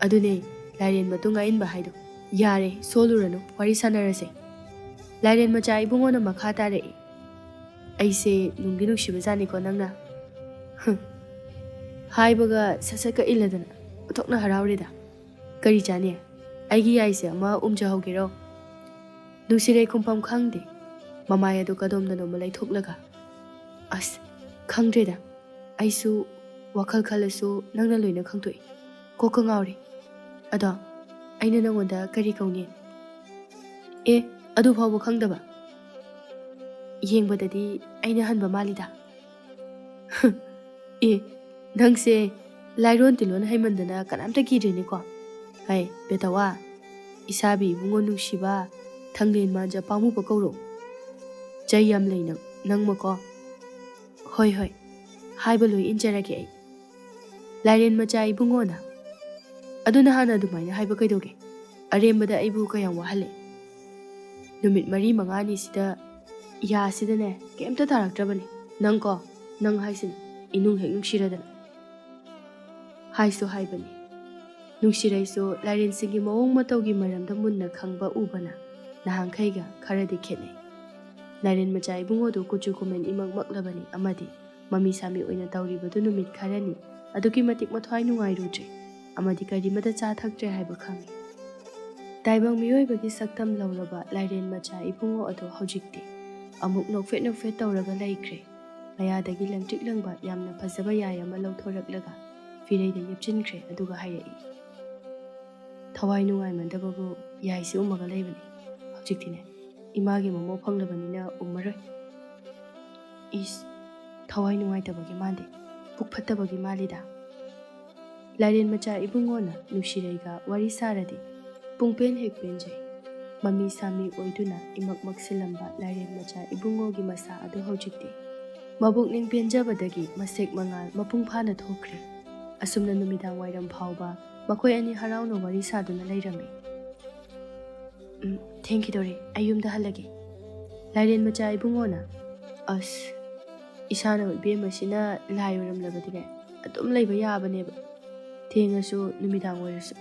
"ꯑꯗꯨꯅꯦ, ꯂꯥꯏꯔꯦꯟ ꯃꯇꯨꯡ ꯑꯏꯟꯕ ꯍꯥꯏꯗꯣ꯫ ꯌꯥꯔꯦ, ꯁꯣꯜꯂꯨꯔꯅꯨ, ꯋꯥꯔꯤ ꯁꯥꯟꯅꯔꯁꯦ꯫" ꯂꯥꯏꯔꯦꯟ ꯃꯆꯥ ꯏꯕꯨꯡꯉꯣꯅ ꯃꯈꯥ ꯇꯥꯔꯛꯏ, "ꯑꯩꯁꯦ ꯅꯨꯡꯗꯤ ꯅꯨꯡꯁꯤꯕꯖꯥꯠꯅꯤꯀꯣ ꯅꯪꯅ꯫" ꯍꯨꯝ꯫ ꯍꯥꯏꯕꯒ ꯁꯠ ꯁꯠꯀ ꯏꯜꯂꯗꯅ ꯑꯣꯟꯊꯣꯛꯅ ꯍꯔꯥꯎꯔꯦꯗ꯫ "ꯀꯔꯤ ꯆꯥꯅꯤ? ꯑꯩꯒꯤ ꯌꯥꯏꯁꯦ ꯑꯃ ꯎꯝꯖꯍꯧꯒꯦꯔꯣ?" ꯅꯨꯡꯁꯤꯔꯩ ꯈꯨꯝꯐꯝ ꯈꯪꯗꯦ꯫ ꯃꯃꯥꯏ ꯑꯗꯨ ꯀꯗꯣꯝꯗꯅꯣꯃ ꯂꯩꯊꯣꯛꯂꯒ, "ꯑꯁ, ꯈꯪꯗ꯭ꯔꯦꯗ꯫ ꯑꯩꯁꯨ ꯋꯥꯈꯜ ꯈꯜꯂꯁꯨ ꯅꯪꯅ ꯂꯣꯏꯅ ꯈꯪꯗꯣꯛꯏ꯫ ꯀꯣꯛꯀ ꯉꯥꯎꯔꯦ꯫ ꯑꯗꯣ ꯑꯩꯅ ꯅꯪꯉꯣꯟꯗ ꯀꯔꯤ ꯀꯧꯅꯤ?" "ꯑꯦ, ꯑꯗꯨ ꯐꯥꯎꯕ ꯈꯪꯗꯕ? ꯌꯦꯡꯕꯗꯗꯤ ꯑꯩꯅ ꯍꯟꯕ ꯃꯥꯜꯂꯤꯗ꯫" "ꯑꯦ, ꯅꯪꯁꯦ ꯂꯥꯏꯔꯣꯟ ꯇꯤꯂꯣꯟ ꯍꯩꯃꯟꯗꯅ ꯀꯅꯥꯝꯇ ꯀꯤꯗ꯭ꯔꯦꯅꯦꯀꯣ꯫ ꯍꯩ, ꯕꯦꯇꯋꯥ, ꯏꯁꯥꯕꯤ ꯏꯕꯨꯡꯉꯣ ꯅꯨꯡꯁꯤꯕ, ꯊꯪꯂꯦꯟ ꯃꯥꯟꯖ ꯄꯥꯝꯃꯨꯕ ꯀꯧꯔꯣ꯫ ꯆꯩ ꯌꯥꯝ ꯂꯩ ꯅꯪ, ꯅꯪꯃꯀꯣ꯫" "ꯍꯣꯏ, ꯍꯣꯏ, ꯍꯥꯏꯕ ꯂꯣꯏ ꯏꯟꯖꯔꯒꯦ ꯑꯩ꯫" ꯂꯥꯏꯔꯦꯟ ꯃꯆꯥ ꯏꯕꯨꯡꯉꯣꯅ, "ꯑꯗꯨ ꯅꯍꯥꯟꯅ ꯑꯗꯨꯃꯥꯏꯅ ꯍꯥꯏꯕ ꯀꯩꯗꯧꯒꯦ? ꯑꯔꯦꯝꯕꯗ ꯑꯩꯕꯨ ꯀꯌꯥꯝ ꯋꯥꯍꯜꯂꯦ꯫ ꯅꯨꯃꯤꯠ ꯃꯔꯤ ꯃꯉꯥꯅꯤꯁꯤꯗ ꯌꯥꯁꯤꯗꯅꯦ ꯀꯩꯝꯇ ꯇꯥꯔꯛꯇ꯭ꯔꯕꯅꯦ꯫ ꯅꯪꯀꯣ, ꯅꯪ ꯍꯥꯏꯁꯤꯅꯦ, ꯏꯅꯨꯡ ꯍꯦꯛ ꯅꯨꯡꯁꯤꯔꯗꯅ꯫" ꯍꯥꯏꯁꯨ ꯍꯥꯏꯕꯅꯤ꯫ ꯅꯨꯡꯁꯤꯔꯩꯁꯨ ꯂꯥꯏꯔꯦꯟꯁꯤꯡꯒꯤ ꯃꯑꯣꯡ ꯃꯇꯧꯒꯤ ꯃꯔꯝꯗ ꯃꯨꯟꯅ ꯈꯪꯕ ꯎꯕꯅ ꯅꯍꯥꯟꯈꯩꯒ ꯈꯔꯗꯤ ꯈꯦꯠꯅꯩ꯫ ꯂꯥꯏꯔꯦꯟ ꯃꯆꯥ ꯏꯕꯨꯡꯉꯣꯗꯨ ꯀꯨꯆꯨ ꯀꯨꯃꯦꯟ ꯏꯃꯛ ꯃꯛꯂꯕꯅꯤ ꯑꯃꯗꯤ ꯃꯃꯤ ꯁꯥꯃꯤ ꯑꯣꯏꯅ ꯇꯧꯔꯤꯕꯗꯨ ꯅꯨꯃꯤꯠ ꯈꯔꯅꯤ ꯑꯗꯨꯛꯀꯤ ꯃꯇꯤꯛ ꯃꯊ꯭ꯋꯥꯏ ꯅꯨꯡꯉꯥꯏꯔꯨꯗ꯭ꯔꯦ ꯑꯃꯗꯤ ꯀꯔꯤꯃꯇ ꯆꯥ ꯊꯛꯇ꯭ꯔꯦ ꯍꯥꯏꯕ ꯈꯪꯉꯤ꯫ ꯇꯥꯏꯕꯪ ꯃꯤꯑꯣꯏꯕꯒꯤ ꯁꯛꯇꯝ ꯂꯧꯔꯕ ꯂꯥꯏꯔꯦꯟ ꯃꯆꯥ ꯏꯕꯨꯡꯉꯣ ꯑꯗꯨ ꯍꯧꯖꯤꯛꯇꯤ ꯑꯃꯨꯛ ꯅꯣꯛꯐꯦꯠ ꯅꯣꯛꯐꯦꯠ ꯇꯧꯔꯒ ꯂꯩꯈ꯭ꯔꯦ꯫ ꯃꯌꯥꯗꯒꯤ ꯂꯪꯇ꯭ꯔꯤꯛ ꯂꯪꯕ ꯌꯥꯝꯅ ꯐꯖꯕ ꯌꯥꯏ ꯑꯃ ꯂꯧꯊꯣꯔꯛꯂꯒ ꯐꯤꯔꯩꯗ ꯌꯦꯞꯆꯤꯟꯈ꯭ꯔꯦ, ꯑꯗꯨꯒ ꯍꯥꯏꯔꯛꯏ, "ꯊꯋꯥꯏ ꯅꯨꯡꯉꯥꯏꯃꯟꯗꯕꯕꯨ ꯌꯥꯏꯁꯤ ꯎꯝꯃꯒ ꯂꯩꯕꯅꯤ꯫ ꯍꯧꯖꯤꯛꯇꯤꯅꯦ, ꯏꯃꯥꯒꯤ ꯃꯃꯧ ꯐꯪꯂꯕꯅꯤꯅ ꯎꯝꯃꯔꯣꯏ꯫" "ꯏꯁ, ꯊꯋꯥꯏ ꯅꯨꯡꯉꯥꯏꯇꯕꯒꯤ ꯃꯥꯟꯗꯦ, ꯄꯨꯛ ꯐꯠꯇꯕꯒꯤ ꯃꯥꯜꯂꯤꯗ꯫" ꯂꯥꯏꯔꯦꯟ ꯃꯆꯥ ꯏꯕꯨꯡꯉꯣꯅ ꯅꯨꯡꯁꯤꯔꯩꯒ ꯋꯥꯔꯤ ꯁꯥꯔꯗꯤ ꯄꯨꯡꯄꯦꯟ ꯍꯦꯛ ꯄꯦꯟꯖꯩ꯫ ꯃꯃꯤ ꯁꯥꯃꯤ ꯑꯣꯏꯗꯨꯅ ꯏꯃꯛ ꯃꯛꯁꯤꯜꯂꯝꯕ ꯂꯥꯏꯔꯦꯟ ꯃꯆꯥ ꯏꯕꯨꯡꯉꯣꯒꯤ ꯃꯁꯥ ꯑꯗꯨ ꯍꯧꯖꯤꯛꯇꯤ ꯃꯕꯨꯛꯅꯤꯡ ꯄꯦꯟꯖꯕꯗꯒꯤ ꯃꯁꯦꯛ ꯃꯉꯥꯜ ꯃꯄꯨꯡ ꯐꯥꯅ ꯊꯣꯛꯈ꯭ꯔꯦ꯫ ꯑꯁꯨꯝꯅ ꯅꯨꯃꯤꯗꯥꯡ ꯋꯥꯏꯔꯝ ꯐꯥꯎꯕ ꯃꯈꯣꯏ ꯑꯅꯤ ꯍꯔꯥꯎꯅ ꯋꯥꯔꯤ ꯁꯥꯗꯨꯅ ꯂꯩꯔꯝꯃꯤ꯫ "ꯎꯝ, ꯊꯦꯡꯈꯤꯗꯣꯔꯦ, ꯑꯩ ꯌꯨꯝꯗ ꯍꯜꯂꯒꯦ꯫" ꯂꯥꯏꯔꯦꯟ ꯃꯆꯥ ꯏꯕꯨꯡꯉꯣꯅ, "ꯑꯁ, ꯏꯁꯥꯅ ꯏꯕꯦꯝꯃꯁꯤꯅ ꯂꯥꯏ ꯑꯣꯏꯔꯝꯂꯕꯗꯤꯅꯦ, ꯑꯗꯨꯝ ꯂꯩꯕ ꯌꯥꯕꯅꯦꯕ, ꯊꯦꯡꯉꯁꯨ ꯅꯨꯃꯤꯗꯥꯡ ꯑꯣꯏꯔꯁꯨ꯫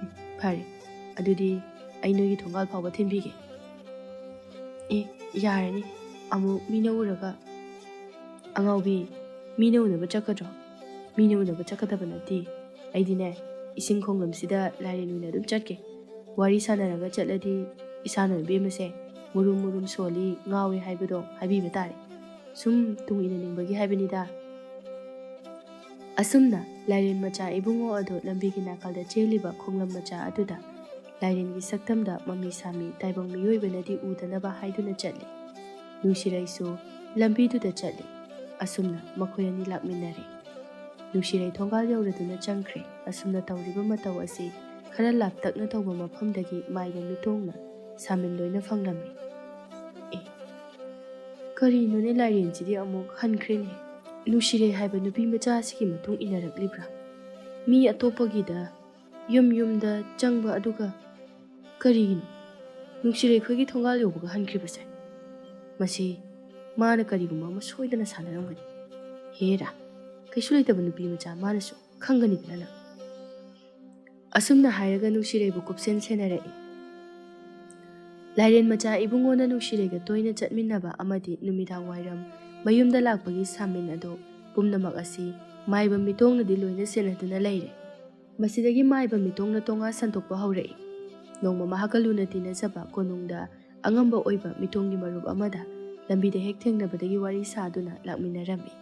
ꯎꯝ, ꯐꯔꯦ, ꯑꯗꯨꯗꯤ ꯑꯩ ꯅꯣꯏꯒꯤ ꯊꯣꯡꯒꯥꯜ ꯐꯥꯎꯕ ꯊꯤꯟꯕꯤꯒꯦ꯫" "ꯑꯦ, ꯌꯥꯔꯅꯤ, ꯑꯃꯨꯛ ꯃꯤꯅ ꯎꯔꯒ꯫" "ꯑꯉꯥꯎꯕꯤ, ꯃꯤꯅ ꯎꯅꯕ ꯆꯠꯀꯗ꯭ꯔꯣ?" "ꯃꯤꯅ ꯎꯅꯕ ꯆꯠꯀꯗꯕ ꯅꯠꯇꯦ, ꯑꯩꯗꯤꯅꯦ, ꯏꯁꯤꯡ ꯈꯣꯡꯂꯝꯁꯤꯗ ꯂꯥꯏꯔꯦꯟ ꯑꯣꯏꯅ ꯑꯗꯨꯝ ꯆꯠꯀꯦ꯫ ꯋꯥꯔꯤ ꯁꯥꯟꯅꯔꯒ ꯆꯠꯂꯗꯤ ꯏꯁꯥꯅ ꯏꯕꯦꯝꯃꯁꯦ ꯃꯨꯔꯨꯝ ꯃꯨꯔꯨꯝ ꯁꯣꯜꯂꯤ, ꯉꯥꯎꯏ ꯍꯥꯏꯕꯗꯣ ꯍꯥꯏꯕꯤꯕ ꯇꯥꯔꯦ꯫ ꯁꯨꯝ ꯇꯨꯡ ꯏꯟꯅꯅꯤꯡꯕꯒꯤ ꯍꯥꯏꯕꯅꯤꯗ꯫" ꯑꯁꯨꯝꯅ ꯂꯥꯏꯔꯦꯟ ꯃꯆꯥ ꯏꯕꯨꯡꯉꯣ ꯑꯗꯨ ꯂꯝꯕꯤꯒꯤ ꯅꯥꯀꯜꯗ ꯆꯦꯜꯂꯤꯕ ꯈꯣꯡꯂꯝ ꯃꯆꯥ ꯑꯗꯨꯗ ꯂꯥꯏꯔꯦꯟꯒꯤ ꯁꯛꯇꯝꯗ ꯃꯃꯤ ꯁꯥꯃꯤ ꯇꯥꯏꯕꯪ ꯃꯤꯑꯣꯏꯕꯅꯗꯤ ꯎꯗꯅꯕ ꯍꯥꯏꯗꯨꯅ ꯆꯠꯂꯤ꯫ ꯅꯨꯡꯁꯤꯔꯩꯁꯨ ꯂꯝꯕꯤꯗꯨꯗ ꯆꯠꯂꯤ꯫ ꯑꯁꯨꯝꯅ ꯃꯈꯣꯏ ꯑꯅꯤ ꯂꯥꯛꯃꯤꯟꯅꯔꯦ꯫ ꯅꯨꯡꯁꯤꯔꯩ ꯊꯣꯡꯒꯥꯜ ꯌꯧꯔꯗꯨꯅ ꯆꯪꯈ꯭ꯔꯦ꯫ ꯑꯁꯨꯝꯅ ꯇꯧꯔꯤꯕ ꯃꯇꯧ ꯑꯁꯤ ꯈꯔ ꯂꯥꯞꯇꯛꯅ ꯇꯧꯕ ꯃꯐꯝꯗꯒꯤ ꯃꯥꯏꯕ ꯃꯤꯇꯣꯡꯅ ꯁꯥꯃꯤꯟ ꯂꯣꯏꯅ ꯐꯪꯂꯝꯃꯤ꯫ "ꯑꯦ, ꯀꯔꯤꯅꯣꯅꯦ, ꯂꯥꯏꯔꯦꯟꯁꯤꯗꯤ ꯑꯃꯨꯛ ꯍꯟꯈ꯭ꯔꯦꯅꯦ꯫ ꯅꯨꯡꯁꯤꯔꯩ ꯍꯥꯏꯕ ꯅꯨꯄꯤ ꯃꯆꯥ ꯑꯁꯤꯒꯤ ꯃꯇꯨꯡ ꯏꯟꯅꯔꯛꯂꯤꯕ꯭ꯔꯥ? ꯃꯤ ꯑꯇꯣꯞꯄꯒꯤꯗ ꯌꯨꯝ ꯌꯨꯝꯗ ꯆꯪꯕ, ꯑꯗꯨꯒ ꯀꯔꯤꯒꯤꯅꯣ ꯅꯨꯡꯁꯤꯔꯩ ꯑꯩꯈꯣꯏꯒꯤ ꯊꯣꯡꯒꯥꯜ ꯌꯧꯕꯒ ꯍꯟꯈ꯭ꯔꯤꯕꯁꯦ? ꯃꯁꯤ ꯃꯥꯅ ꯀꯔꯤꯒꯨꯝꯕ ꯑꯃ ꯁꯣꯏꯗꯅ ꯁꯥꯟꯅꯔꯝꯒꯅꯤ꯫ ꯍꯦꯔꯥ, ꯀꯩꯁꯨ ꯂꯩꯇꯕ ꯅꯨꯄꯤ ꯃꯆꯥ ꯃꯥꯅꯁꯨ ꯈꯪꯒꯅꯤꯗꯅ ꯅꯪ꯫" ꯑꯁꯨꯝꯅ ꯍꯥꯏꯔꯒ ꯅꯨꯡꯁꯤꯔꯩꯕꯨ ꯀꯨꯞꯁꯦꯟ ꯁꯦꯟꯅꯔꯛꯏ꯫ ꯂꯥꯏꯔꯦꯟ ꯃꯆꯥ ꯏꯕꯨꯡꯉꯣꯅ ꯅꯨꯡꯁꯤꯔꯩꯒ ꯇꯣꯏꯅ ꯆꯠꯃꯤꯟꯅꯕ ꯑꯃꯗꯤ ꯅꯨꯃꯤꯗꯥꯡ ꯋꯥꯏꯔꯝ ꯃꯌꯨꯝꯗ ꯂꯥꯛꯄꯒꯤ ꯁꯥꯃꯤꯟ ꯑꯗꯨ ꯄꯨꯝꯅꯃꯛ ꯑꯁꯤ ꯃꯥꯏꯕ ꯃꯤꯇꯣꯡꯅꯗꯤ ꯂꯣꯏꯅ ꯁꯦꯟꯅꯗꯨꯅ ꯂꯩꯔꯦ꯫ ꯃꯁꯤꯗꯒꯤ ꯃꯥꯏꯕ ꯃꯤꯇꯣꯡꯅ ꯇꯣꯉꯥ ꯁꯟꯗꯣꯛꯄ ꯍꯧꯔꯛꯏ꯫ ꯅꯣꯡꯃ ꯃꯍꯥꯛꯀ ꯂꯨꯅ ꯇꯤꯟꯅꯖꯕ ꯀꯣꯅꯨꯡꯗ ꯑꯉꯝꯕ ꯑꯣꯏꯕ ꯃꯤꯇꯣꯡꯒꯤ ꯃꯔꯨꯞ ꯑꯃꯗ ꯂꯝꯕꯤꯗ ꯍꯦꯛ ꯊꯦꯡꯅꯕꯗꯒꯤ ꯋꯥꯔꯤ ꯁꯥꯗꯨꯅ ꯂꯥꯛꯃꯤꯟꯅꯔꯝꯃꯤ꯫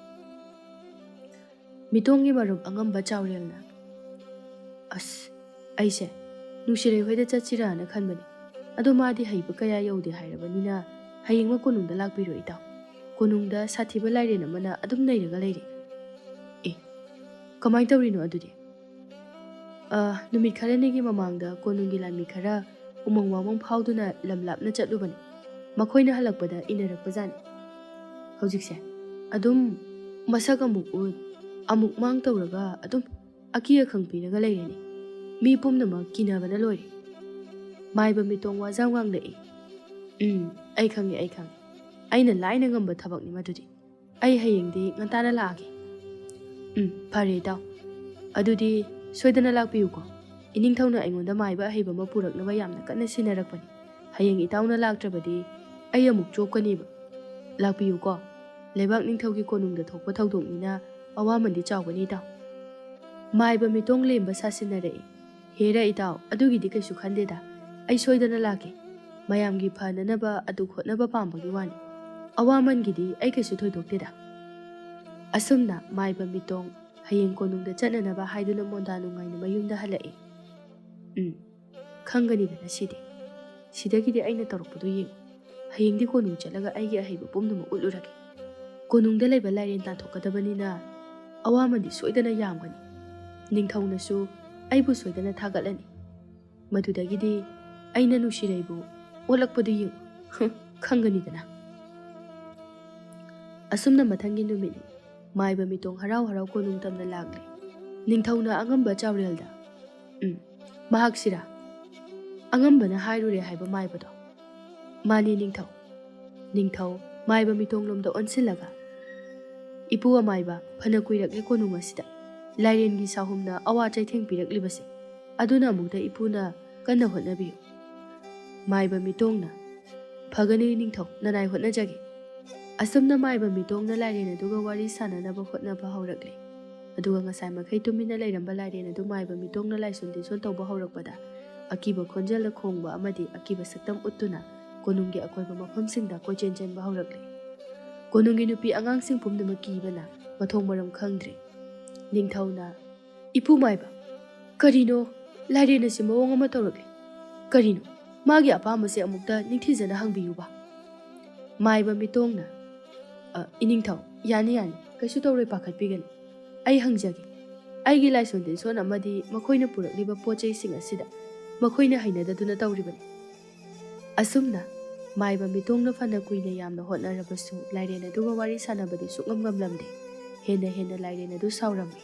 ꯃꯤꯇꯣꯡꯒꯤ ꯃꯔꯨꯞ ꯑꯉꯝꯕ ꯆꯥꯎꯔꯦꯜꯅ, "ꯑꯁ, ꯑꯩꯁꯦ ꯅꯨꯡꯁꯤꯔꯩ ꯍꯣꯏꯗ ꯆꯠꯁꯤꯔꯥꯅ ꯈꯟꯕꯅꯤ꯫ ꯑꯗꯣ ꯃꯥꯗꯤ ꯍꯩꯕ ꯀꯌꯥ ꯌꯧꯗꯦ ꯍꯥꯏꯔꯕꯅꯤꯅ ꯍꯌꯦꯡꯃꯛ ꯀꯣꯅꯨꯡꯗ ꯂꯥꯛꯄꯤꯔꯣ ꯏꯇꯥꯎ꯫ ꯀꯣꯅꯨꯡꯗ ꯁꯥꯊꯤꯕ ꯂꯥꯏꯔꯦꯟ ꯑꯃꯅ ꯑꯗꯨꯝ ꯅꯩꯔꯒ ꯂꯩꯔꯦ꯫" "ꯑꯦ, ꯀꯃꯥꯏꯅ ꯇꯧꯔꯤꯅꯣ ꯑꯗꯨꯗꯤ?" "ꯑ, ꯅꯨꯃꯤꯠ ꯈꯔꯅꯤꯒꯤ ꯃꯃꯥꯡꯗ ꯀꯣꯅꯨꯡꯒꯤ ꯂꯥꯟꯃꯤ ꯈꯔ ꯎꯃꯪ ꯋꯥꯃꯪ ꯐꯥꯎꯗꯨꯅ ꯂꯝ ꯂꯥꯞꯅ ꯆꯠꯂꯨꯕꯅꯤ꯫ ꯃꯈꯣꯏꯅ ꯍꯜꯂꯛꯄꯗ ꯏꯟꯅꯔꯛꯄꯖꯥꯠꯅꯤ꯫ ꯍꯧꯖꯤꯛꯁꯦ ꯑꯗꯨꯝ ꯃꯁꯛ ꯑꯃꯨꯛ ꯎꯠ, ꯑꯃꯨꯛ ꯃꯥꯡ ꯇꯧꯔꯒ ꯑꯗꯨꯝ ꯑꯀꯤ ꯑꯈꯪ ꯄꯤꯔꯒ ꯂꯩꯔꯦꯅꯦ꯫ ꯃꯤ ꯄꯨꯝꯅꯃꯛ ꯀꯤꯅꯕꯅ ꯂꯣꯏꯔꯦ꯫" ꯃꯥꯏꯕ ꯃꯤꯇꯣꯡ ꯋꯥꯖꯥꯎ ꯉꯥꯡꯂꯛꯏ꯫ "ꯎꯝ, ꯑꯩ ꯈꯪꯉꯦ, ꯑꯩ ꯈꯪꯉꯦ꯫ ꯑꯩꯅ ꯂꯥꯏꯅ ꯉꯝꯕ ꯊꯕꯛꯅꯤ ꯃꯗꯨꯗꯤ꯫ ꯑꯩ ꯍꯌꯦꯡꯗꯤ ꯉꯟꯇꯥꯅ ꯂꯥꯛꯑꯒꯦ꯫" "ꯎꯝ, ꯐꯔꯦ ꯏꯇꯥꯎ꯫ ꯑꯗꯨꯗꯤ ꯁꯣꯏꯗꯅ ꯂꯥꯛꯄꯤꯌꯨꯀꯣ꯫ ꯏꯅꯤꯡꯊꯧꯅ ꯑꯩꯉꯣꯟꯗ ꯃꯥꯏꯕ ꯑꯍꯩꯕ ꯑꯃ ꯄꯨꯔꯛꯅꯕ ꯌꯥꯝꯅ ꯀꯟꯅ ꯁꯤꯟꯅꯔꯛꯄꯅꯤ꯫ ꯍꯌꯦꯡ ꯏꯇꯥꯎꯅ ꯂꯥꯛꯇ꯭ꯔꯕꯗꯤ ꯑꯩ ꯑꯃꯨꯛ ꯆꯣꯞꯀꯅꯦꯕ꯫ ꯂꯥꯛꯄꯤꯌꯨꯀꯣ꯫ ꯂꯩꯕꯥꯛ ꯅꯤꯡꯊꯧꯒꯤ ꯀꯣꯅꯨꯡꯗ ꯊꯣꯛꯄ ꯊꯧꯗꯣꯛꯅꯤꯅ ꯑꯋꯥꯃꯟꯗꯤ ꯆꯥꯎꯒꯅꯤ ꯏꯇꯥꯎ꯫" ꯃꯥꯏꯕ ꯃꯤꯇꯣꯡ ꯂꯦꯝꯕ ꯁꯥꯁꯤꯟꯅꯔꯛꯏ꯫ "ꯍꯦꯔꯥ ꯏꯇꯥꯎ, ꯑꯗꯨꯒꯤꯗꯤ ꯀꯩꯁꯨ ꯈꯟꯗꯦꯗ꯫ ꯑꯩ ꯁꯣꯏꯗꯅ ꯂꯥꯛꯀꯦ꯫ ꯃꯌꯥꯝꯒꯤ ꯐꯅꯅꯕ ꯑꯗꯨ ꯍꯣꯠꯅꯕ ꯄꯥꯝꯕꯒꯤ ꯋꯥꯅꯤ꯫ ꯑꯋꯥꯃꯟꯒꯤꯗꯤ ꯑꯩ ꯀꯩꯁꯨ ꯊꯣꯏꯗꯣꯛꯇꯦꯗ꯫" ꯑꯁꯨꯝꯅ ꯃꯥꯏꯕ ꯃꯤꯇꯣꯡ ꯍꯌꯦꯡ ꯀꯣꯅꯨꯡꯗ ꯆꯠꯅꯅꯕ ꯍꯥꯏꯗꯨꯅ ꯃꯣꯟꯗꯥ ꯅꯨꯡꯉꯥꯏꯅ ꯃꯌꯨꯝꯗ ꯍꯜꯂꯛꯏ꯫ "ꯎꯝ, ꯈꯪꯒꯅꯤꯗꯅ ꯁꯤꯗꯤ꯫ ꯁꯤꯗꯒꯤꯗꯤ ꯑꯩꯅ ꯇꯧꯔꯛꯄꯗꯣ ꯌꯦꯡꯉꯨ꯫ ꯍꯌꯦꯡꯗꯤ ꯀꯣꯅꯨꯡ ꯆꯠꯂꯒ ꯑꯩꯒꯤ ꯑꯍꯩꯕ ꯄꯨꯝꯅꯃꯛ ꯎꯠꯂꯨꯔꯒꯦ꯫ ꯀꯣꯅꯨꯡꯗ ꯂꯩꯕ ꯂꯥꯏꯔꯦꯟ ꯇꯥꯟꯊꯣꯛꯀꯗꯕꯅꯤꯅ ꯑꯋꯥꯃꯟꯗꯤ ꯁꯣꯏꯗꯅ ꯌꯥꯝꯒꯅꯤ꯫ ꯅꯤꯡꯊꯧꯅꯁꯨ ꯑꯩꯕꯨ ꯁꯣꯏꯗꯅ ꯊꯥꯒꯠꯂꯅꯤ꯫ ꯃꯗꯨꯗꯒꯤꯗꯤ ꯑꯩꯅ ꯅꯨꯡꯁꯤꯔꯩꯕꯨ ꯑꯣꯠꯂꯛꯄꯗꯨ ꯌꯦꯡꯉꯨ꯫ ꯍꯨꯝ, ꯈꯪꯒꯅꯤꯗꯅ꯫" ꯑꯁꯨꯝꯅ ꯃꯊꯪꯒꯤ ꯅꯨꯃꯤꯠꯅꯤ꯫ ꯃꯥꯏꯕ ꯃꯤꯇꯣꯡ ꯍꯔꯥꯎ ꯍꯔꯥꯎ ꯀꯣꯅꯨꯡ ꯇꯝꯅ ꯂꯥꯛꯂꯦ꯫ ꯅꯤꯡꯊꯧꯅ ꯑꯉꯝꯕ ꯆꯥꯎꯔꯦꯜꯗ, "ꯎꯝ, ꯃꯍꯥꯛꯁꯤꯔꯥ? ꯑꯉꯝꯕꯅ ꯍꯥꯏꯔꯨꯔꯦ ꯍꯥꯏꯕ ꯃꯥꯏꯕꯗꯣ?" "ꯃꯥꯅꯤ ꯅꯤꯡꯊꯧ꯫" ꯅꯤꯡꯊꯧ ꯃꯥꯏꯕ ꯃꯤꯇꯣꯡꯂꯣꯝꯗ ꯑꯣꯟꯁꯤꯜꯂꯒ, "ꯏꯄꯨ ꯑꯃꯥꯏꯕ, ꯐꯅ ꯀꯨꯏꯔꯛꯂꯦ ꯀꯣꯅꯨꯡ ꯑꯁꯤꯗ꯫ ꯂꯥꯏꯔꯦꯟꯒꯤ ꯁꯥꯍꯨꯝꯅ ꯑꯋꯥ ꯆꯩꯊꯦꯡ ꯄꯤꯔꯛꯂꯤꯕꯁꯦ꯫ ꯑꯗꯨꯅ ꯑꯃꯨꯛꯇ ꯏꯄꯨꯅ ꯀꯟꯅ ꯍꯣꯠꯅꯕꯤꯌꯨ꯫" ꯃꯥꯏꯕ ꯃꯤꯇꯣꯡꯅ, "ꯐꯒꯅꯤ ꯅꯤꯡꯊꯧ, ꯅꯅꯥꯏ ꯍꯣꯠꯅꯖꯒꯦ꯫" ꯑꯁꯨꯝꯅ ꯃꯥꯏꯕ ꯃꯤꯇꯣꯡꯅ ꯂꯥꯏꯔꯦꯟ ꯑꯗꯨꯒ ꯋꯥꯔꯤ ꯁꯥꯟꯅꯅꯕ ꯍꯣꯠꯅꯕ ꯍꯧꯔꯛꯂꯦ꯫ ꯑꯗꯨꯒ ꯉꯁꯥꯏ ꯃꯈꯩ ꯇꯨꯃꯤꯟꯅ ꯂꯩꯔꯝꯕ ꯂꯥꯏꯔꯦꯟ ꯑꯗꯨ ꯃꯥꯏꯕ ꯃꯤꯇꯣꯡꯅ ꯂꯥꯏꯁꯣꯟ ꯇꯤꯟꯁꯣꯟ ꯇꯧꯕ ꯍꯧꯔꯛꯄꯗ, ꯑꯀꯤꯕ ꯈꯣꯟꯖꯦꯜꯗ ꯈꯣꯡꯕ ꯑꯃꯗꯤ ꯑꯀꯤꯕ ꯁꯛꯇꯝ ꯎꯠꯇꯨꯅ ꯀꯣꯅꯨꯡꯒꯤ ꯑꯀꯣꯏꯕ ꯃꯐꯝꯁꯤꯡꯗ ꯀꯣꯏꯆꯦꯟ ꯆꯦꯟꯕ ꯍꯧꯔꯛꯂꯦ꯫ ꯀꯣꯅꯨꯡꯒꯤ ꯅꯨꯄꯤ ꯑꯉꯥꯡꯁꯤꯡ ꯄꯨꯝꯅꯃꯛ ꯀꯤꯕꯅ ꯃꯊꯣꯡ ꯃꯔꯝ ꯈꯪꯗ꯭ꯔꯦ꯫ ꯅꯤꯡꯊꯧꯅ, "ꯏꯄꯨ ꯃꯥꯏꯕ, ꯀꯔꯤꯅꯣ? ꯂꯥꯏꯔꯦꯟ ꯑꯁꯤ ꯃꯑꯣꯡ ꯑꯃ ꯇꯧꯔꯛꯂꯦ꯫ ꯀꯔꯤꯅꯣ? ꯃꯥꯒꯤ ꯑꯄꯥꯝꯕꯁꯦ ꯑꯃꯨꯛꯇ ꯅꯤꯡꯊꯤꯖꯅ ꯍꯪꯕꯤꯌꯨꯕ꯫" ꯃꯥꯏꯕ ꯃꯤꯇꯣꯡꯅ, "ꯑ, ꯏꯅꯤꯡꯊꯧ, ꯌꯥꯅꯤ, ꯌꯥꯅꯤ, ꯀꯩꯁꯨ ꯇꯧꯔꯣꯏ, ꯄꯥꯈꯠꯄꯤꯒꯅꯨ꯫ ꯑꯩ ꯍꯪꯖꯒꯦ꯫ ꯑꯩꯒꯤ ꯂꯥꯏꯁꯣꯟ ꯇꯤꯟꯁꯣꯟ ꯑꯃꯗꯤ ꯃꯈꯣꯏꯅ ꯄꯨꯔꯛꯂꯤꯕ ꯄꯣꯠ ꯆꯩꯁꯤꯡ ꯑꯁꯤꯗ ꯃꯈꯣꯏꯅ ꯍꯩꯅꯗꯗꯨꯅ ꯇꯧꯔꯤꯕꯅꯤ꯫" ꯑꯁꯨꯝꯅ ꯃꯥꯏꯕ ꯃꯤꯇꯣꯡꯅ ꯐꯅ ꯀꯨꯏꯅ ꯌꯥꯝꯅ ꯍꯣꯠꯅꯔꯕꯁꯨ ꯂꯥꯏꯔꯦꯟ ꯑꯗꯨꯒ ꯋꯥꯔꯤ ꯁꯥꯟꯅꯕꯗꯤ ꯁꯨꯡꯉꯝ ꯉꯝꯂꯝꯗꯦ꯫ ꯍꯦꯟꯅ ꯍꯦꯟꯅ ꯂꯥꯏꯔꯦꯟ ꯑꯗꯨ ꯁꯥꯎꯔꯝꯃꯤ꯫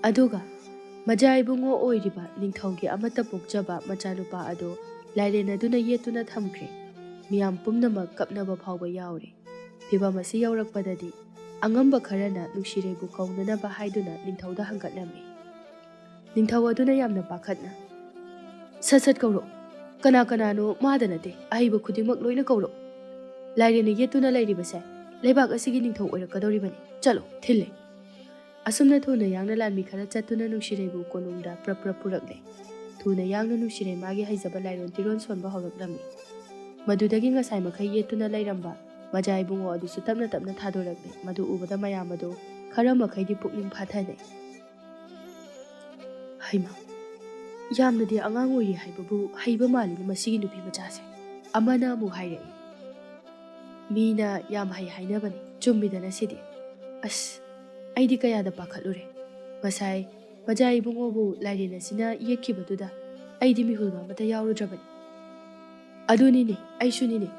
ꯑꯗꯨꯒ ꯃꯖꯥ ꯏꯕꯨꯡꯉꯣ ꯑꯣꯏꯔꯤꯕ ꯅꯤꯡꯊꯧꯒꯤ ꯑꯃꯠꯇ ꯄꯣꯛꯆꯕ ꯃꯆꯥꯅꯨꯄꯥ ꯑꯗꯨ ꯂꯥꯏꯔꯦꯟ ꯑꯗꯨꯅ ꯌꯦꯠꯇꯨꯅ ꯊꯝꯈ꯭ꯔꯦ꯫ ꯃꯤꯌꯥꯝ ꯄꯨꯝꯅꯃꯛ ꯀꯞꯅꯕ ꯐꯥꯎꯕ ꯌꯥꯎꯔꯦ꯫ ꯐꯤꯚꯝ ꯑꯁꯤ ꯌꯧꯔꯛꯄꯗꯗꯤ ꯑꯉꯝꯕ ꯈꯔꯅ ꯅꯨꯡꯁꯤꯔꯩꯕꯨ ꯀꯧꯅꯅꯕ ꯍꯥꯏꯗꯨꯅ ꯅꯤꯡꯊꯧꯗ ꯍꯪꯒꯠꯂꯝꯃꯤ꯫ ꯅꯤꯡꯊꯧ ꯑꯗꯨꯅ ꯌꯥꯝꯅ ꯄꯥꯈꯠꯅ, "ꯁꯠ ꯁꯠ ꯀꯧꯔꯛꯑꯣ꯫ ꯀꯅꯥ ꯀꯅꯥꯅꯣ ꯃꯥꯗ ꯅꯠꯇꯦ, ꯑꯍꯩꯕ ꯈꯨꯗꯤꯡꯃꯛ ꯂꯣꯏꯅ ꯀꯧꯔꯛꯑꯣ꯫ ꯂꯥꯏꯔꯦꯟꯅ ꯌꯦꯠꯇꯨꯅ ꯂꯩꯔꯤꯕꯁꯦ ꯂꯩꯕꯥꯛ ꯑꯁꯤꯒꯤ ꯅꯤꯡꯊꯧ ꯑꯣꯏꯔꯛꯀꯗꯧꯔꯤꯕꯅꯤ꯫ ꯆꯠꯂꯣ, ꯊꯤꯜꯂꯦ꯫" ꯑꯁꯨꯝꯅ ꯊꯨꯅ ꯌꯥꯡꯅ ꯂꯥꯟꯃꯤ ꯈꯔ ꯆꯠꯇꯨꯅ ꯅꯨꯡꯁꯤꯔꯩꯕꯨ ꯀꯣꯅꯨꯡꯗ ꯄ꯭ꯔꯞ ꯄ꯭ꯔꯞ ꯄꯨꯔꯛꯂꯦ꯫ ꯊꯨꯅ ꯌꯥꯡꯅ ꯅꯨꯡꯁꯤꯔꯩ ꯃꯥꯒꯤ ꯍꯩꯖꯕ ꯂꯥꯏꯔꯣꯟ ꯇꯤꯔꯣꯟ ꯁꯣꯟꯕ ꯍꯧꯔꯛꯂꯝꯃꯤ꯫ ꯃꯗꯨꯗꯒꯤ ꯉꯁꯥꯏ ꯃꯈꯩ ꯌꯦꯠꯇꯨꯅ ꯂꯩꯔꯝꯕ ꯃꯖꯥ ꯏꯕꯨꯡꯉꯣ ꯑꯗꯨꯁꯨ ꯇꯞꯅ ꯇꯞꯅ ꯊꯥꯗꯣꯔꯛꯂꯦ꯫ ꯃꯗꯨ ꯎꯕꯗ ꯃꯌꯥꯝ ꯑꯗꯨ ꯈꯔ ꯃꯈꯩꯗꯤ ꯄꯨꯛꯅꯤꯡ ꯐꯥꯊꯅꯩ꯫ "ꯍꯩꯃꯥ, ꯌꯥꯝꯅꯗꯤ ꯑꯉꯥꯡ ꯑꯣꯏꯔꯤ ꯍꯥꯏꯕꯕꯨ ꯍꯩꯕ ꯃꯥꯜꯂꯤꯅꯦ ꯃꯁꯤꯒꯤ ꯅꯨꯄꯤ ꯃꯆꯥꯁꯦ꯫" ꯑꯃꯅ ꯑꯃꯨꯛ ꯍꯥꯏꯔꯛꯏ, "ꯃꯤꯅ ꯌꯥꯝ ꯍꯩ ꯍꯥꯏꯅꯕꯅꯤ, ꯆꯨꯝꯃꯤꯗꯅ ꯁꯤꯗꯤ꯫ ꯑꯁ, ꯑꯩꯗꯤ ꯀꯌꯥꯗ ꯄꯥꯈꯠꯂꯨꯔꯦ꯫ ꯉꯁꯥꯏ ꯃꯖꯥ ꯏꯕꯨꯡꯉꯣꯕꯨ ꯂꯥꯏꯔꯦꯟ ꯑꯁꯤꯅ ꯌꯦꯛꯈꯤꯕꯗꯨꯗ ꯑꯩꯗꯤ ꯃꯤꯍꯨꯜ ꯑꯃꯠꯇ ꯌꯥꯎꯔꯨꯗ꯭ꯔꯕꯅꯤ꯫ ꯑꯗꯨꯅꯤꯅꯦ, ꯑꯩꯁꯨꯅꯤꯅꯦ꯫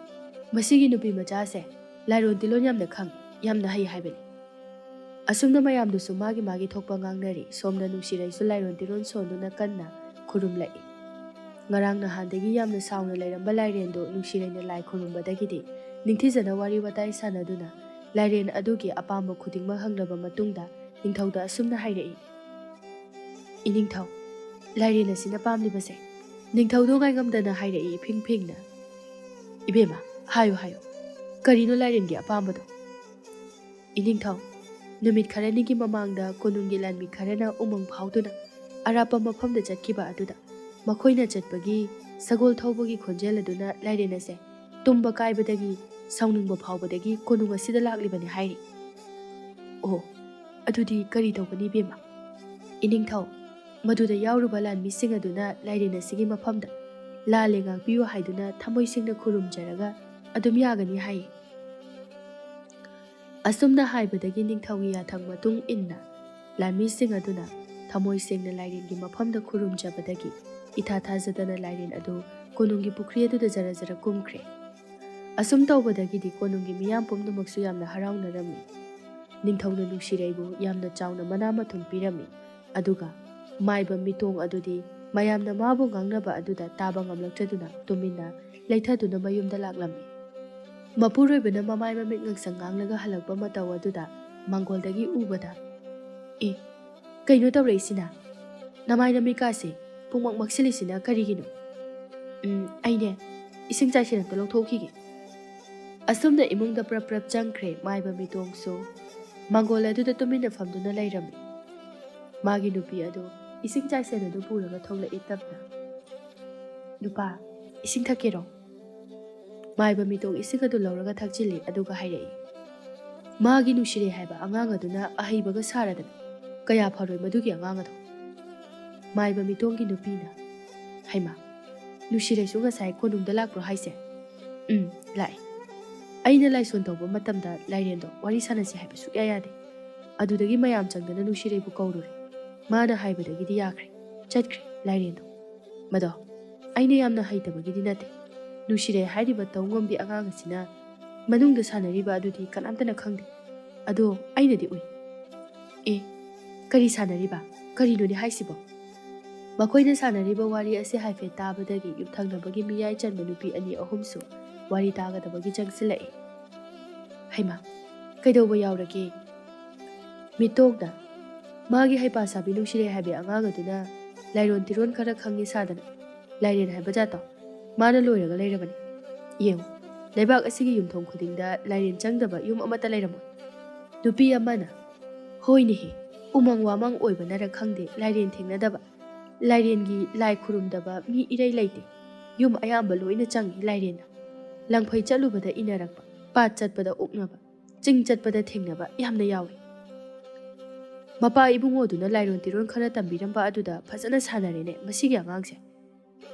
ꯃꯁꯤꯒꯤ ꯅꯨꯄꯤ ꯃꯆꯥꯁꯦ ꯂꯥꯏꯔꯣꯟ ꯇꯤꯂꯣꯟ ꯌꯥꯝꯅ ꯈꯪ, ꯌꯥꯝꯅ ꯍꯩ ꯍꯥꯏꯕꯅꯤ꯫" ꯑꯁꯨꯝꯅ ꯃꯌꯥꯝꯗꯨꯁꯨ ꯃꯥꯒꯤ ꯃꯥꯒꯤ ꯊꯣꯛꯄ ꯉꯥꯡꯅꯔꯤ꯫ ꯁꯣꯝꯗ ꯅꯨꯡꯁꯤꯔꯩꯁꯨ ꯂꯥꯏꯔꯣꯟ ꯇꯤꯔꯣꯟ ꯁꯣꯟꯗꯨꯅ ꯀꯟꯅ ꯈꯨꯔꯨꯝꯂꯛꯏ꯫ ꯉꯔꯥꯡ ꯅꯍꯥꯟꯗꯒꯤ ꯌꯥꯝꯅ ꯁꯥꯎꯅ ꯂꯩꯔꯝꯕ ꯂꯥꯏꯔꯦꯟꯗꯨ ꯅꯨꯡꯁꯤꯔꯩꯅ ꯂꯥꯏ ꯈꯨꯔꯨꯝꯕꯗꯒꯤꯗꯤ ꯅꯤꯡꯊꯤꯖꯅ ꯋꯥꯔꯤ ꯋꯥꯇꯥꯏ ꯁꯥꯟꯅꯗꯨꯅ ꯂꯥꯏꯔꯦꯟ ꯑꯗꯨꯒꯤ ꯑꯄꯥꯝꯕ ꯈꯨꯗꯤꯡꯃꯛ ꯍꯪꯂꯕ ꯃꯇꯨꯡꯗ ꯅꯤꯡꯊꯧꯗ ꯑꯁꯨꯝꯅ ꯍꯥꯏꯔꯛꯏ, "ꯏꯅꯤꯡꯊꯧ, ꯂꯥꯏꯔꯦꯟ ꯑꯁꯤꯅ ꯄꯥꯝꯂꯤꯕꯁꯦ?" ꯅꯤꯡꯊꯧꯗꯣ ꯉꯥꯏꯉꯝꯗꯅ ꯍꯥꯏꯔꯛꯏ ꯏꯐꯤꯡ ꯐꯤꯡꯅ, "ꯏꯕꯦꯝꯃ, ꯍꯥꯏꯌꯨ, ꯍꯥꯏꯌꯨ꯫ "ꯀꯔꯤꯅꯣ ꯂꯥꯏꯔꯦꯟꯒꯤ ꯑꯄꯥꯝꯕꯗꯣ?" "ꯏꯅꯤꯡꯊꯧ, ꯅꯨꯃꯤꯠ ꯈꯔꯅꯤꯒꯤ ꯃꯃꯥꯡꯗ ꯀꯣꯅꯨꯡꯒꯤ ꯂꯥꯟꯃꯤ ꯈꯔꯅ ꯎꯃꯪ ꯐꯥꯎꯗꯨꯅ ꯑꯔꯥꯞꯄ ꯃꯐꯝꯗ ꯆꯠꯈꯤꯕ ꯑꯗꯨꯗ ꯃꯈꯣꯏꯅ ꯆꯠꯄꯒꯤ ꯁꯒꯣꯜ ꯊꯧꯕꯒꯤ ꯈꯣꯟꯖꯦꯜ ꯑꯗꯨꯅ ꯂꯥꯏꯔꯦꯟ ꯑꯁꯦ ꯇꯨꯝꯕ ꯀꯥꯏꯕꯗꯒꯤ ꯁꯥꯎꯅꯤꯡꯕ ꯐꯥꯎꯕꯗꯒꯤ ꯀꯣꯅꯨꯡ ꯑꯁꯤꯗ ꯂꯥꯛꯂꯤꯕꯅꯤ ꯍꯥꯏꯔꯤ꯫" "ꯑꯣ, ꯑꯗꯨꯗꯤ ꯀꯔꯤ ꯇꯧꯒꯅꯤ ꯏꯕꯦꯝꯃ?" "ꯏꯅꯤꯡꯊꯧ, ꯃꯗꯨꯗ ꯌꯥꯎꯔꯨꯕ ꯂꯥꯟꯃꯤꯁꯤꯡ ꯑꯗꯨꯅ ꯂꯥꯏꯔꯦꯟ ꯑꯁꯤꯒꯤ ꯃꯐꯝꯗ ꯂꯥꯜꯂꯦ ꯉꯥꯛꯄꯤꯌꯨ ꯍꯥꯏꯗꯨꯅ ꯊꯃꯣꯏ ꯁꯦꯡꯅ ꯈꯨꯔꯨꯝꯖꯔꯒ ꯑꯗꯨꯝ ꯌꯥꯒꯅꯤ ꯍꯥꯏꯌꯦ꯫" ꯑꯁꯨꯝꯅ ꯍꯥꯏꯕꯗꯒꯤ ꯅꯤꯡꯊꯧꯒꯤ ꯌꯥꯊꯪ ꯃꯇꯨꯡ ꯏꯟꯅ ꯂꯥꯟꯃꯤꯁꯤꯡ ꯑꯗꯨꯅ ꯊꯃꯣꯏ ꯁꯦꯡꯅ ꯂꯥꯏꯔꯦꯟꯒꯤ ꯃꯐꯝꯗ ꯈꯨꯔꯨꯝꯖꯕꯗꯒꯤ ꯏꯊꯥ ꯊꯥꯖꯗꯅ ꯂꯥꯏꯔꯦꯟ ꯑꯗꯨ ꯀꯣꯅꯨꯡꯒꯤ ꯄꯨꯈ꯭ꯔꯤ ꯑꯗꯨꯗ ꯖꯔ ꯖꯔ ꯀꯨꯝꯈ꯭ꯔꯦ꯫ ꯑꯁꯨꯝ ꯇꯧꯕꯗꯒꯤꯗꯤ ꯀꯣꯅꯨꯡꯒꯤ ꯃꯤꯌꯥꯝ ꯄꯨꯝꯅꯃꯛꯁꯨ ꯌꯥꯝꯅ ꯍꯔꯥꯎꯅꯔꯝꯃꯤ꯫ ꯅꯤꯡꯊꯧꯅ ꯅꯨꯡꯁꯤꯔꯩꯕꯨ ꯌꯥꯝꯅ ꯆꯥꯎꯅ ꯃꯅꯥ ꯃꯊꯨꯝ ꯄꯤꯔꯝꯃꯤ꯫ ꯑꯗꯨꯒ ꯃꯥꯏꯕ ꯃꯤꯇꯣꯡ ꯑꯗꯨꯗꯤ ꯃꯌꯥꯝꯅ ꯃꯥꯕꯨ ꯉꯥꯡꯅꯕ ꯑꯗꯨꯗ ꯇꯥꯕ ꯉꯝꯂꯛꯇ꯭ꯔꯗꯨꯅ ꯇꯨꯃꯤꯟꯅ ꯂꯩꯊꯗꯨꯅ ꯃꯌꯨꯝꯗ ꯂꯥꯛꯂꯝꯃꯤ꯫ ꯃꯄꯨꯔꯣꯏꯕꯅ ꯃꯃꯥꯏ ꯃꯃꯤꯠ ꯉꯥꯡꯁꯪ ꯉꯥꯡꯂꯒ ꯍꯜꯂꯛꯄ ꯃꯇꯧ ꯑꯗꯨꯗ ꯃꯥꯡꯒꯣꯜꯗꯒꯤ ꯎꯕꯗ, "ꯑꯦ, ꯀꯩꯅꯣ ꯇꯧꯔꯛꯏꯁꯤꯅ? ꯅꯃꯥꯏ ꯅꯃꯤꯠꯀꯥꯁꯦ ꯄꯨꯡꯃꯛ ꯃꯛꯁꯤꯜꯂꯤꯁꯤꯅ ꯀꯔꯤꯒꯤꯅꯣ?" "ꯎꯝ, ꯑꯩꯅꯦ, ꯏꯁꯤꯡ ꯆꯥꯏꯁꯦꯜ ꯑꯝꯇ ꯂꯧꯊꯣꯛꯈꯤꯒꯦ꯫" ꯑꯁꯨꯝꯅ ꯏꯃꯨꯡꯗ ꯄ꯭ꯔꯞ ꯄ꯭ꯔꯞ ꯆꯪꯈ꯭ꯔꯦ ꯃꯥꯏꯕ ꯃꯤꯇꯣꯡꯁꯨ꯫ ꯃꯥꯡꯒꯣꯜ ꯑꯗꯨꯗ ꯇꯨꯃꯤꯟꯅ ꯐꯝꯗꯨꯅ ꯂꯩꯔꯝꯃꯤ꯫ ꯃꯥꯒꯤ ꯅꯨꯄꯤ ꯑꯗꯨ ꯏꯁꯤꯡ ꯆꯥꯏꯁꯦꯜ ꯑꯗꯨ ꯄꯨꯔꯒ ꯊꯣꯛꯂꯛꯏ ꯇꯞꯅ꯫ "ꯅꯨꯄꯥ, ꯏꯁꯤꯡ ꯊꯛꯀꯦꯔꯣ?" ꯃꯥꯏꯕ ꯃꯤꯇꯣꯡ ꯏꯁꯤꯡ ꯑꯗꯨ ꯂꯧꯔꯒ ꯊꯛꯆꯤꯜꯂꯤ, ꯑꯗꯨꯒ ꯍꯥꯏꯔꯛꯏ, "ꯃꯥꯒꯤ ꯅꯨꯡꯁꯤꯔꯩ ꯍꯥꯏꯕ ꯑꯉꯥꯡ ꯑꯗꯨꯅ ꯑꯍꯩꯕꯒ ꯁꯥꯔꯗꯅ ꯀꯌꯥ ꯐꯔꯣꯏ ꯃꯗꯨꯒꯤ ꯑꯉꯥꯡ ꯑꯗꯣ꯫" ꯃꯥꯏꯕ ꯃꯤꯇꯣꯡꯒꯤ ꯅꯨꯄꯤꯅ, "ꯍꯩꯃꯥ, ꯅꯨꯡꯁꯤꯔꯩꯁꯨ ꯉꯁꯥꯏ ꯀꯣꯅꯨꯡꯗ ꯂꯥꯛꯄ꯭ꯔꯣ ꯍꯥꯏꯁꯦ?" "ꯎꯝ, ꯂꯥꯛꯑꯦ꯫ ꯑꯩꯅ ꯂꯥꯏꯁꯣꯟ ꯇꯧꯕ ꯃꯇꯝꯗ ꯂꯥꯏꯔꯦꯟꯗꯣ ꯋꯥꯔꯤ ꯁꯥꯟꯅꯁꯤ ꯍꯥꯏꯕ ꯁꯨꯛꯌꯥ ꯌꯥꯗꯦ꯫ ꯑꯗꯨꯗꯒꯤ ꯃꯌꯥꯝ ꯆꯪꯗꯅ ꯅꯨꯡꯁꯤꯔꯩꯕꯨ ꯀꯧꯔꯨꯔꯦ꯫ ꯃꯥꯅ ꯍꯥꯏꯕꯗꯒꯤꯗꯤ ꯌꯥꯈ꯭ꯔꯦ, ꯆꯠꯈ꯭ꯔꯦ ꯂꯥꯏꯔꯦꯟꯗꯣ꯫ ꯃꯗꯣ ꯑꯩꯅ ꯌꯥꯝꯅ ꯍꯩꯇꯕꯒꯤꯗꯤ ꯅꯠꯇꯦ꯫ ꯅꯨꯡꯁꯤꯔꯩ ꯍꯥꯏꯔꯤꯕ ꯇꯧ ꯉꯝꯕꯤ ꯑꯉꯥꯡ ꯑꯁꯤꯅ ꯃꯅꯨꯡꯗ ꯁꯥꯟꯅꯔꯤꯕ ꯑꯗꯨꯗꯤ ꯀꯅꯥꯝꯇꯅ ꯈꯪꯗꯦ꯫ ꯑꯗꯣ ꯑꯩꯅꯗꯤ ꯎꯏ꯫" "ꯑꯦ, ꯀꯔꯤ ꯁꯥꯟꯅꯔꯤꯕ? ꯀꯔꯤꯅꯣꯅꯦ ꯍꯥꯏꯁꯤꯕꯣ?" ꯃꯈꯣꯏꯅ ꯁꯥꯟꯅꯔꯤꯕ ꯋꯥꯔꯤ ꯑꯁꯤ ꯍꯥꯏꯐꯦꯠ ꯇꯥꯕꯗꯒꯤ ꯌꯨꯝꯊꯪꯅꯕꯒꯤ ꯃꯤꯌꯥꯏ ꯆꯟꯕ ꯅꯨꯄꯤ ꯑꯅꯤ ꯑꯍꯨꯝꯁꯨ ꯋꯥꯔꯤ ꯇꯥꯒꯗꯕꯒꯤ ꯆꯪꯁꯤꯜꯂꯛꯏ꯫ "ꯍꯩꯃꯥ, ꯀꯩꯗꯧꯕ ꯌꯥꯎꯔꯒꯦ?" ꯃꯤꯇꯣꯛꯅ, "ꯃꯥꯒꯤ ꯍꯩꯄꯥ ꯁꯥꯕꯤ ꯅꯨꯡꯁꯤꯔꯩ ꯍꯥꯏꯕꯤ ꯑꯉꯥꯡ ꯑꯗꯨꯅ ꯂꯥꯏꯔꯣꯟ ꯇꯤꯔꯣꯟ ꯈꯔ ꯈꯪꯉꯤ ꯁꯥꯗꯅ ꯂꯥꯏꯔꯦꯟ ꯍꯥꯏꯕ ꯖꯥꯠꯇꯣ ꯃꯥꯅ ꯂꯣꯏꯔꯒ ꯂꯩꯔꯕꯅꯤ꯫ ꯌꯦꯡꯉꯨ, ꯂꯩꯕꯥꯛ ꯑꯁꯤꯒꯤ ꯌꯨꯝꯊꯣꯡ ꯈꯨꯗꯤꯡꯗ ꯂꯥꯏꯔꯦꯟ ꯆꯪꯗꯕ ꯌꯨꯝ ꯑꯃꯠꯇ ꯂꯩꯔꯝꯃꯣꯏ꯫ ꯅꯨꯄꯤ ꯑꯃꯅ, "ꯍꯣꯏꯅꯦꯍꯦ, ꯎꯃꯪ ꯋꯥꯃꯪ ꯑꯣꯏꯕꯅꯔ ꯈꯪꯗꯦ, ꯂꯥꯏꯔꯦꯟ ꯊꯦꯡꯅꯗꯕ, ꯂꯥꯏꯔꯦꯟꯒꯤ ꯂꯥꯏ ꯈꯨꯔꯨꯝꯗꯕ ꯃꯤ ꯏꯔꯩ ꯂꯩꯇꯦ꯫ ꯌꯨꯝ ꯑꯌꯥꯝꯕ ꯂꯣꯏꯅ ꯆꯪꯉꯤ ꯂꯥꯏꯔꯦꯟꯅ꯫ ꯂꯪꯐꯩ ꯆꯠꯂꯨꯕꯗ ꯏꯟꯅꯔꯛꯄ, ꯄꯥꯠ ꯆꯠꯄꯗ ꯎꯛꯅꯕ, ꯆꯤꯡ ꯆꯠꯄꯗ ꯊꯦꯡꯅꯕ ꯌꯥꯝꯅ ꯌꯥꯎꯏ꯫ ꯃꯄꯥ ꯏꯕꯨꯡꯉꯣꯗꯨꯅ ꯂꯥꯏꯔꯣꯟ ꯇꯤꯔꯣꯟ ꯈꯔ ꯇꯝꯕꯤꯔꯝꯕ ꯑꯗꯨꯗ ꯐꯖꯅ ꯁꯥꯟꯅꯔꯦꯅꯦ ꯃꯁꯤꯒꯤ ꯑꯉꯥꯡꯁꯦ꯫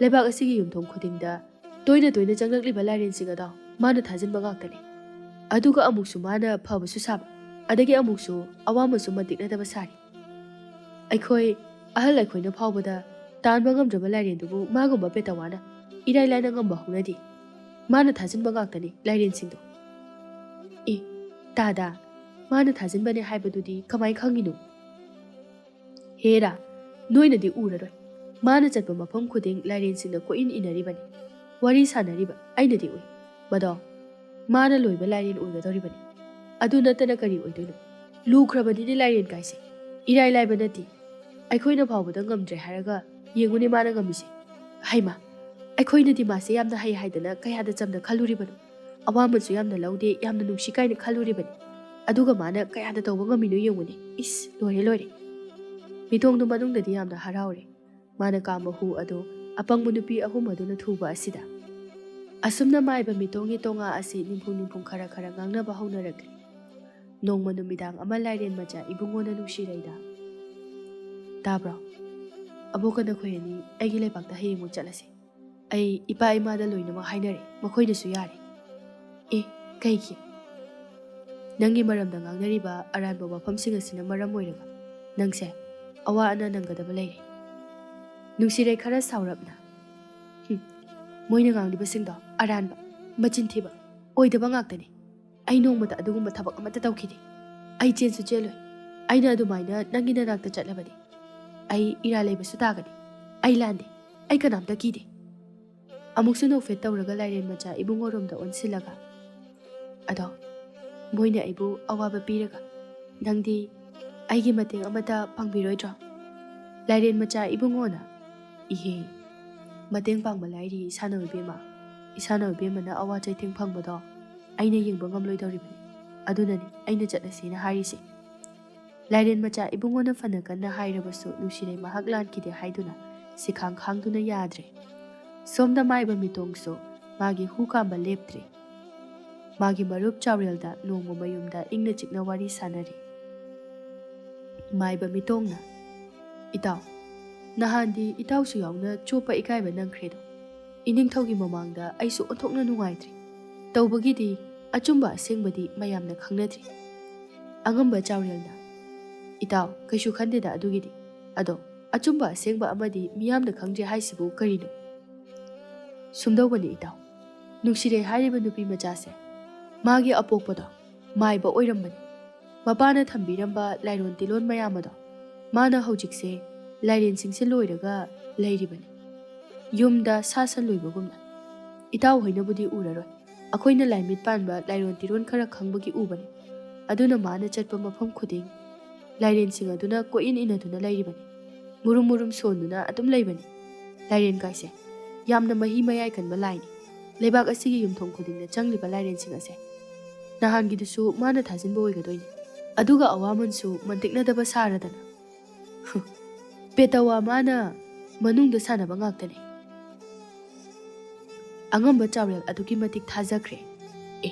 ꯂꯩꯕꯥꯛ ꯑꯁꯤꯒꯤ ꯌꯨꯝꯊꯣꯡ ꯈꯨꯗꯤꯡꯗ ꯇꯣꯏꯅ ꯇꯣꯏꯅ ꯆꯪꯂꯛꯂꯤꯕ ꯂꯥꯏꯔꯦꯟꯁꯤꯡ ꯑꯗꯣ ꯃꯥꯅ ꯊꯥꯖꯤꯟꯕ ꯉꯥꯛꯇꯅꯤ꯫ ꯑꯗꯨꯒ ꯑꯃꯨꯛꯁꯨ ꯃꯥꯅ ꯐꯕꯁꯨ ꯁꯥꯕ, ꯑꯗꯒꯤ ꯑꯃꯨꯛꯁꯨ ꯑꯋꯥꯃꯟꯁꯨ ꯃꯇꯤꯛꯅꯗꯕ ꯁꯥꯔꯤ꯫ ꯑꯩꯈꯣꯏ ꯑꯍꯜ ꯑꯩꯈꯣꯏꯅ ꯐꯥꯎꯕꯗ ꯇꯥꯟꯕ ꯉꯝꯗ꯭ꯔꯕ ꯂꯥꯏꯔꯦꯟꯗꯨꯕꯨ ꯃꯥꯒꯨꯝꯕ ꯄꯦꯇꯋꯥꯅ ꯏꯔꯥꯏ ꯂꯥꯏꯅ ꯉꯝꯕ ꯍꯧꯅꯗꯦ꯫ ꯃꯥꯅ ꯊꯥꯖꯤꯟꯕ ꯉꯥꯛꯇꯅꯤ ꯂꯥꯏꯔꯦꯟꯁꯤꯡꯗꯣ꯫" "ꯑꯦ, ꯇꯥꯗ, ꯃꯥꯅ ꯊꯥꯖꯤꯟꯕꯅꯦ ꯍꯥꯏꯕꯗꯨꯗꯤ ꯀꯃꯥꯏ ꯈꯪꯉꯤꯅꯣ?" "ꯍꯦꯔꯥ, ꯅꯣꯏꯅꯗꯤ ꯎꯔꯔꯣꯏ꯫ ꯃꯥꯅ ꯆꯠꯄ ꯃꯐꯝ ꯈꯨꯗꯤꯡ ꯂꯥꯏꯔꯦꯟꯁꯤꯡꯅ ꯀꯣꯏꯏꯟ ꯏꯟꯅꯔꯤꯕꯅꯤ, ꯋꯥꯔꯤ ꯁꯥꯟꯅꯔꯤꯕ ꯑꯩꯅꯗꯤ ꯎꯏ꯫ ꯃꯗꯣ ꯃꯥꯅ ꯂꯣꯏꯕ ꯂꯥꯏꯔꯦꯟ ꯑꯣꯏꯒꯗꯧꯔꯤꯕꯅꯤ꯫ ꯑꯗꯨ ꯅꯠꯇꯅ ꯀꯔꯤ ꯑꯣꯏꯗꯣꯏꯅꯣ? ꯂꯨꯈ꯭ꯔꯕꯅꯤꯅꯦ ꯂꯥꯏꯔꯦꯟ ꯀꯥꯏꯁꯦ꯫ ꯏꯔꯥꯏ ꯂꯥꯏꯕ ꯅꯠꯇꯦ꯫ ꯑꯩꯈꯣꯏꯅ ꯐꯥꯎꯕꯗ ꯉꯝꯗ꯭ꯔꯦ ꯍꯥꯏꯔꯒ ꯌꯦꯡꯉꯨꯅꯦ ꯃꯥꯅ ꯉꯝꯃꯤꯁꯦ꯫ ꯍꯩꯃꯥ, ꯑꯩꯈꯣꯏꯅꯗꯤ ꯃꯥꯁꯦ ꯌꯥꯝꯅ ꯍꯩ ꯍꯥꯏꯗꯅ ꯀꯌꯥꯗ ꯆꯝꯅ ꯈꯜꯂꯨꯔꯤꯕꯅꯣ? ꯑꯋꯥꯃꯟꯁꯨ ꯌꯥꯝꯅ ꯂꯧꯗꯦ, ꯌꯥꯝꯅ ꯅꯨꯡꯁꯤ ꯀꯥꯏꯅ ꯈꯜꯂꯨꯔꯤꯕꯅꯤ꯫ ꯑꯗꯨꯒ ꯃꯥꯅ ꯀꯌꯥꯗ ꯇꯧꯕ ꯉꯝꯃꯤꯅꯣ ꯌꯦꯡꯉꯨꯅꯦ꯫ ꯏꯁ, ꯂꯣꯏꯔꯦ, ꯂꯣꯏꯔꯦ꯫" ꯃꯤꯇꯣꯡꯗꯨ ꯃꯅꯨꯡꯗꯗꯤ ꯌꯥꯝꯅ ꯍꯔꯥꯎꯔꯦ꯫ ꯃꯥꯅ ꯀꯥꯝꯕ ꯍꯨ ꯑꯗꯨ ꯑꯄꯪꯕ ꯅꯨꯄꯤ ꯑꯍꯨꯝ ꯑꯗꯨꯅ ꯊꯨꯕ ꯑꯁꯤꯗ꯫ ꯑꯁꯨꯝꯅ ꯃꯥꯏꯕ ꯃꯤꯇꯣꯡꯒꯤ ꯇꯣꯉꯥ ꯑꯁꯤ ꯅꯤꯡꯐꯨꯡ ꯅꯤꯡꯐꯨꯡ ꯈꯔ ꯈꯔ ꯉꯥꯡꯅꯕ ꯍꯧꯅꯔꯛꯂꯤ꯫ ꯅꯣꯡꯃ ꯅꯨꯃꯤꯗꯥꯡ ꯑꯃ ꯂꯥꯏꯔꯦꯟ ꯃꯆꯥ ꯏꯕꯨꯡꯉꯣꯅ ꯅꯨꯡꯁꯤꯔꯩꯗ, "ꯇꯥꯕ꯭ꯔꯣ? ꯑꯕꯣꯛꯀ ꯅꯈꯣꯏ ꯑꯅꯤ ꯑꯩꯒꯤ ꯂꯩꯕꯥꯛꯇ ꯍꯌꯦꯡꯃꯨꯛ ꯆꯠꯂꯁꯤ꯫ ꯑꯩ ꯏꯄꯥ ꯏꯃꯥꯗ ꯂꯣꯏꯅꯃꯛ ꯍꯥꯏꯅꯔꯦ, ꯃꯈꯣꯏꯅꯁꯨ ꯌꯥꯔꯦ꯫" "ꯑꯦ, ꯀꯩꯒꯤ?" "ꯅꯪꯒꯤ ꯃꯔꯝꯗ ꯉꯥꯡꯅꯔꯤꯕ ꯑꯔꯥꯟꯕ ꯋꯥꯐꯝꯁꯤꯡ ꯑꯁꯤꯅ ꯃꯔꯝ ꯑꯣꯏꯔꯒ ꯅꯪꯁꯦ ꯑꯋꯥ ꯑꯅꯥ ꯅꯪꯒꯗꯕ ꯂꯩꯔꯦ꯫" ꯅꯨꯡꯁꯤꯔꯩ ꯈꯔ ꯁꯥꯎꯔꯞꯅ, "ꯍꯨꯝ, ꯃꯣꯏꯅ ꯉꯥꯡꯂꯤꯕꯁꯤꯡꯗꯣ ꯑꯔꯥꯟꯕ, ꯃꯆꯤꯟ ꯊꯤꯕ, ꯑꯣꯏꯗꯕ ꯉꯥꯛꯇꯅꯤ꯫ ꯑꯩ ꯅꯣꯡꯃꯇ ꯑꯗꯨꯒꯨꯝꯕ ꯊꯕꯛ ꯑꯃꯠꯇ ꯇꯧꯈꯤꯗꯦ꯫ ꯑꯩ ꯆꯦꯟꯁꯨ ꯆꯦꯜꯂꯣꯏ꯫ ꯑꯩꯅ ꯑꯗꯨꯃꯥꯏꯅ ꯅꯪꯒꯤ ꯅꯅꯥꯛꯇ ꯆꯠꯂꯕꯗꯤ ꯑꯩ ꯏꯔꯥ ꯂꯩꯕꯁꯨ ꯇꯥꯒꯅꯤ꯫ ꯑꯩ ꯂꯥꯟꯗꯦ꯫ ꯑꯩ ꯀꯅꯥꯝꯇ ꯀꯤꯗꯦ꯫" ꯑꯃꯨꯛꯁꯨ ꯅꯣꯛꯐꯦꯠ ꯇꯧꯔꯒ ꯂꯥꯏꯔꯦꯟ ꯃꯆꯥ ꯏꯕꯨꯡꯉꯣꯔꯣꯝꯗ ꯑꯣꯟꯁꯤꯜꯂꯒ, "ꯑꯗꯣ ꯃꯣꯏꯅ ꯑꯩꯕꯨ ꯑꯋꯥꯕ ꯄꯤꯔꯒ ꯅꯪꯗꯤ ꯑꯩꯒꯤ ꯃꯇꯦꯡ ꯑꯃꯠꯇ ꯄꯥꯡꯕꯤꯔꯣꯏꯗ꯭ꯔꯣ?" ꯂꯥꯏꯔꯦꯟ ꯃꯆꯥ ꯏꯕꯨꯡꯉꯣꯅ, "ꯏꯍꯦ, ꯃꯇꯦꯡ ꯄꯥꯡꯕ ꯂꯥꯏꯔꯤ ꯏꯁꯥꯅ ꯏꯕꯦꯝꯃ꯫ ꯏꯁꯥꯅ ꯏꯕꯦꯝꯃꯅ ꯑꯋꯥ ꯆꯩꯊꯦꯡ ꯐꯪꯕꯗꯣ ꯑꯩꯅ ꯌꯦꯡꯕ ꯉꯝꯂꯣꯏꯗꯧꯔꯤꯕꯅꯤ꯫ ꯑꯗꯨꯅꯅꯤ ꯑꯩꯅ ꯆꯠꯂꯁꯦꯅ ꯍꯥꯏꯔꯤꯁꯦ꯫ ꯂꯥꯏꯔꯦꯟ ꯃꯆꯥ ꯏꯕꯨꯡꯉꯣꯅ ꯐꯅ ꯀꯟꯅ ꯍꯥꯏꯔꯕꯁꯨ ꯅꯨꯡꯁꯤꯔꯩ ꯃꯍꯥꯛ ꯂꯥꯟꯈꯤꯗꯦ ꯍꯥꯏꯗꯨꯅ ꯁꯤꯈꯥꯡ ꯈꯥꯡꯗꯨꯅ ꯌꯥꯗ꯭ꯔꯦ꯫ ꯁꯣꯝꯗ ꯃꯥꯏꯕ ꯃꯤꯇꯣꯡꯁꯨ ꯃꯥꯒꯤ ꯍꯨ ꯀꯥꯝꯕ ꯂꯦꯞꯇ꯭ꯔꯦ꯫ ꯃꯥꯒꯤ ꯃꯔꯨꯞ ꯆꯥꯎꯔꯦꯜꯗ ꯅꯣꯡꯃ ꯃꯌꯨꯝꯗ ꯏꯪꯅ ꯆꯤꯛꯅ ꯋꯥꯔꯤ ꯁꯥꯟꯅꯔꯤ꯫ ꯃꯥꯏꯕ ꯃꯤꯇꯣꯡꯅ, "ꯏꯇꯥꯎ, ꯅꯍꯥꯟꯗꯤ ꯏꯇꯥꯎꯁꯨ ꯌꯥꯎꯅ ꯆꯣꯞꯄ ꯏꯀꯥꯏꯕ ꯅꯪꯈ꯭ꯔꯦꯗꯣ꯫ ꯏꯅꯤꯡꯊꯧꯒꯤ ꯃꯃꯥꯡꯗ ꯑꯩꯁꯨ ꯑꯣꯟꯊꯣꯛꯅ ꯅꯨꯡꯉꯥꯏꯇ꯭ꯔꯦ꯫ ꯇꯧꯕꯒꯤꯗꯤ ꯑꯆꯨꯝꯕ ꯑꯁꯦꯡꯕꯗꯤ ꯃꯌꯥꯝꯅ ꯈꯪꯅꯗ꯭ꯔꯤ꯫" ꯑꯉꯝꯕ ꯆꯥꯎꯔꯦꯜꯅ, "ꯏꯇꯥꯎ, ꯀꯩꯁꯨ ꯈꯟꯗꯦꯗ ꯑꯗꯨꯒꯤꯗꯤ꯫ ꯑꯗꯣ ꯑꯆꯨꯝꯕ ꯑꯁꯦꯡꯕ ꯑꯃꯗꯤ ꯃꯤꯌꯥꯝꯅ ꯈꯪꯗ꯭ꯔꯤ ꯍꯥꯏꯁꯤꯕꯨ ꯀꯔꯤꯅꯣ?" "ꯁꯨꯝꯗꯧꯕꯅꯤ ꯏꯇꯥꯎ, ꯅꯨꯡꯁꯤꯔꯩ ꯍꯥꯏꯔꯤꯕ ꯅꯨꯄꯤ ꯃꯆꯥꯁꯦ ꯃꯥꯒꯤ ꯑꯄꯣꯛꯄꯗꯣ ꯃꯥꯏꯕ ꯑꯣꯏꯔꯝꯕꯅꯤ꯫ ꯃꯄꯥꯅ ꯊꯝꯕꯤꯔꯝꯕ ꯂꯥꯏꯔꯣꯟ ꯇꯤꯂꯣꯟ ꯃꯌꯥꯝ ꯑꯗꯣ ꯃꯥꯅ ꯍꯧꯖꯤꯛꯁꯦ ꯂꯥꯏꯔꯦꯟꯁꯤꯡꯁꯦ ꯂꯣꯏꯔꯒ ꯂꯩꯔꯤꯕꯅꯤ, ꯌꯨꯝꯗ ꯁꯥ ꯁꯟ ꯂꯣꯏꯕꯒꯨꯝꯅ꯫ ꯏꯇꯥꯎ ꯍꯣꯏꯅꯕꯨꯗꯤ ꯎꯔꯔꯣꯏ, ꯑꯩꯈꯣꯏꯅ ꯂꯥꯏꯃꯤꯠ ꯄꯥꯟꯕ ꯂꯥꯏꯔꯣꯟ ꯇꯤꯔꯣꯟ ꯈꯔ ꯈꯪꯕꯒꯤ ꯎꯕꯅꯤ꯫ ꯑꯗꯨꯅ ꯃꯥꯅ ꯆꯠꯄ ꯃꯐꯝ ꯈꯨꯗꯤꯡ ꯂꯥꯏꯔꯦꯟꯁꯤꯡ ꯑꯗꯨꯅ ꯀꯣꯏꯏꯟ ꯏꯟꯅꯗꯨꯅ ꯂꯩꯔꯤꯕꯅꯤ꯫ ꯃꯨꯔꯨꯝ ꯃꯨꯔꯨꯝ ꯁꯣꯟꯗꯨꯅ ꯑꯗꯨꯝ ꯂꯩꯕꯅꯤ꯫ ꯂꯥꯏꯔꯦꯟ ꯀꯥꯏꯁꯦ ꯌꯥꯝꯅ ꯃꯍꯤ ꯃꯌꯥꯏ ꯀꯟꯕ ꯂꯥꯏꯅꯤ꯫ ꯂꯩꯕꯥꯛ ꯑꯁꯤꯒꯤ ꯌꯨꯝꯊꯣꯡ ꯈꯨꯗꯤꯡꯗ ꯆꯪꯂꯤꯕ ꯂꯥꯏꯔꯦꯟꯁꯤꯡ ꯑꯁꯦ ꯅꯍꯥꯟꯒꯤꯗꯨꯁꯨ ꯃꯥꯅ ꯊꯥꯖꯤꯟꯕ ꯑꯣꯏꯒꯗꯣꯏꯅꯤ꯫ ꯑꯗꯨꯒ ꯑꯋꯥꯃꯟꯁꯨ ꯃꯟꯇꯤꯛꯅꯗꯕ ꯁꯥꯔꯗꯅ꯫ ꯄꯦꯇꯋꯥ ꯃꯥꯅ ꯃꯅꯨꯡꯗ ꯁꯥꯟꯅꯕ ꯉꯥꯛꯇꯅꯤ꯫" ꯑꯉꯝꯕ ꯆꯥꯎꯔꯦꯜ ꯑꯗꯨꯛꯀꯤ ꯃꯇꯤꯛ ꯊꯥꯖꯈ꯭ꯔꯦ꯫ "ꯑꯦ,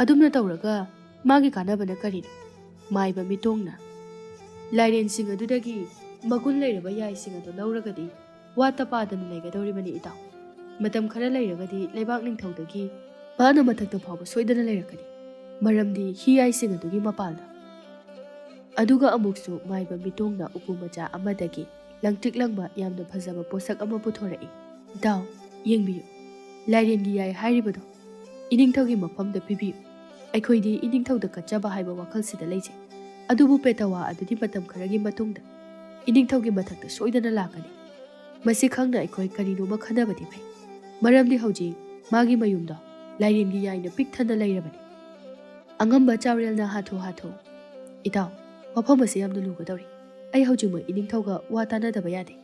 ꯑꯗꯨꯝꯅ ꯇꯧꯔꯒ ꯃꯥꯒꯤ ꯀꯥꯟꯅꯕꯅ ꯀꯔꯤꯅꯣ?" ꯃꯥꯏꯕ ꯃꯤꯇꯣꯡꯅ, "ꯂꯥꯏꯔꯦꯟꯁꯤꯡ ꯑꯗꯨꯗꯒꯤ ꯃꯒꯨꯟ ꯂꯩꯔꯕ ꯌꯥꯏꯁꯤꯡ ꯑꯗꯨ ꯂꯧꯔꯒꯗꯤ ꯋꯥꯠꯇ ꯄꯥꯗꯅ ꯂꯩꯒꯗꯧꯔꯤꯕꯅꯤ ꯏꯇꯥꯎ꯫ ꯃꯇꯝ ꯈꯔ ꯂꯩꯔꯒꯗꯤ ꯂꯩꯕꯥꯛ ꯅꯤꯡꯊꯧꯗꯒꯤ ꯃꯥꯅ ꯃꯊꯛꯇ ꯐꯥꯎꯕ ꯁꯣꯏꯗꯅ ꯂꯩꯔꯛꯀꯅꯤ꯫ ꯃꯔꯝꯗꯤ ꯍꯤ ꯌꯥꯏꯁꯤꯡ ꯑꯗꯨꯒꯤ ꯃꯄꯥꯜꯗ꯫" ꯑꯗꯨꯒ ꯑꯃꯨꯛꯁꯨ ꯃꯥꯏꯕ ꯃꯤꯇꯣꯡꯅ ꯎꯄꯨ ꯃꯆꯥ ꯑꯃꯗꯒꯤ ꯂꯪꯇ꯭ꯔꯤꯛ ꯂꯪꯕ ꯌꯥꯝꯅ ꯐꯖꯕ ꯄꯣꯠꯁꯛ ꯑꯃ ꯄꯨꯊꯣꯔꯛꯏ꯫ "ꯏꯇꯥꯎ, ꯌꯦꯡꯕꯤꯌꯨ꯫ ꯂꯥꯏꯔꯦꯟꯒꯤ ꯌꯥꯏ ꯍꯥꯏꯔꯤꯕꯗꯣ ꯏꯅꯤꯡꯊꯧꯒꯤ ꯃꯐꯝꯗ ꯄꯤꯕꯤꯌꯨ꯫ ꯑꯩꯈꯣꯏꯗꯤ ꯏꯅꯤꯡꯊꯧꯗ ꯀꯠꯆꯕ ꯍꯥꯏꯕ ꯋꯥꯈꯜꯁꯤꯗ ꯂꯩꯖꯩ꯫ ꯑꯗꯨꯕꯨ ꯄꯦꯇꯋꯥ ꯑꯗꯨꯗꯤ ꯃꯇꯝ ꯈꯔꯒꯤ ꯃꯇꯨꯡꯗ ꯏꯅꯤꯡꯊꯧꯒꯤ ꯃꯊꯛꯇ ꯁꯣꯏꯗꯅ ꯂꯥꯛꯀꯅꯤ꯫ ꯃꯁꯤ ꯈꯪꯅ ꯑꯩꯈꯣꯏ ꯀꯔꯤꯅꯣꯃ ꯈꯟꯅꯕꯗꯤ ꯐꯩ꯫ ꯃꯔꯝꯗꯤ ꯍꯧꯖꯤꯛ ꯃꯥꯒꯤ ꯃꯌꯨꯝꯗꯣ ꯂꯥꯏꯔꯦꯟꯒꯤ ꯌꯥꯏꯅ ꯄꯤꯛ ꯊꯟꯅ ꯂꯩꯔꯕꯅꯤ꯫" ꯑꯉꯝꯕ ꯆꯥꯎꯔꯦꯜꯅ ꯍꯥꯊꯨ ꯍꯥꯊꯨ, "ꯏꯇꯥꯎ, ꯃꯐꯝ ꯑꯁꯤ ꯌꯥꯝꯅ ꯂꯨꯒꯗꯧꯔꯤ꯫ ꯑꯩ ꯍꯧꯖꯤꯛꯃꯛ ꯏꯅꯤꯡꯊꯧꯒ ꯋꯥ ꯇꯥꯅꯗꯕ ꯌꯥꯗꯦ꯫"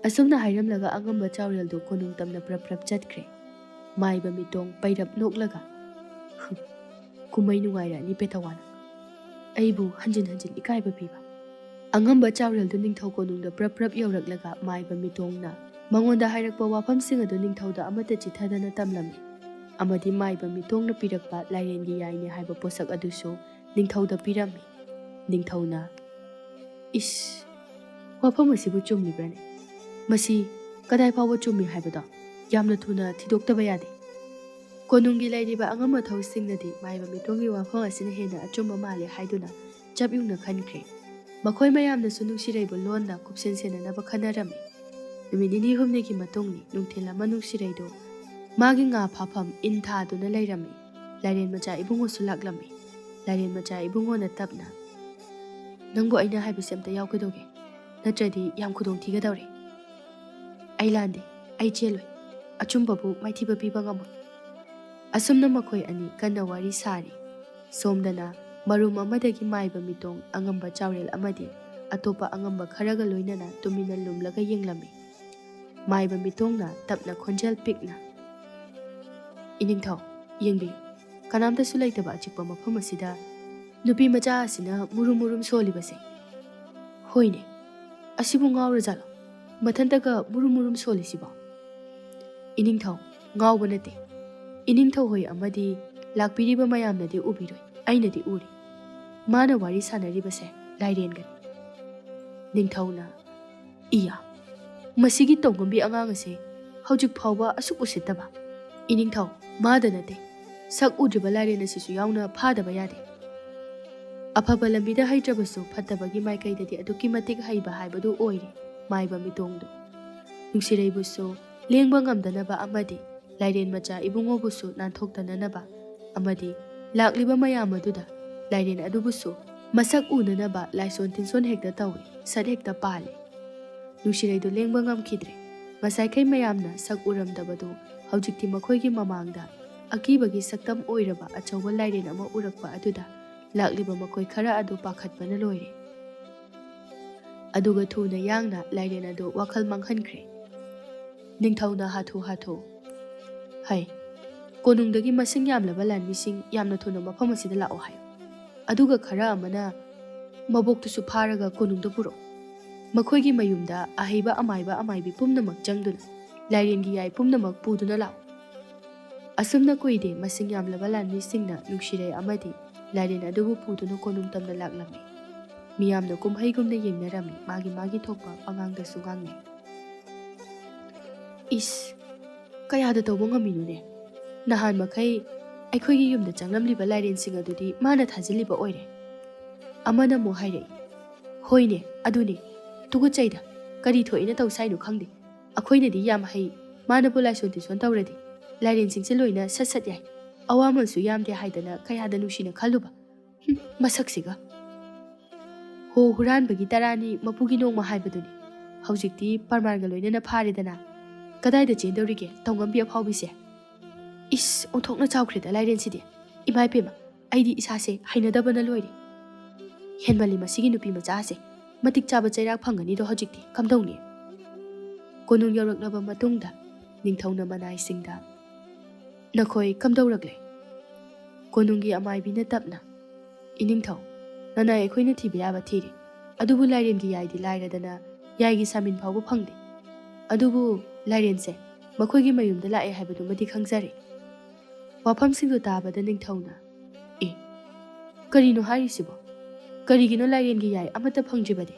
ꯑꯁꯨꯝꯅ ꯍꯥꯏꯔꯝꯂꯒ ꯑꯉꯝꯕ ꯆꯥꯎꯔꯦꯜꯗꯨ ꯀꯣꯅꯨꯡ ꯇꯝꯅ ꯄ꯭ꯔꯞ ꯄ꯭ꯔꯞ ꯆꯠꯈ꯭ꯔꯦ꯫ ꯃꯥꯏꯕ ꯃꯤꯇꯣꯡ ꯄꯩꯔꯞ ꯅꯣꯛꯂꯒ, "ꯍꯨꯝ, ꯀꯨꯝꯍꯩ ꯅꯨꯡꯉꯥꯏꯔꯛꯑꯅꯤ ꯄꯦꯇꯋꯥꯅ꯫ ꯑꯩꯕꯨ ꯍꯟꯖꯤꯟ ꯍꯟꯖꯤꯟ ꯏꯀꯥꯏꯕ ꯄꯤꯕ꯫ ꯑꯉꯝꯕ ꯆꯥꯎꯔꯦꯜꯗꯨ ꯅꯤꯡꯊꯧ ꯀꯣꯅꯨꯡꯗ ꯄ꯭ꯔꯞ ꯄ꯭ꯔꯞ ꯌꯧꯔꯛꯂꯒ ꯃꯥꯏꯕ ꯃꯤꯇꯣꯡꯅ ꯃꯉꯣꯟꯗ ꯍꯥꯏꯔꯛꯄ ꯋꯥꯐꯝꯁꯤꯡ ꯑꯗꯨ ꯅꯤꯡꯊꯧꯗ ꯑꯃꯠꯇ ꯆꯤꯊꯗꯅ ꯇꯝꯂꯝꯃꯤ꯫ ꯑꯃꯗꯤ ꯃꯥꯏꯕ ꯃꯤꯇꯣꯡꯅ ꯄꯤꯔꯛꯄ ꯂꯥꯏꯔꯦꯟꯒꯤ ꯌꯥꯏꯅꯤ ꯍꯥꯏꯕ ꯄꯣꯠꯁꯛ ꯑꯗꯨꯁꯨ ꯅꯤꯡꯊꯧꯗ ꯄꯤꯔꯝꯃꯤ꯫ ꯅꯤꯡꯊꯧꯅ, "ꯏꯁ, ꯋꯥꯐꯝ ꯑꯁꯤꯕꯨ ꯆꯨꯝꯂꯤꯕ꯭ꯔꯥꯅꯦ? ꯃꯁꯤ ꯀꯗꯥꯏ ꯐꯥꯎꯕ ꯆꯨꯝꯃꯤ ꯍꯥꯏꯕꯗꯣ ꯌꯥꯝꯅ ꯊꯨꯅ ꯊꯤꯗꯣꯛꯇꯕ ꯌꯥꯗꯦ"꯫ ꯀꯣꯅꯨꯡꯒꯤ ꯂꯩꯔꯤꯕ ꯑꯉꯝ ꯑꯊꯧꯁꯤꯡꯅꯗꯤ ꯃꯥꯏꯕ ꯃꯤꯇꯣꯡꯒꯤ ꯋꯥꯐꯝ ꯑꯁꯤꯅ ꯍꯦꯟꯅ ꯑꯆꯨꯝꯕ ꯃꯥꯜꯂꯦ ꯍꯥꯏꯗꯨꯅ ꯆꯞ ꯌꯨꯡꯅ ꯈꯟꯈ꯭ꯔꯦ꯫ ꯃꯈꯣꯏ ꯃꯌꯥꯝꯅꯁꯨ ꯅꯨꯡꯁꯤꯔꯩꯕꯨ ꯂꯣꯟꯅ ꯀꯨꯞꯁꯦꯟ ꯁꯦꯟꯅꯅꯕ ꯈꯟꯅꯔꯝꯃꯤ꯫ ꯅꯨꯃꯤꯠ ꯅꯤꯅꯤ ꯍꯨꯝꯅꯤꯒꯤ ꯃꯇꯨꯡꯅꯤ꯫ ꯅꯨꯡꯊꯤꯜ ꯑꯃ ꯅꯨꯡꯁꯤꯔꯩꯗꯣ ꯃꯥꯒꯤ ꯉꯥ ꯐꯥꯐꯝ ꯏꯟ ꯊꯥꯗꯨꯅ ꯂꯩꯔꯝꯃꯤ꯫ ꯂꯥꯏꯔꯦꯟ ꯃꯆꯥ ꯏꯕꯨꯡꯉꯣꯁꯨ ꯂꯥꯛꯂꯝꯃꯤ꯫ ꯂꯥꯏꯔꯦꯟ ꯃꯆꯥ ꯏꯕꯨꯡꯉꯣꯅ ꯇꯞꯅ, "ꯅꯪꯕꯨ ꯑꯩꯅ ꯍꯥꯏꯕꯁꯦ ꯑꯝꯇ ꯌꯥꯎꯒꯗꯧꯒꯦ, ꯅꯠꯇ꯭ꯔꯗꯤ ꯌꯥꯝ ꯈꯨꯗꯣꯡ ꯊꯤꯒꯗꯧꯔꯦ"꯫ "ꯑꯩ ꯂꯥꯟꯗꯦ, ꯑꯩ ꯆꯦꯜꯂꯣꯏ꯫ ꯑꯆꯨꯝꯕꯕꯨ ꯃꯥꯏꯊꯤꯕ ꯄꯤꯕ ꯉꯝꯃꯣꯏ"꯫ ꯑꯁꯨꯝꯅ ꯃꯈꯣꯏ ꯑꯅꯤ ꯀꯟꯅ ꯋꯥꯔꯤ ꯁꯥꯔꯤ꯫ ꯁꯣꯝꯗꯅ ꯃꯔꯨꯝ ꯑꯃꯗꯒꯤ ꯃꯥꯏꯕ ꯃꯤꯇꯣꯡ, ꯑꯉꯝꯕ ꯆꯥꯎꯔꯦꯜ ꯑꯃꯗꯤ ꯑꯇꯣꯞꯄ ꯑꯉꯝꯕ ꯈꯔꯒ ꯂꯣꯏꯅꯅ ꯇꯨꯃꯤꯟꯅ ꯂꯨꯝꯂꯒ ꯌꯦꯡꯂꯝꯃꯤ꯫ ꯃꯥꯏꯕ ꯃꯤꯇꯣꯡꯅ ꯇꯞꯅ ꯈꯣꯟꯖꯦꯜ ꯄꯤꯛꯅ, "ꯏꯅꯤꯡꯊꯧ, ꯌꯦꯡꯕꯤꯌꯨ, ꯀꯅꯥꯝꯇꯁꯨ ꯂꯩꯇꯕ ꯑꯆꯤꯛꯄ ꯃꯐꯝ ꯑꯁꯤꯗ ꯅꯨꯄꯤ ꯃꯆꯥ ꯑꯁꯤꯅ ꯃꯨꯔꯨꯝ ꯃꯨꯔꯨꯝ ꯁꯣꯜꯂꯤꯕꯁꯦ꯫ ꯍꯣꯏꯅꯦ, ꯑꯁꯤꯕꯨ ꯉꯥꯎꯔꯖꯥꯠꯂꯣ? ꯃꯊꯟꯇꯒ ꯃꯨꯔꯨꯝ ꯃꯨꯔꯨꯝ ꯁꯣꯜꯂꯤꯁꯤꯕꯣ?" "ꯏꯅꯤꯡꯊꯧ, ꯉꯥꯎꯕ ꯅꯠꯇꯦ꯫ ꯏꯅꯤꯡꯊꯧ ꯍꯣꯏ ꯑꯃꯗꯤ ꯂꯥꯛꯄꯤꯔꯤꯕ ꯃꯌꯥꯝꯅꯗꯤ ꯎꯕꯤꯔꯣꯏ, ꯑꯩꯅꯗꯤ ꯎꯔꯤ꯫ ꯃꯥꯅ ꯋꯥꯔꯤ ꯁꯥꯟꯅꯔꯤꯕꯁꯦ ꯂꯥꯏꯔꯦꯟꯒꯅꯤ"꯫ ꯅꯤꯡꯊꯧꯅ, "ꯏꯌꯥ, ꯃꯁꯤꯒꯤ ꯇꯧꯉꯝꯕꯤ ꯑꯉꯥꯡ ꯑꯁꯦ ꯍꯧꯖꯤꯛ ꯐꯥꯎꯕ ꯑꯁꯨꯛ ꯎꯁꯤꯠꯇꯕ? ꯏꯅꯤꯡꯊꯧ, ꯃꯥꯗ ꯅꯠꯇꯦ, ꯁꯛ ꯎꯗ꯭ꯔꯤꯕ ꯂꯥꯏꯔꯦꯟ ꯑꯁꯤꯁꯨ ꯌꯥꯎꯅ ꯐꯥꯗꯕ ꯌꯥꯗꯦ"꯫ ꯑꯐꯕ ꯂꯝꯕꯤꯗ ꯍꯩꯇ꯭ꯔꯕꯁꯨ ꯐꯠꯇꯕꯒꯤ ꯃꯥꯏꯀꯩꯗꯗꯤ ꯑꯗꯨꯛꯀꯤ ꯃꯇꯤꯛ ꯍꯩꯕ ꯍꯥꯏꯕꯗꯨ ꯑꯣꯏꯔꯦ ꯃꯥꯏꯕ ꯃꯤꯇꯣꯡꯗꯨ꯫ ꯅꯨꯡꯁꯤꯔꯩꯕꯨꯁꯨ ꯂꯦꯡꯕ ꯉꯝꯗꯅꯕ ꯑꯃꯗꯤ ꯂꯥꯏꯔꯦꯟ ꯃꯆꯥ ꯏꯕꯨꯡꯉꯣꯕꯨꯁꯨ ꯅꯥꯟꯊꯣꯛꯇꯅꯅꯕ ꯑꯃꯗꯤ ꯂꯥꯛꯂꯤꯕ ꯃꯌꯥꯝ ꯑꯗꯨꯗ ꯂꯥꯏꯔꯦꯟ ꯑꯗꯨꯕꯨꯁꯨ ꯃꯁꯛ ꯎꯅꯅꯕ ꯂꯥꯏꯁꯣꯟ ꯇꯤꯟꯁꯣꯟ ꯍꯦꯛꯇ ꯇꯧꯏ, ꯁꯠ ꯍꯦꯛꯇ ꯄꯥꯜꯂꯤ꯫ ꯅꯨꯡꯁꯤꯔꯩꯗꯨ ꯂꯦꯡꯕ ꯉꯝꯈꯤꯗ꯭ꯔꯦ꯫ ꯉꯁꯥꯏꯈꯩ ꯃꯌꯥꯝꯅ ꯁꯛ ꯎꯔꯝꯗꯕꯗꯨ ꯍꯧꯖꯤꯛꯇꯤ ꯃꯈꯣꯏꯒꯤ ꯃꯃꯥꯡꯗ ꯑꯀꯤꯕꯒꯤ ꯁꯛꯇꯝ ꯑꯣꯏꯔꯕ ꯑꯆꯧꯕ ꯂꯥꯏꯔꯦꯟ ꯑꯃ ꯎꯔꯛꯄ ꯑꯗꯨꯗ ꯂꯥꯛꯂꯤꯕ ꯃꯈꯣꯏ ꯈꯔ ꯑꯗꯨ ꯄꯥꯈꯠꯄꯅ ꯂꯣꯏꯔꯦ꯫ ꯑꯗꯨꯒ ꯊꯨꯅ ꯌꯥꯡꯅ ꯂꯥꯏꯔꯦꯟ ꯑꯗꯨ ꯋꯥꯈꯜ ꯃꯥꯡꯍꯟꯈ꯭ꯔꯦ꯫ ꯅꯤꯡꯊꯧꯅ ꯍꯥꯊꯨ ꯍꯥꯊꯨ, ꯍꯩ, ꯀꯣꯅꯨꯡꯗꯒꯤ ꯃꯁꯤꯡ ꯌꯥꯝꯂꯕ ꯂꯥꯟꯃꯤꯁꯤꯡ ꯌꯥꯝꯅ ꯊꯨꯅ ꯃꯐꯝ ꯑꯁꯤꯗ ꯂꯥꯛꯑꯣ ꯍꯥꯏꯌꯨ꯫ ꯑꯗꯨꯒ ꯈꯔ ꯑꯃꯅ ꯃꯕꯣꯛꯇꯨꯁꯨ ꯐꯥꯔꯒ ꯀꯣꯅꯨꯡꯗ ꯄꯨꯔꯛꯎ꯫ ꯃꯈꯣꯏꯒꯤ ꯃꯌꯨꯝꯗ ꯑꯍꯩꯕ ꯑꯃꯥꯏꯕ ꯑꯃꯥꯏꯕꯤ ꯄꯨꯝꯅꯃꯛ ꯆꯪꯗꯨꯅ ꯂꯥꯏꯔꯦꯟꯒꯤ ꯌꯥꯏ ꯄꯨꯝꯅꯃꯛ ꯄꯨꯗꯨꯅ ꯂꯥꯛꯎ꯫ ꯑꯁꯨꯝꯅ ꯀꯨꯏꯗꯦ ꯃꯁꯤꯡ ꯌꯥꯝꯂꯕ ꯂꯥꯟꯃꯤꯁꯤꯡꯅ ꯅꯨꯡꯁꯤꯔꯩ ꯑꯃꯗꯤ ꯂꯥꯏꯔꯦꯟ ꯑꯗꯨꯕꯨ ꯄꯨꯗꯨꯅ ꯀꯣꯅꯨꯡ ꯇꯝꯅ ꯂꯥꯛꯂꯝꯃꯤ꯫ ꯃꯤꯌꯥꯝꯅ ꯀꯨꯝꯍꯩꯒꯨꯝꯅ ꯌꯦꯡꯅꯔꯝꯃꯤ, ꯃꯥꯒꯤ ꯃꯥꯒꯤ ꯊꯣꯛꯄ ꯄꯉꯥꯡꯗꯁꯨ ꯉꯥꯡꯅꯩ꯫ ꯏꯁ, ꯀꯌꯥꯗ ꯇꯧꯕ ꯉꯝꯃꯤꯅꯣꯅꯦ? ꯅꯍꯥꯟ ꯃꯈꯩ ꯑꯩꯈꯣꯏꯒꯤ ꯌꯨꯝꯗ ꯆꯪꯂꯝꯂꯤꯕ ꯂꯥꯏꯔꯦꯟꯁꯤꯡ ꯑꯗꯨꯗꯤ ꯃꯥꯅ ꯊꯥꯖꯤꯜꯂꯤꯕ ꯑꯣꯏꯔꯦ꯫ ꯑꯃꯅ ꯑꯃꯨꯛ ꯍꯥꯏꯔꯛꯏ, ꯍꯣꯏꯅꯦ, ꯑꯗꯨꯅꯦ, ꯇꯨꯀꯠꯆꯩꯗ, ꯀꯔꯤ ꯊꯣꯛꯏꯅ ꯇꯧ ꯁꯥꯏꯅꯣ ꯈꯪꯗꯦ꯫ ꯑꯩꯈꯣꯏꯅꯗꯤ ꯌꯥꯝ ꯍꯩ, ꯃꯥꯅꯕꯨ ꯂꯥꯏꯁꯣꯟ ꯇꯤꯁꯣꯟ ꯇꯧꯔꯗꯤ ꯂꯥꯏꯔꯦꯟꯁꯤꯡꯁꯦ ꯂꯣꯏꯅ ꯁꯠ ꯁꯠ ꯌꯥꯏ꯫ ꯑꯋꯥꯃꯜꯁꯨ ꯌꯥꯝꯗꯦ ꯍꯥꯏꯗꯅ ꯀꯌꯥꯗ ꯅꯨꯡꯁꯤꯅ ꯈꯜꯂꯨꯕ꯫ ꯍꯨꯝ, ꯃꯁꯛꯁꯤꯒ꯫ ꯍꯣ ꯍꯨꯔꯥꯟꯕꯒꯤ ꯇꯔꯥꯅꯤ ꯃꯄꯨꯒꯤ ꯅꯣꯡꯃ ꯍꯥꯏꯕꯗꯨꯅꯤ꯫ ꯍꯧꯖꯤꯛꯇꯤ ꯄ꯭ꯔꯃꯥꯟꯒ ꯂꯣꯏꯅꯅ ꯐꯥꯔꯦꯗꯅ꯫ ꯀꯗꯥꯏꯗ ꯆꯦꯟꯗꯧꯔꯤꯒꯦ ꯇꯧꯉꯝꯕꯤ ꯑꯐꯥꯎꯕꯤꯁꯦ? ꯏꯁ, ꯑꯣꯟꯊꯣꯛꯅ ꯆꯥꯎꯈ꯭ꯔꯦꯗ ꯂꯥꯏꯔꯦꯟꯁꯤꯗꯤ꯫ ꯏꯃꯥ ꯏꯄꯦꯝꯃ, ꯑꯩꯗꯤ ꯏꯁꯥꯁꯦ ꯍꯩꯅꯗꯕꯅ ꯂꯣꯏꯔꯦ꯫ ꯍꯦꯟꯃꯜꯂꯤ ꯃꯁꯤꯒꯤ ꯅꯨꯄꯤ ꯃꯆꯥꯁꯦ꯫ ꯃꯇꯤꯛ ꯆꯥꯕ ꯆꯩꯔꯥꯛ ꯐꯪꯒꯅꯤꯗꯣ ꯍꯧꯖꯤꯛꯇꯤ꯫ ꯀꯝꯗꯧꯅꯤ? ꯀꯣꯅꯨꯡ ꯌꯧꯔꯛꯂꯕ ꯃꯇꯨꯡꯗ ꯅꯤꯡꯊꯧꯅ ꯃꯅꯥꯏꯁꯤꯡꯗ, "ꯅꯈꯣꯏ ꯀꯝꯗꯧꯔꯛꯂꯦ?" ꯀꯣꯅꯨꯡꯒꯤ ꯑꯃꯥꯏꯕꯤꯅ ꯇꯞꯅ, "ꯏꯅꯤꯡꯊꯧ, ꯅꯅꯥꯏ ꯑꯩꯈꯣꯏꯅ ꯊꯤꯕ ꯌꯥꯕ ꯊꯤꯔꯦ, ꯑꯗꯨꯕꯨ ꯂꯥꯏꯔꯦꯟꯒꯤ ꯌꯥꯏꯗꯤ ꯂꯥꯏꯔꯗꯅ ꯌꯥꯏꯒꯤ ꯁꯥꯃꯤꯟ ꯐꯥꯎꯕ ꯐꯪꯗꯦ꯫ ꯑꯗꯨꯕꯨ ꯂꯥꯏꯔꯦꯟꯁꯦ ꯃꯈꯣꯏꯒꯤ ꯃꯌꯨꯝꯗ ꯂꯥꯛꯑꯦ ꯍꯥꯏꯕꯗꯨꯃꯗꯤ ꯈꯪꯖꯔꯦ꯫" ꯋꯥꯐꯝꯁꯤꯡꯗꯨ ꯇꯥꯕꯗ ꯅꯤꯡꯊꯧꯅ, "ꯑꯦ, ꯀꯔꯤꯅꯣ ꯍꯥꯏꯔꯤꯁꯤꯕꯣ? ꯀꯔꯤꯒꯤꯅꯣ ꯂꯥꯏꯔꯦꯟꯒꯤ ꯌꯥꯏ ꯑꯃꯠꯇ ꯐꯪꯗ꯭ꯔꯤꯕꯗꯤ?"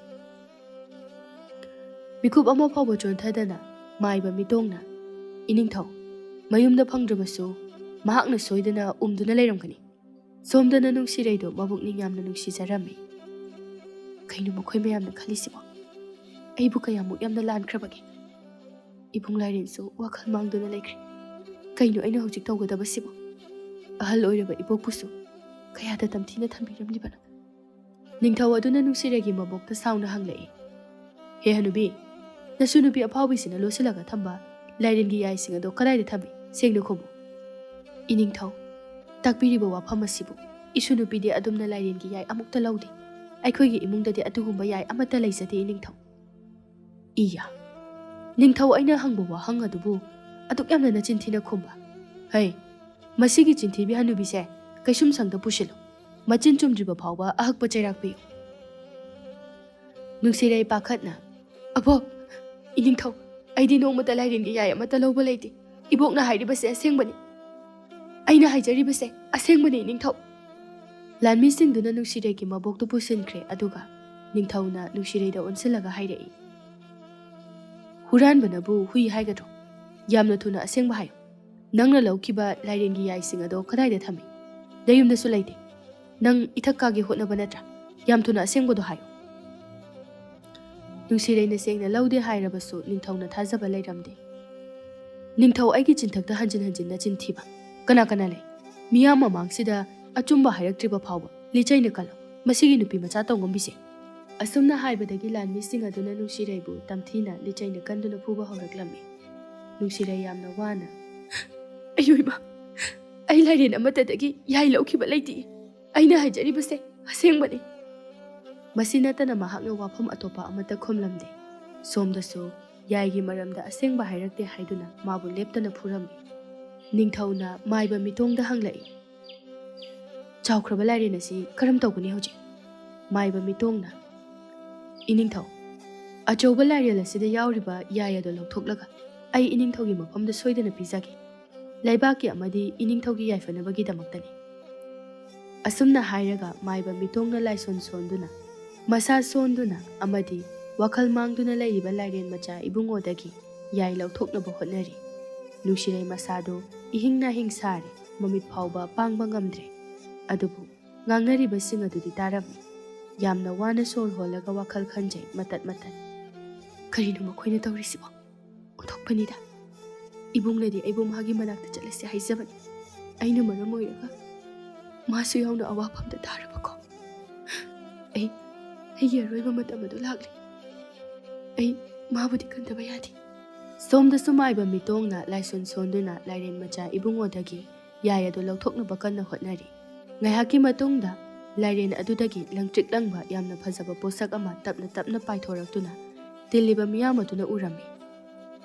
ꯃꯤꯀꯨꯞ ꯑꯃ ꯐꯥꯎꯕ ꯆꯣꯟꯊꯗꯅ ꯃꯥꯏꯕ ꯃꯤꯇꯣꯡꯅ, "ꯏꯅꯤꯡꯊꯧ, ꯃꯌꯨꯝꯗ ꯐꯪꯗ꯭ꯔꯕꯁꯨ ꯃꯍꯥꯛꯅ ꯁꯣꯏꯗꯅ ꯎꯝꯗꯨꯅ ꯂꯩꯔꯝꯒꯅꯤ꯫ ꯁꯣꯝꯗꯅ ꯅꯨꯡꯁꯤꯔꯩꯗꯣ ꯃꯕꯨꯛꯅꯤꯡ ꯌꯥꯝꯅ ꯅꯨꯡꯁꯤꯖꯔꯝꯃꯤ꯫" ꯀꯩꯅꯣ ꯃꯈꯣꯏ ꯃꯌꯥꯝꯅ ꯈꯜꯂꯤꯁꯤꯕꯣ? ꯑꯩꯕꯨ ꯀꯌꯥꯃꯨꯛ ꯌꯥꯝꯅ ꯂꯥꯟꯈ꯭ꯔꯕꯒꯦ? ꯏꯕꯨꯡ ꯂꯥꯏꯔꯦꯟꯁꯨ ꯋꯥꯈꯜ ꯃꯥꯡꯗꯨꯅ ꯂꯩꯈ꯭ꯔꯦ꯫ ꯀꯩꯅꯣ ꯑꯩꯅ ꯍꯧꯖꯤꯛ ꯇꯧꯒꯗꯕꯁꯤꯕꯣ? ꯑꯍꯜ ꯑꯣꯏꯔꯕ ꯏꯕꯣꯛꯄꯨꯁꯨ ꯀꯌꯥꯗ ꯇꯝꯊꯤꯅ ꯊꯝꯕꯤꯔꯝꯂꯤꯕꯅꯣ? ꯅꯤꯡꯊꯧ ꯑꯗꯨꯅ ꯅꯨꯡꯁꯤꯔꯩꯒꯤ ꯃꯕꯣꯛꯇ ꯁꯥꯎꯅ ꯍꯪꯂꯛꯏ, "ꯍꯦ ꯍꯅꯨꯕꯤ, ꯅꯁꯨ ꯅꯨꯄꯤ ꯑꯐꯥꯎꯕꯤꯁꯤꯅ ꯂꯣꯠꯁꯤꯜꯂꯒ ꯊꯝꯕ ꯂꯥꯏꯔꯦꯟꯒꯤ ꯌꯥꯏꯁꯤꯡ ꯑꯗꯣ ꯀꯗꯥꯏꯗ ꯊꯝꯃꯤ? ꯁꯦꯡꯅ ꯈꯨꯝꯃꯨ꯫" "ꯏꯅꯤꯡꯊꯧ, ꯇꯥꯛꯄꯤꯔꯤꯕ ꯋꯥꯐꯝ ꯑꯁꯤꯕꯨ ꯏꯁꯨ ꯅꯨꯄꯤꯗꯤ ꯑꯗꯨꯝꯅ ꯂꯥꯏꯔꯦꯟꯒꯤ ꯌꯥꯏ ꯑꯃꯨꯛꯇ ꯂꯧꯗꯦ꯫ ꯑꯩꯈꯣꯏꯒꯤ ꯏꯃꯨꯡꯗꯗꯤ ꯑꯗꯨꯒꯨꯝꯕ ꯌꯥꯏ ꯑꯃꯠꯇ ꯂꯩꯖꯗꯦ, ꯏꯅꯤꯡꯊꯧ꯫" ꯏꯌꯥ! ꯅꯤꯡꯊꯧ ꯑꯩꯅ ꯍꯪꯕ ꯋꯥꯍꯪ ꯑꯗꯨꯕꯨ ꯑꯗꯨꯛ ꯌꯥꯝꯅ ꯅꯆꯤꯟ ꯊꯤꯅ ꯈꯨꯝꯕ? ꯍꯩ, ꯃꯁꯤꯒꯤ ꯆꯤꯟꯊꯤꯕꯤ ꯍꯅꯨꯕꯤꯁꯦ ꯀꯩꯁꯨꯝꯁꯪꯗ ꯄꯨꯁꯤꯜꯂꯨ꯫ ꯃꯆꯤꯟ ꯆꯨꯝꯗ꯭ꯔꯤꯕ ꯐꯥꯎꯕ ꯑꯍꯛꯄ ꯆꯩꯔꯥꯛ ꯄꯤꯌꯨ꯫ ꯅꯨꯡꯁꯤꯔꯩ ꯄꯥꯈꯠꯅ, "ꯑꯕꯣꯛ, ꯏꯅꯤꯡꯊꯧ, ꯑꯩꯗꯤ ꯅꯣꯡꯃꯇ ꯂꯥꯏꯔꯦꯟꯒꯤ ꯌꯥꯏ ꯑꯃꯠꯇ ꯂꯧꯕ ꯂꯩꯇꯦ꯫ ꯏꯕꯣꯛꯅ ꯍꯥꯏꯔꯤꯕꯁꯦ ꯑꯁꯦꯡꯕꯅꯤ꯫ ꯑꯩꯅ ꯍꯥꯏꯖꯔꯤꯕꯁꯦ ꯑꯁꯦꯡꯕꯅꯤ, ꯏꯅꯤꯡꯊꯧ꯫" ꯂꯥꯟꯃꯤꯁꯤꯡꯗꯨꯅ ꯅꯨꯡꯁꯤꯔꯩꯒꯤ ꯃꯕꯣꯛꯇꯨ ꯄꯨꯁꯤꯟꯈ꯭ꯔꯦ, ꯑꯗꯨꯒ ꯅꯤꯡꯊꯧꯅ ꯅꯨꯡꯁꯤꯔꯩꯗ ꯑꯣꯟꯁꯤꯜꯂꯒ ꯍꯥꯏꯔꯛꯏ, "ꯍꯨꯔꯥꯟꯕꯅꯕꯨ ꯍꯨꯏ ꯍꯥꯏꯒꯗ꯭ꯔꯣ? ꯌꯥꯝꯅ ꯊꯨꯅ ꯑꯁꯦꯡꯕ ꯍꯥꯏꯌꯨ꯫ ꯅꯪꯅ ꯂꯧꯈꯤꯕ ꯂꯥꯏꯔꯦꯟꯒꯤ ꯌꯥꯏꯁꯤꯡ ꯑꯗꯣ ꯀꯗꯥꯏꯗ ꯊꯝꯃꯤ? ꯅꯌꯨꯝꯗꯁꯨ ꯂꯩꯇꯦ꯫ ꯅꯪ ꯏꯊꯛ ꯀꯥꯒꯦ ꯍꯣꯠꯅꯕ ꯅꯠꯇ꯭ꯔꯥ? ꯌꯥꯝ ꯊꯨꯅ ꯑꯁꯦꯡꯕꯗꯣ ꯍꯥꯏꯌꯨ꯫" ꯅꯨꯡꯁꯤꯔꯩꯅ ꯁꯦꯡꯅ ꯂꯧꯗꯦ ꯍꯥꯏꯔꯕꯁꯨ ꯅꯤꯡꯊꯧꯅ ꯊꯥꯖꯕ ꯂꯩꯔꯝꯗꯦ꯫ "ꯅꯤꯡꯊꯧ, ꯑꯩꯒꯤ ꯆꯤꯟꯊꯛꯇ ꯍꯟꯖꯤꯟ ꯍꯟꯖꯤꯟ ꯅꯆꯤꯟ ꯊꯤꯕ ꯀꯅꯥ ꯀꯅꯥ ꯂꯩ? ꯃꯤꯌꯥꯝ ꯃꯃꯥꯡꯁꯤꯗ ꯑꯆꯨꯝꯕ ꯍꯥꯏꯔꯛꯇ꯭ꯔꯤꯕ ꯐꯥꯎꯕ ꯂꯤꯆꯩꯅ ꯀꯜꯂꯣ꯫ ꯃꯁꯤꯒꯤ ꯅꯨꯄꯤ ꯃꯆꯥ ꯇꯧꯉꯝꯕꯤꯁꯦ!" ꯑꯁꯨꯝꯅ ꯍꯥꯏꯕꯗꯒꯤ ꯂꯥꯟꯃꯤꯁꯤꯡ ꯑꯗꯨꯅ ꯅꯨꯡꯁꯤꯔꯩꯕꯨ ꯇꯝꯊꯤꯅ ꯂꯤꯆꯩꯅ ꯀꯟꯗꯨꯅ ꯐꯨꯕ ꯍꯧꯔꯛꯂꯝꯃꯤ꯫ ꯅꯨꯡꯁꯤꯔꯩ ꯌꯥꯝꯅ ꯋꯥꯅ, "ꯑꯌꯣꯏꯕ, ꯑꯩ ꯂꯥꯏꯔꯦꯟ ꯑꯃꯠꯇꯗꯒꯤ ꯌꯥꯏ ꯂꯧꯈꯤꯕ ꯂꯩꯇꯦ꯫ ꯑꯩꯅ ꯍꯥꯏꯖꯔꯤꯕꯁꯦ ꯑꯁꯦꯡꯕꯅꯤ꯫" ꯃꯁꯤ ꯅꯠꯇꯅ ꯃꯍꯥꯛꯅ ꯋꯥꯐꯝ ꯑꯇꯣꯞꯄ ꯑꯃꯠꯇ ꯈꯨꯝꯂꯝꯗꯦ꯫ ꯁꯣꯝꯗꯁꯨ ꯌꯥꯏꯒꯤ ꯃꯔꯝꯗ ꯑꯁꯦꯡꯕ ꯍꯥꯏꯔꯛꯇꯦ ꯍꯥꯏꯗꯨꯅ ꯃꯥꯕꯨ ꯂꯦꯞꯇꯅ ꯐꯨꯔꯝꯃꯤ꯫ ꯅꯤꯡꯊꯧꯅ ꯃꯥꯏꯕ ꯃꯤꯇꯣꯡꯗ ꯍꯪꯂꯛꯏ, "ꯆꯥꯎꯈ꯭ꯔꯕ ꯂꯥꯏꯔꯦꯟ ꯑꯁꯤ ꯀꯔꯝ ꯇꯧꯒꯅꯤ ꯍꯧꯖꯤꯛ?" ꯃꯥꯏꯕ ꯃꯤꯇꯣꯡꯅ, "ꯏꯅꯤꯡꯊꯧ, ꯑꯆꯧꯕ ꯂꯥꯏꯔꯦꯟ ꯑꯁꯤꯗ ꯌꯥꯎꯔꯤꯕ ꯌꯥꯏ ꯑꯗꯨ ꯂꯧꯊꯣꯛꯂꯒ ꯑꯩ ꯏꯅꯤꯡꯊꯧꯒꯤ ꯃꯐꯝꯗ ꯁꯣꯏꯗꯅ ꯄꯤꯖꯒꯦ꯫ ꯂꯩꯕꯥꯛꯀꯤ ꯑꯃꯗꯤ ꯏꯅꯤꯡꯊꯧꯒꯤ ꯌꯥꯏꯐꯅꯕꯒꯤꯗꯃꯛꯇꯅꯤ꯫" ꯑꯁꯨꯝꯅ ꯍꯥꯏꯔꯒ ꯃꯥꯏꯕ ꯃꯤꯇꯣꯡꯅ ꯂꯥꯏꯁꯣꯟ ꯁꯣꯟꯗꯨꯅ, ꯃꯁꯥ ꯁꯣꯟꯗꯨꯅ ꯑꯃꯗꯤ ꯋꯥꯈꯜ ꯃꯥꯡꯗꯨꯅ ꯂꯩꯔꯤꯕ ꯂꯥꯏꯔꯦꯟ ꯃꯆꯥ ꯏꯕꯨꯡꯉꯣꯗꯒꯤ ꯌꯥꯏ ꯂꯧꯊꯣꯛꯅꯕ ꯍꯣꯠꯅꯔꯤ꯫ ꯅꯨꯡꯁꯤꯔꯩ ꯃꯁꯥꯗꯨ ꯏꯍꯤꯡ ꯅꯥꯍꯤꯡ ꯁꯥꯔꯦ, ꯃꯃꯤꯠ ꯐꯥꯎꯕ ꯄꯥꯡꯕ ꯉꯝꯗ꯭ꯔꯦ꯫ ꯑꯗꯨꯕꯨ ꯉꯥꯡꯅꯔꯤꯕꯁꯤꯡ ꯑꯗꯨꯗꯤ ꯇꯥꯔꯝꯃꯤ꯫ ꯌꯥꯝꯅ ꯋꯥꯅ ꯁꯣꯔ ꯍꯣꯜꯂꯒ ꯋꯥꯈꯜ ꯈꯟꯖꯩ ꯃꯇꯠ ꯃꯇꯠ꯫ "ꯀꯔꯤꯅꯣ ꯃꯈꯣꯏꯅ ꯇꯧꯔꯤꯁꯤꯕꯣ? ꯑꯣꯟꯊꯣꯛꯄꯅꯤꯗ꯫ ꯏꯕꯨꯡꯅꯗꯤ ꯑꯩꯕꯨ ꯃꯥꯒꯤ ꯃꯅꯥꯛꯇ ꯆꯠꯂꯁꯤ ꯍꯥꯏꯖꯕꯅꯤ꯫ ꯑꯩꯅ ꯃꯔꯝ ꯑꯣꯏꯔꯒ ꯃꯥꯁꯨ ꯌꯥꯎꯅ ꯑꯋꯥꯐꯝꯗ ꯇꯥꯔꯕꯀꯣ꯫ ꯑꯩ, ꯑꯩꯒꯤ ꯑꯔꯣꯏꯕ ꯃꯇꯝ ꯑꯗꯨ ꯂꯥꯛꯂꯦ꯫ ꯑꯩ ꯃꯥꯕꯨꯗꯤ ꯀꯟꯗꯕ ꯌꯥꯗꯦ꯫" ꯁꯣꯝꯗꯁꯨ ꯃꯥꯏꯕ ꯃꯤꯇꯣꯡꯅ ꯂꯥꯏꯁꯣꯟ ꯁꯣꯟꯗꯨꯅ ꯂꯥꯏꯔꯦꯟ ꯃꯆꯥ ꯏꯕꯨꯡꯉꯣꯗꯒꯤ ꯌꯥꯏ ꯑꯗꯨ ꯂꯧꯊꯣꯛꯅꯕ ꯀꯟꯅ ꯍꯣꯠꯅꯔꯤ꯫ ꯉꯥꯏꯍꯥꯛꯀꯤ ꯃꯇꯨꯡꯗ ꯂꯥꯏꯔꯦꯟ ꯑꯗꯨꯗꯒꯤ ꯂꯪꯇ꯭ꯔꯤꯛ ꯂꯪꯕ ꯌꯥꯝꯅ ꯐꯖꯕ ꯄꯣꯠꯁꯛ ꯑꯃ ꯇꯞꯅ ꯇꯞꯅ ꯄꯥꯏꯊꯣꯔꯛꯇꯨꯅ ꯇꯤꯜꯂꯤꯕ ꯃꯤꯌꯥꯝ ꯑꯗꯨꯅ ꯎꯔꯝꯃꯤ꯫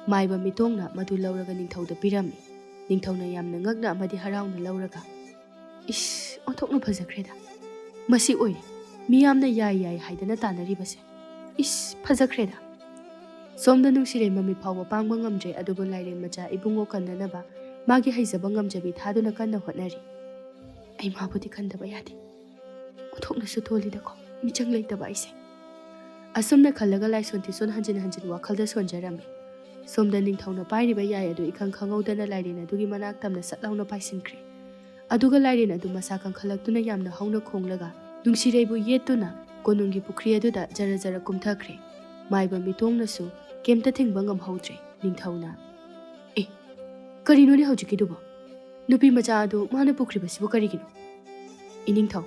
ꯃꯥꯏꯕ ꯃꯤꯇꯣꯡꯅ ꯃꯗꯨ ꯂꯧꯔꯒ ꯅꯤꯡꯊꯧꯗ ꯄꯤꯔꯝꯃꯤ꯫ ꯅꯤꯡꯊꯧꯅ ꯌꯥꯝꯅ ꯉꯛꯅ ꯑꯃꯗꯤ ꯍꯔꯥꯎꯅ ꯂꯧꯔꯒ, "ꯏꯁ, ꯑꯣꯟꯊꯣꯛꯅ ꯐꯖꯈ꯭ꯔꯦꯗ꯫ ꯃꯁꯤ ꯑꯣꯏꯔꯦ ꯃꯤꯌꯥꯝꯅ ꯌꯥꯏ ꯌꯥꯏ ꯍꯥꯏꯗꯅ ꯇꯥꯟꯅꯔꯤꯕꯁꯦ꯫ ꯏꯁ, ꯐꯖꯈ꯭ꯔꯦꯗ!" ꯁꯣꯝꯗ ꯅꯨꯡꯁꯤꯔꯩ ꯃꯃꯤꯠ ꯐꯥꯎꯕ ꯄꯥꯡꯕ ꯉꯝꯗ꯭ꯔꯦ, ꯑꯗꯨꯕꯨ ꯂꯥꯏꯔꯦꯟ ꯃꯆꯥ ꯏꯕꯨꯡꯉꯣ ꯀꯟꯅꯅꯕ ꯃꯥꯒꯤ ꯍꯩꯖꯕ ꯉꯝꯖꯕꯤ ꯊꯥꯗꯨꯅ ꯀꯟꯅ ꯍꯣꯠꯅꯔꯤ꯫ "ꯑꯩ ꯃꯥꯕꯨꯗꯤ ꯈꯟꯗꯕ ꯌꯥꯗꯦ꯫ ꯑꯣꯟꯊꯣꯛꯅꯁꯨ ꯇꯣꯜꯂꯤꯗꯀꯣ, ꯃꯤꯆꯪ ꯂꯩꯇꯕ ꯑꯩꯁꯦ꯫" ꯑꯁꯨꯝꯅ ꯈꯜꯂꯒ ꯂꯥꯏꯁꯣꯟ ꯇꯤꯁꯣꯟ ꯍꯟꯖꯤꯟ ꯍꯟꯖꯤꯟ ꯋꯥꯈꯜꯗ ꯁꯣꯟꯖꯔꯝꯃꯤ꯫ ꯁꯣꯝꯗ ꯅꯤꯡꯊꯧꯅ ꯄꯥꯏꯔꯤꯕ ꯌꯥꯏ ꯑꯗꯨ ꯏꯈꯪ ꯈꯪꯍꯧꯗꯅ ꯂꯥꯏꯔꯦꯟ ꯑꯗꯨꯒꯤ ꯃꯅꯥꯛ ꯇꯝꯅ ꯁꯠ ꯂꯥꯎꯅ ꯄꯥꯏꯁꯤꯟꯈ꯭ꯔꯦ꯫ ꯑꯗꯨꯒ ꯂꯥꯏꯔꯦꯟ ꯑꯗꯨ ꯃꯁꯥ ꯀꯟꯈꯠꯂꯛꯇꯨꯅ ꯌꯥꯝꯅ ꯍꯧꯅ ꯈꯣꯡꯂꯒ ꯅꯨꯡꯁꯤꯔꯩꯕꯨ ꯌꯦꯠꯇꯨꯅ ꯀꯣꯅꯨꯡꯒꯤ ꯄꯨꯈ꯭ꯔꯤ ꯑꯗꯨꯗ ꯖꯔ ꯖꯔ ꯀꯨꯝꯊꯈ꯭ꯔꯦ꯫ ꯃꯥꯏꯕ ꯃꯤꯇꯣꯡꯅꯁꯨ ꯀꯩꯝꯇ ꯊꯤꯡꯕ ꯉꯝꯍꯧꯗ꯭ꯔꯦ꯫ ꯅꯤꯡꯊꯧꯅ, "ꯑꯦ, ꯀꯔꯤꯅꯣꯅꯦ ꯍꯧꯖꯤꯛꯀꯤꯗꯨꯕꯣ? ꯅꯨꯄꯤ ꯃꯆꯥ ꯑꯗꯨ ꯃꯥꯅ ꯄꯨꯈ꯭ꯔꯤꯕꯁꯤꯕꯨ ꯀꯔꯤꯒꯤꯅꯣ? ꯏꯅꯤꯡꯊꯧ,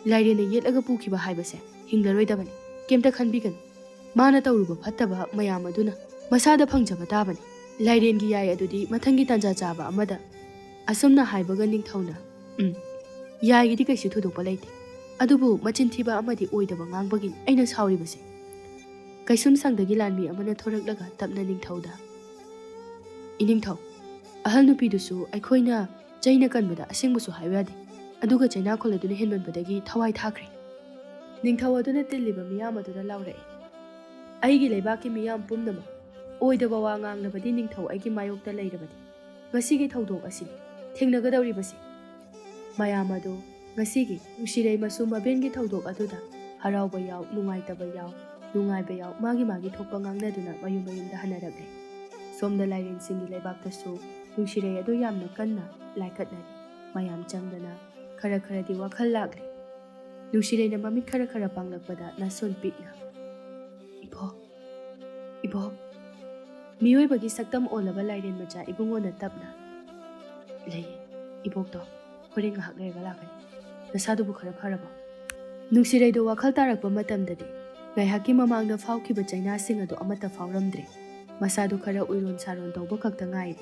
ꯂꯥꯏꯔꯦꯟꯅ ꯌꯦꯠꯂꯒ ꯄꯨꯈꯤꯕ ꯍꯥꯏꯕꯁꯦ ꯍꯤꯡꯂꯔꯣꯏꯗꯕꯅꯤ꯫ ꯀꯩꯝꯇ ꯈꯟꯕꯤꯒꯅꯨ꯫ ꯃꯥꯅ ꯇꯧꯔꯨꯕ ꯐꯠꯇꯕ ꯃꯌꯥꯝ ꯑꯗꯨꯅ ꯃꯁꯥꯗ ꯐꯪꯖꯕ ꯇꯥꯕꯅꯤ꯫ ꯂꯥꯏꯔꯦꯟꯒꯤ ꯌꯥꯏ ꯑꯗꯨꯗꯤ ꯃꯊꯪꯒꯤ ꯇꯥꯟꯖꯥ ꯆꯥꯕ ꯑꯃꯗ꯫" ꯑꯁꯨꯝꯅ ꯍꯥꯏꯕꯒ ꯅꯤꯡꯊꯧꯅ, "ꯎꯝ, ꯌꯥꯏꯒꯤꯗꯤ ꯀꯩꯁꯨ ꯊꯣꯏꯗꯣꯛꯄ ꯂꯩꯇꯦ, ꯑꯗꯨꯕꯨ ꯃꯆꯤꯟ ꯊꯤꯕ ꯑꯃꯗꯤ ꯑꯣꯏꯗꯕ ꯉꯥꯡꯕꯒꯤꯅꯤ ꯑꯩꯅ ꯁꯥꯎꯔꯤꯕꯁꯦ꯫" ꯀꯩꯁꯨꯝꯁꯪꯗꯒꯤ ꯂꯥꯟꯃꯤ ꯑꯃꯅ ꯊꯣꯔꯛꯂꯒ ꯇꯞꯅ ꯅꯤꯡꯊꯧꯗ, "ꯏꯅꯤꯡꯊꯧ, ꯑꯍꯜ ꯅꯨꯄꯤꯗꯨꯁꯨ ꯑꯩꯈꯣꯏꯅ ꯆꯩꯅ ꯀꯟꯕꯗ ꯑꯁꯦꯡꯕꯁꯨ ꯍꯥꯏꯕ ꯌꯥꯗꯦ, ꯑꯗꯨꯒ ꯆꯩꯅꯥꯈꯣꯜ ꯑꯗꯨꯅ ꯍꯦꯟꯃꯟꯕꯗꯒꯤ ꯊꯋꯥꯏ ꯊꯥꯈ꯭ꯔꯦ꯫" ꯅꯤꯡꯊꯧ ꯑꯗꯨꯅ ꯇꯤꯜꯂꯤꯕ ꯃꯤꯌꯥꯝ ꯑꯗꯨꯗ ꯂꯥꯎꯔꯛꯏ, "ꯑꯩꯒꯤ ꯂꯩꯕꯥꯛꯀꯤ ꯃꯤꯌꯥꯝ ꯄꯨꯝꯅꯃꯛ ꯑꯣꯏꯗꯕ ꯋꯥ ꯉꯥꯡꯂꯕꯗꯤ ꯅꯤꯡꯊꯧ ꯑꯩꯒꯤ ꯃꯥꯌꯣꯛꯇ ꯂꯩꯔꯕꯗꯤ ꯉꯁꯤꯒꯤ ꯊꯧꯗꯣꯛ ꯑꯁꯤꯅꯤ ꯊꯦꯡꯅꯒꯗꯧꯔꯤꯕꯁꯤ꯫" ꯃꯌꯥꯝ ꯑꯗꯨ ꯉꯁꯤꯒꯤ ꯅꯨꯡꯁꯤꯔꯩ ꯃꯁꯨ ꯃꯕꯦꯟꯒꯤ ꯊꯧꯗꯣꯛ ꯑꯗꯨꯗ ꯍꯔꯥꯎꯕ ꯌꯥꯎ, ꯅꯨꯡꯉꯥꯏꯇꯕ ꯌꯥꯎ, ꯅꯨꯡꯉꯥꯏꯕ ꯌꯥꯎ, ꯃꯥꯒꯤ ꯃꯥꯒꯤ ꯊꯣꯛꯄ ꯉꯥꯡꯅꯗꯨꯅ ꯃꯌꯨꯝ ꯃꯌꯨꯝꯗ ꯍꯟꯅꯔꯛꯂꯦ꯫ ꯁꯣꯝꯗ ꯂꯥꯏꯔꯦꯟꯁꯤꯡꯒꯤ ꯂꯩꯕꯥꯛꯇꯁꯨ ꯅꯨꯡꯁꯤꯔꯩ ꯑꯗꯨ ꯌꯥꯝꯅ ꯀꯟꯅ ꯂꯥꯏꯀꯠꯅꯔꯤ꯫ ꯃꯌꯥꯝ ꯆꯪꯗꯅ ꯈꯔ ꯈꯔꯗꯤ ꯋꯥꯈꯜ ꯂꯥꯛꯂꯦ꯫ ꯅꯨꯡꯁꯤꯔꯩꯅ ꯃꯃꯤꯠ ꯈꯔ ꯈꯔ ꯄꯥꯡꯂꯛꯄꯗ ꯅꯥꯁꯣꯟ ꯄꯤꯛꯅ, "ꯏꯕꯣꯛ, ꯏꯕꯣꯛ꯫" ꯃꯤꯑꯣꯏꯕꯒꯤ ꯁꯛꯇꯝ ꯑꯣꯜꯂꯕ ꯂꯥꯏꯔꯦꯟ ꯃꯆꯥ ꯏꯕꯨꯡꯉꯣꯅ ꯇꯞꯅ, "ꯂꯩ, ꯏꯕꯣꯛꯇꯣ ꯍꯣꯔꯦꯟ ꯉꯥꯏꯍꯥꯛ ꯂꯩꯔꯒ ꯂꯥꯛꯀꯅꯤ꯫ ꯅꯁꯥꯗꯨꯕꯨ ꯈꯔ ꯐꯔꯕꯣ?" ꯅꯨꯡꯁꯤꯔꯩꯗꯣ ꯋꯥꯈꯜ ꯇꯥꯔꯛꯄ ꯃꯇꯝꯗꯗꯤ ꯉꯥꯏꯍꯥꯛꯀꯤ ꯃꯃꯥꯡꯗ ꯐꯥꯎꯈꯤꯕ ꯆꯩꯅꯥꯁꯤꯡ ꯑꯗꯨ ꯑꯃꯠꯇ ꯐꯥꯎꯔꯝꯗ꯭ꯔꯦ꯫ ꯃꯁꯥꯗꯨ ꯈꯔ ꯎꯏꯔꯣꯟ ꯁꯥꯔꯣꯟ ꯇꯧꯕ ꯈꯛꯇ ꯉꯥꯏꯔꯦ꯫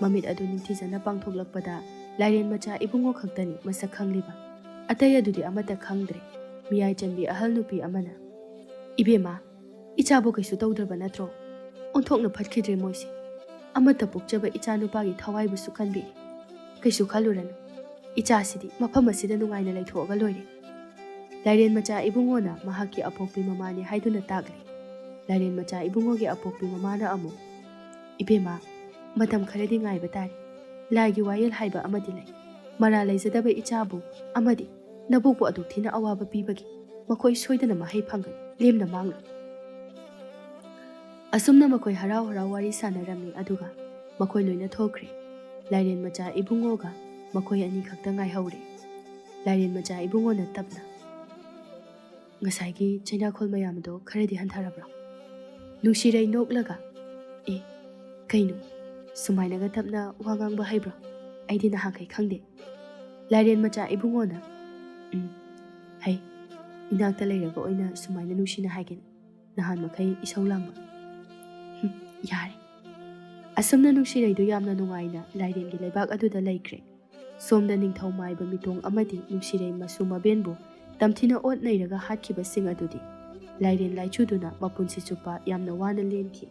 ꯃꯃꯤꯠ ꯑꯗꯨ ꯅꯤꯡꯊꯤꯖꯅ ꯄꯥꯡꯊꯣꯛꯂꯛꯄꯗ ꯂꯥꯏꯔꯦꯟ ꯃꯆꯥ ꯏꯕꯨꯡꯉꯣ ꯈꯛꯇꯅꯤ ꯃꯁꯛ ꯈꯪꯂꯤꯕ꯫ ꯑꯇꯩ ꯑꯗꯨꯗꯤ ꯑꯃꯠꯇ ꯈꯪꯗ꯭ꯔꯦ꯫ ꯃꯤꯌꯥꯏ ꯆꯟꯕꯤ ꯑꯍꯜ ꯅꯨꯄꯤ ꯑꯃꯅ, "ꯏꯕꯦꯝꯃ, ꯏꯆꯥꯕꯨ ꯀꯩꯁꯨ ꯇꯧꯗ꯭ꯔꯕ ꯅꯠꯇ꯭ꯔꯣ?" ꯑꯣꯟꯊꯣꯛꯅ ꯐꯠꯈꯤꯗ꯭ꯔꯦ ꯃꯣꯏꯁꯦ꯫ ꯑꯃꯠꯇ ꯄꯣꯛꯆꯕ ꯏꯆꯥ ꯅꯨꯄꯥꯒꯤ ꯊꯋꯥꯏꯕꯨꯁꯨ ꯈꯟꯕꯤꯔꯦ꯫ ꯀꯩꯁꯨ ꯈꯜꯂꯨꯔꯅꯨ, ꯏꯆꯥꯁꯤꯗꯤ ꯃꯐꯝ ꯑꯁꯤꯗ ꯅꯨꯡꯉꯥꯏꯅ ꯂꯩꯊꯣꯛꯑꯒ ꯂꯣꯏꯔꯦ꯫ ꯂꯥꯏꯔꯦꯟ ꯃꯆꯥ ꯏꯕꯨꯡꯉꯣꯅ ꯃꯍꯥꯛꯀꯤ ꯑꯄꯣꯛꯄꯤ ꯃꯃꯥꯅꯤ ꯍꯥꯏꯗꯨꯅ ꯇꯥꯛꯂꯦ꯫ ꯂꯥꯏꯔꯦꯟ ꯃꯆꯥ ꯏꯕꯨꯡꯉꯣꯒꯤ ꯑꯄꯣꯛꯄꯤ ꯃꯃꯥꯅ ꯑꯃꯨꯛ, "ꯏꯕꯦꯝꯃ, ꯃꯇꯝ ꯈꯔꯗꯤ ꯉꯥꯏꯕ ꯇꯥꯔꯦ꯫ ꯂꯥꯏꯒꯤ ꯋꯥꯌꯦꯜ ꯍꯥꯏꯕ ꯑꯃꯗꯤ ꯂꯩ꯫ ꯃꯔꯥ ꯂꯩꯖꯗꯕ ꯏꯆꯥꯕꯨ ꯑꯃꯗꯤ ꯅꯕꯣꯛꯄꯨ ꯑꯗꯨꯛ ꯊꯤꯅ ꯑꯋꯥꯕ ꯄꯤꯕꯒꯤ ꯃꯈꯣꯏ ꯁꯣꯏꯗꯅ ꯃꯍꯩ ꯐꯪꯒꯅꯤ, ꯂꯦꯝꯅ ꯃꯥꯡꯂꯣꯏ꯫" ꯑꯁꯨꯝꯅ ꯃꯈꯣꯏ ꯍꯔꯥꯎ ꯍꯔꯥꯎ ꯋꯥꯔꯤ ꯁꯥꯟꯅꯔꯝꯃꯤ, ꯑꯗꯨꯒ ꯃꯈꯣꯏ ꯂꯣꯏꯅ ꯊꯣꯛꯈ꯭ꯔꯦ꯫ ꯂꯥꯏꯔꯦꯟ ꯃꯆꯥ ꯏꯕꯨꯡꯉꯣꯒ ꯃꯈꯣꯏ ꯑꯅꯤ ꯈꯛꯇ ꯉꯥꯏꯍꯧꯔꯦ꯫ ꯂꯥꯏꯔꯦꯟ ꯃꯆꯥ ꯏꯕꯨꯡꯉꯣꯅ ꯇꯞꯅ, "ꯉꯁꯥꯏꯒꯤ ꯆꯩꯅꯥꯈꯣꯜ ꯃꯌꯥꯝꯗꯣ ꯈꯔꯗꯤ ꯍꯟꯊꯔꯕ꯭ꯔꯣ?" ꯅꯨꯡꯁꯤꯔꯩ ꯅꯣꯛꯂꯒ, "ꯑꯦ, ꯀꯩꯅꯣ, ꯁꯨꯃꯥꯏꯅꯒ ꯇꯞꯅ ꯋꯥ ꯉꯥꯡꯕ ꯍꯩꯕ꯭ꯔꯣ? ꯑꯩꯗꯤ ꯅꯍꯥꯟꯈꯩ ꯈꯪꯗꯦ꯫" ꯂꯥꯏꯔꯦꯟ ꯃꯆꯥ ꯏꯕꯨꯡꯉꯣꯅ, "ꯎꯝ, ꯍꯩ, ꯏꯅꯥꯛꯇ ꯂꯩꯔꯒ ꯑꯣꯏꯅ ꯁꯨꯃꯥꯏꯅ ꯅꯨꯡꯁꯤꯅ ꯍꯥꯏꯒꯦꯅꯦ, ꯅꯍꯥꯟ ꯃꯈꯩ ꯏꯁꯧ ꯂꯥꯡꯕ꯫" "ꯍꯨꯝ, ꯌꯥꯔꯦ꯫" ꯑꯁꯨꯝꯅ ꯅꯨꯡꯁꯤꯔꯩꯗꯨ ꯌꯥꯝꯅ ꯅꯨꯡꯉꯥꯏꯅ ꯂꯥꯏꯔꯦꯟꯒꯤ ꯂꯩꯕꯥꯛ ꯑꯗꯨꯗ ꯂꯩꯈ꯭ꯔꯦ꯫ ꯁꯣꯝꯗ ꯅꯤꯡꯊꯧ ꯃꯥꯏꯕ ꯃꯤꯇꯣꯡ ꯑꯃꯗꯤ ꯅꯨꯡꯁꯤꯔꯩ ꯃꯁꯨ ꯃꯕꯦꯟꯕꯨ ꯇꯝꯊꯤꯅ ꯑꯣꯠ ꯅꯩꯔꯒ ꯍꯥꯠꯈꯤꯕꯁꯤꯡ ꯑꯗꯨꯗꯤ ꯂꯥꯏꯔꯦꯟ ꯂꯥꯏꯆꯨꯗꯨꯅ ꯃꯄꯨꯟꯁꯤ ꯆꯨꯞꯄ ꯌꯥꯝꯅ ꯋꯥꯅ ꯂꯦꯟꯈꯤ꯫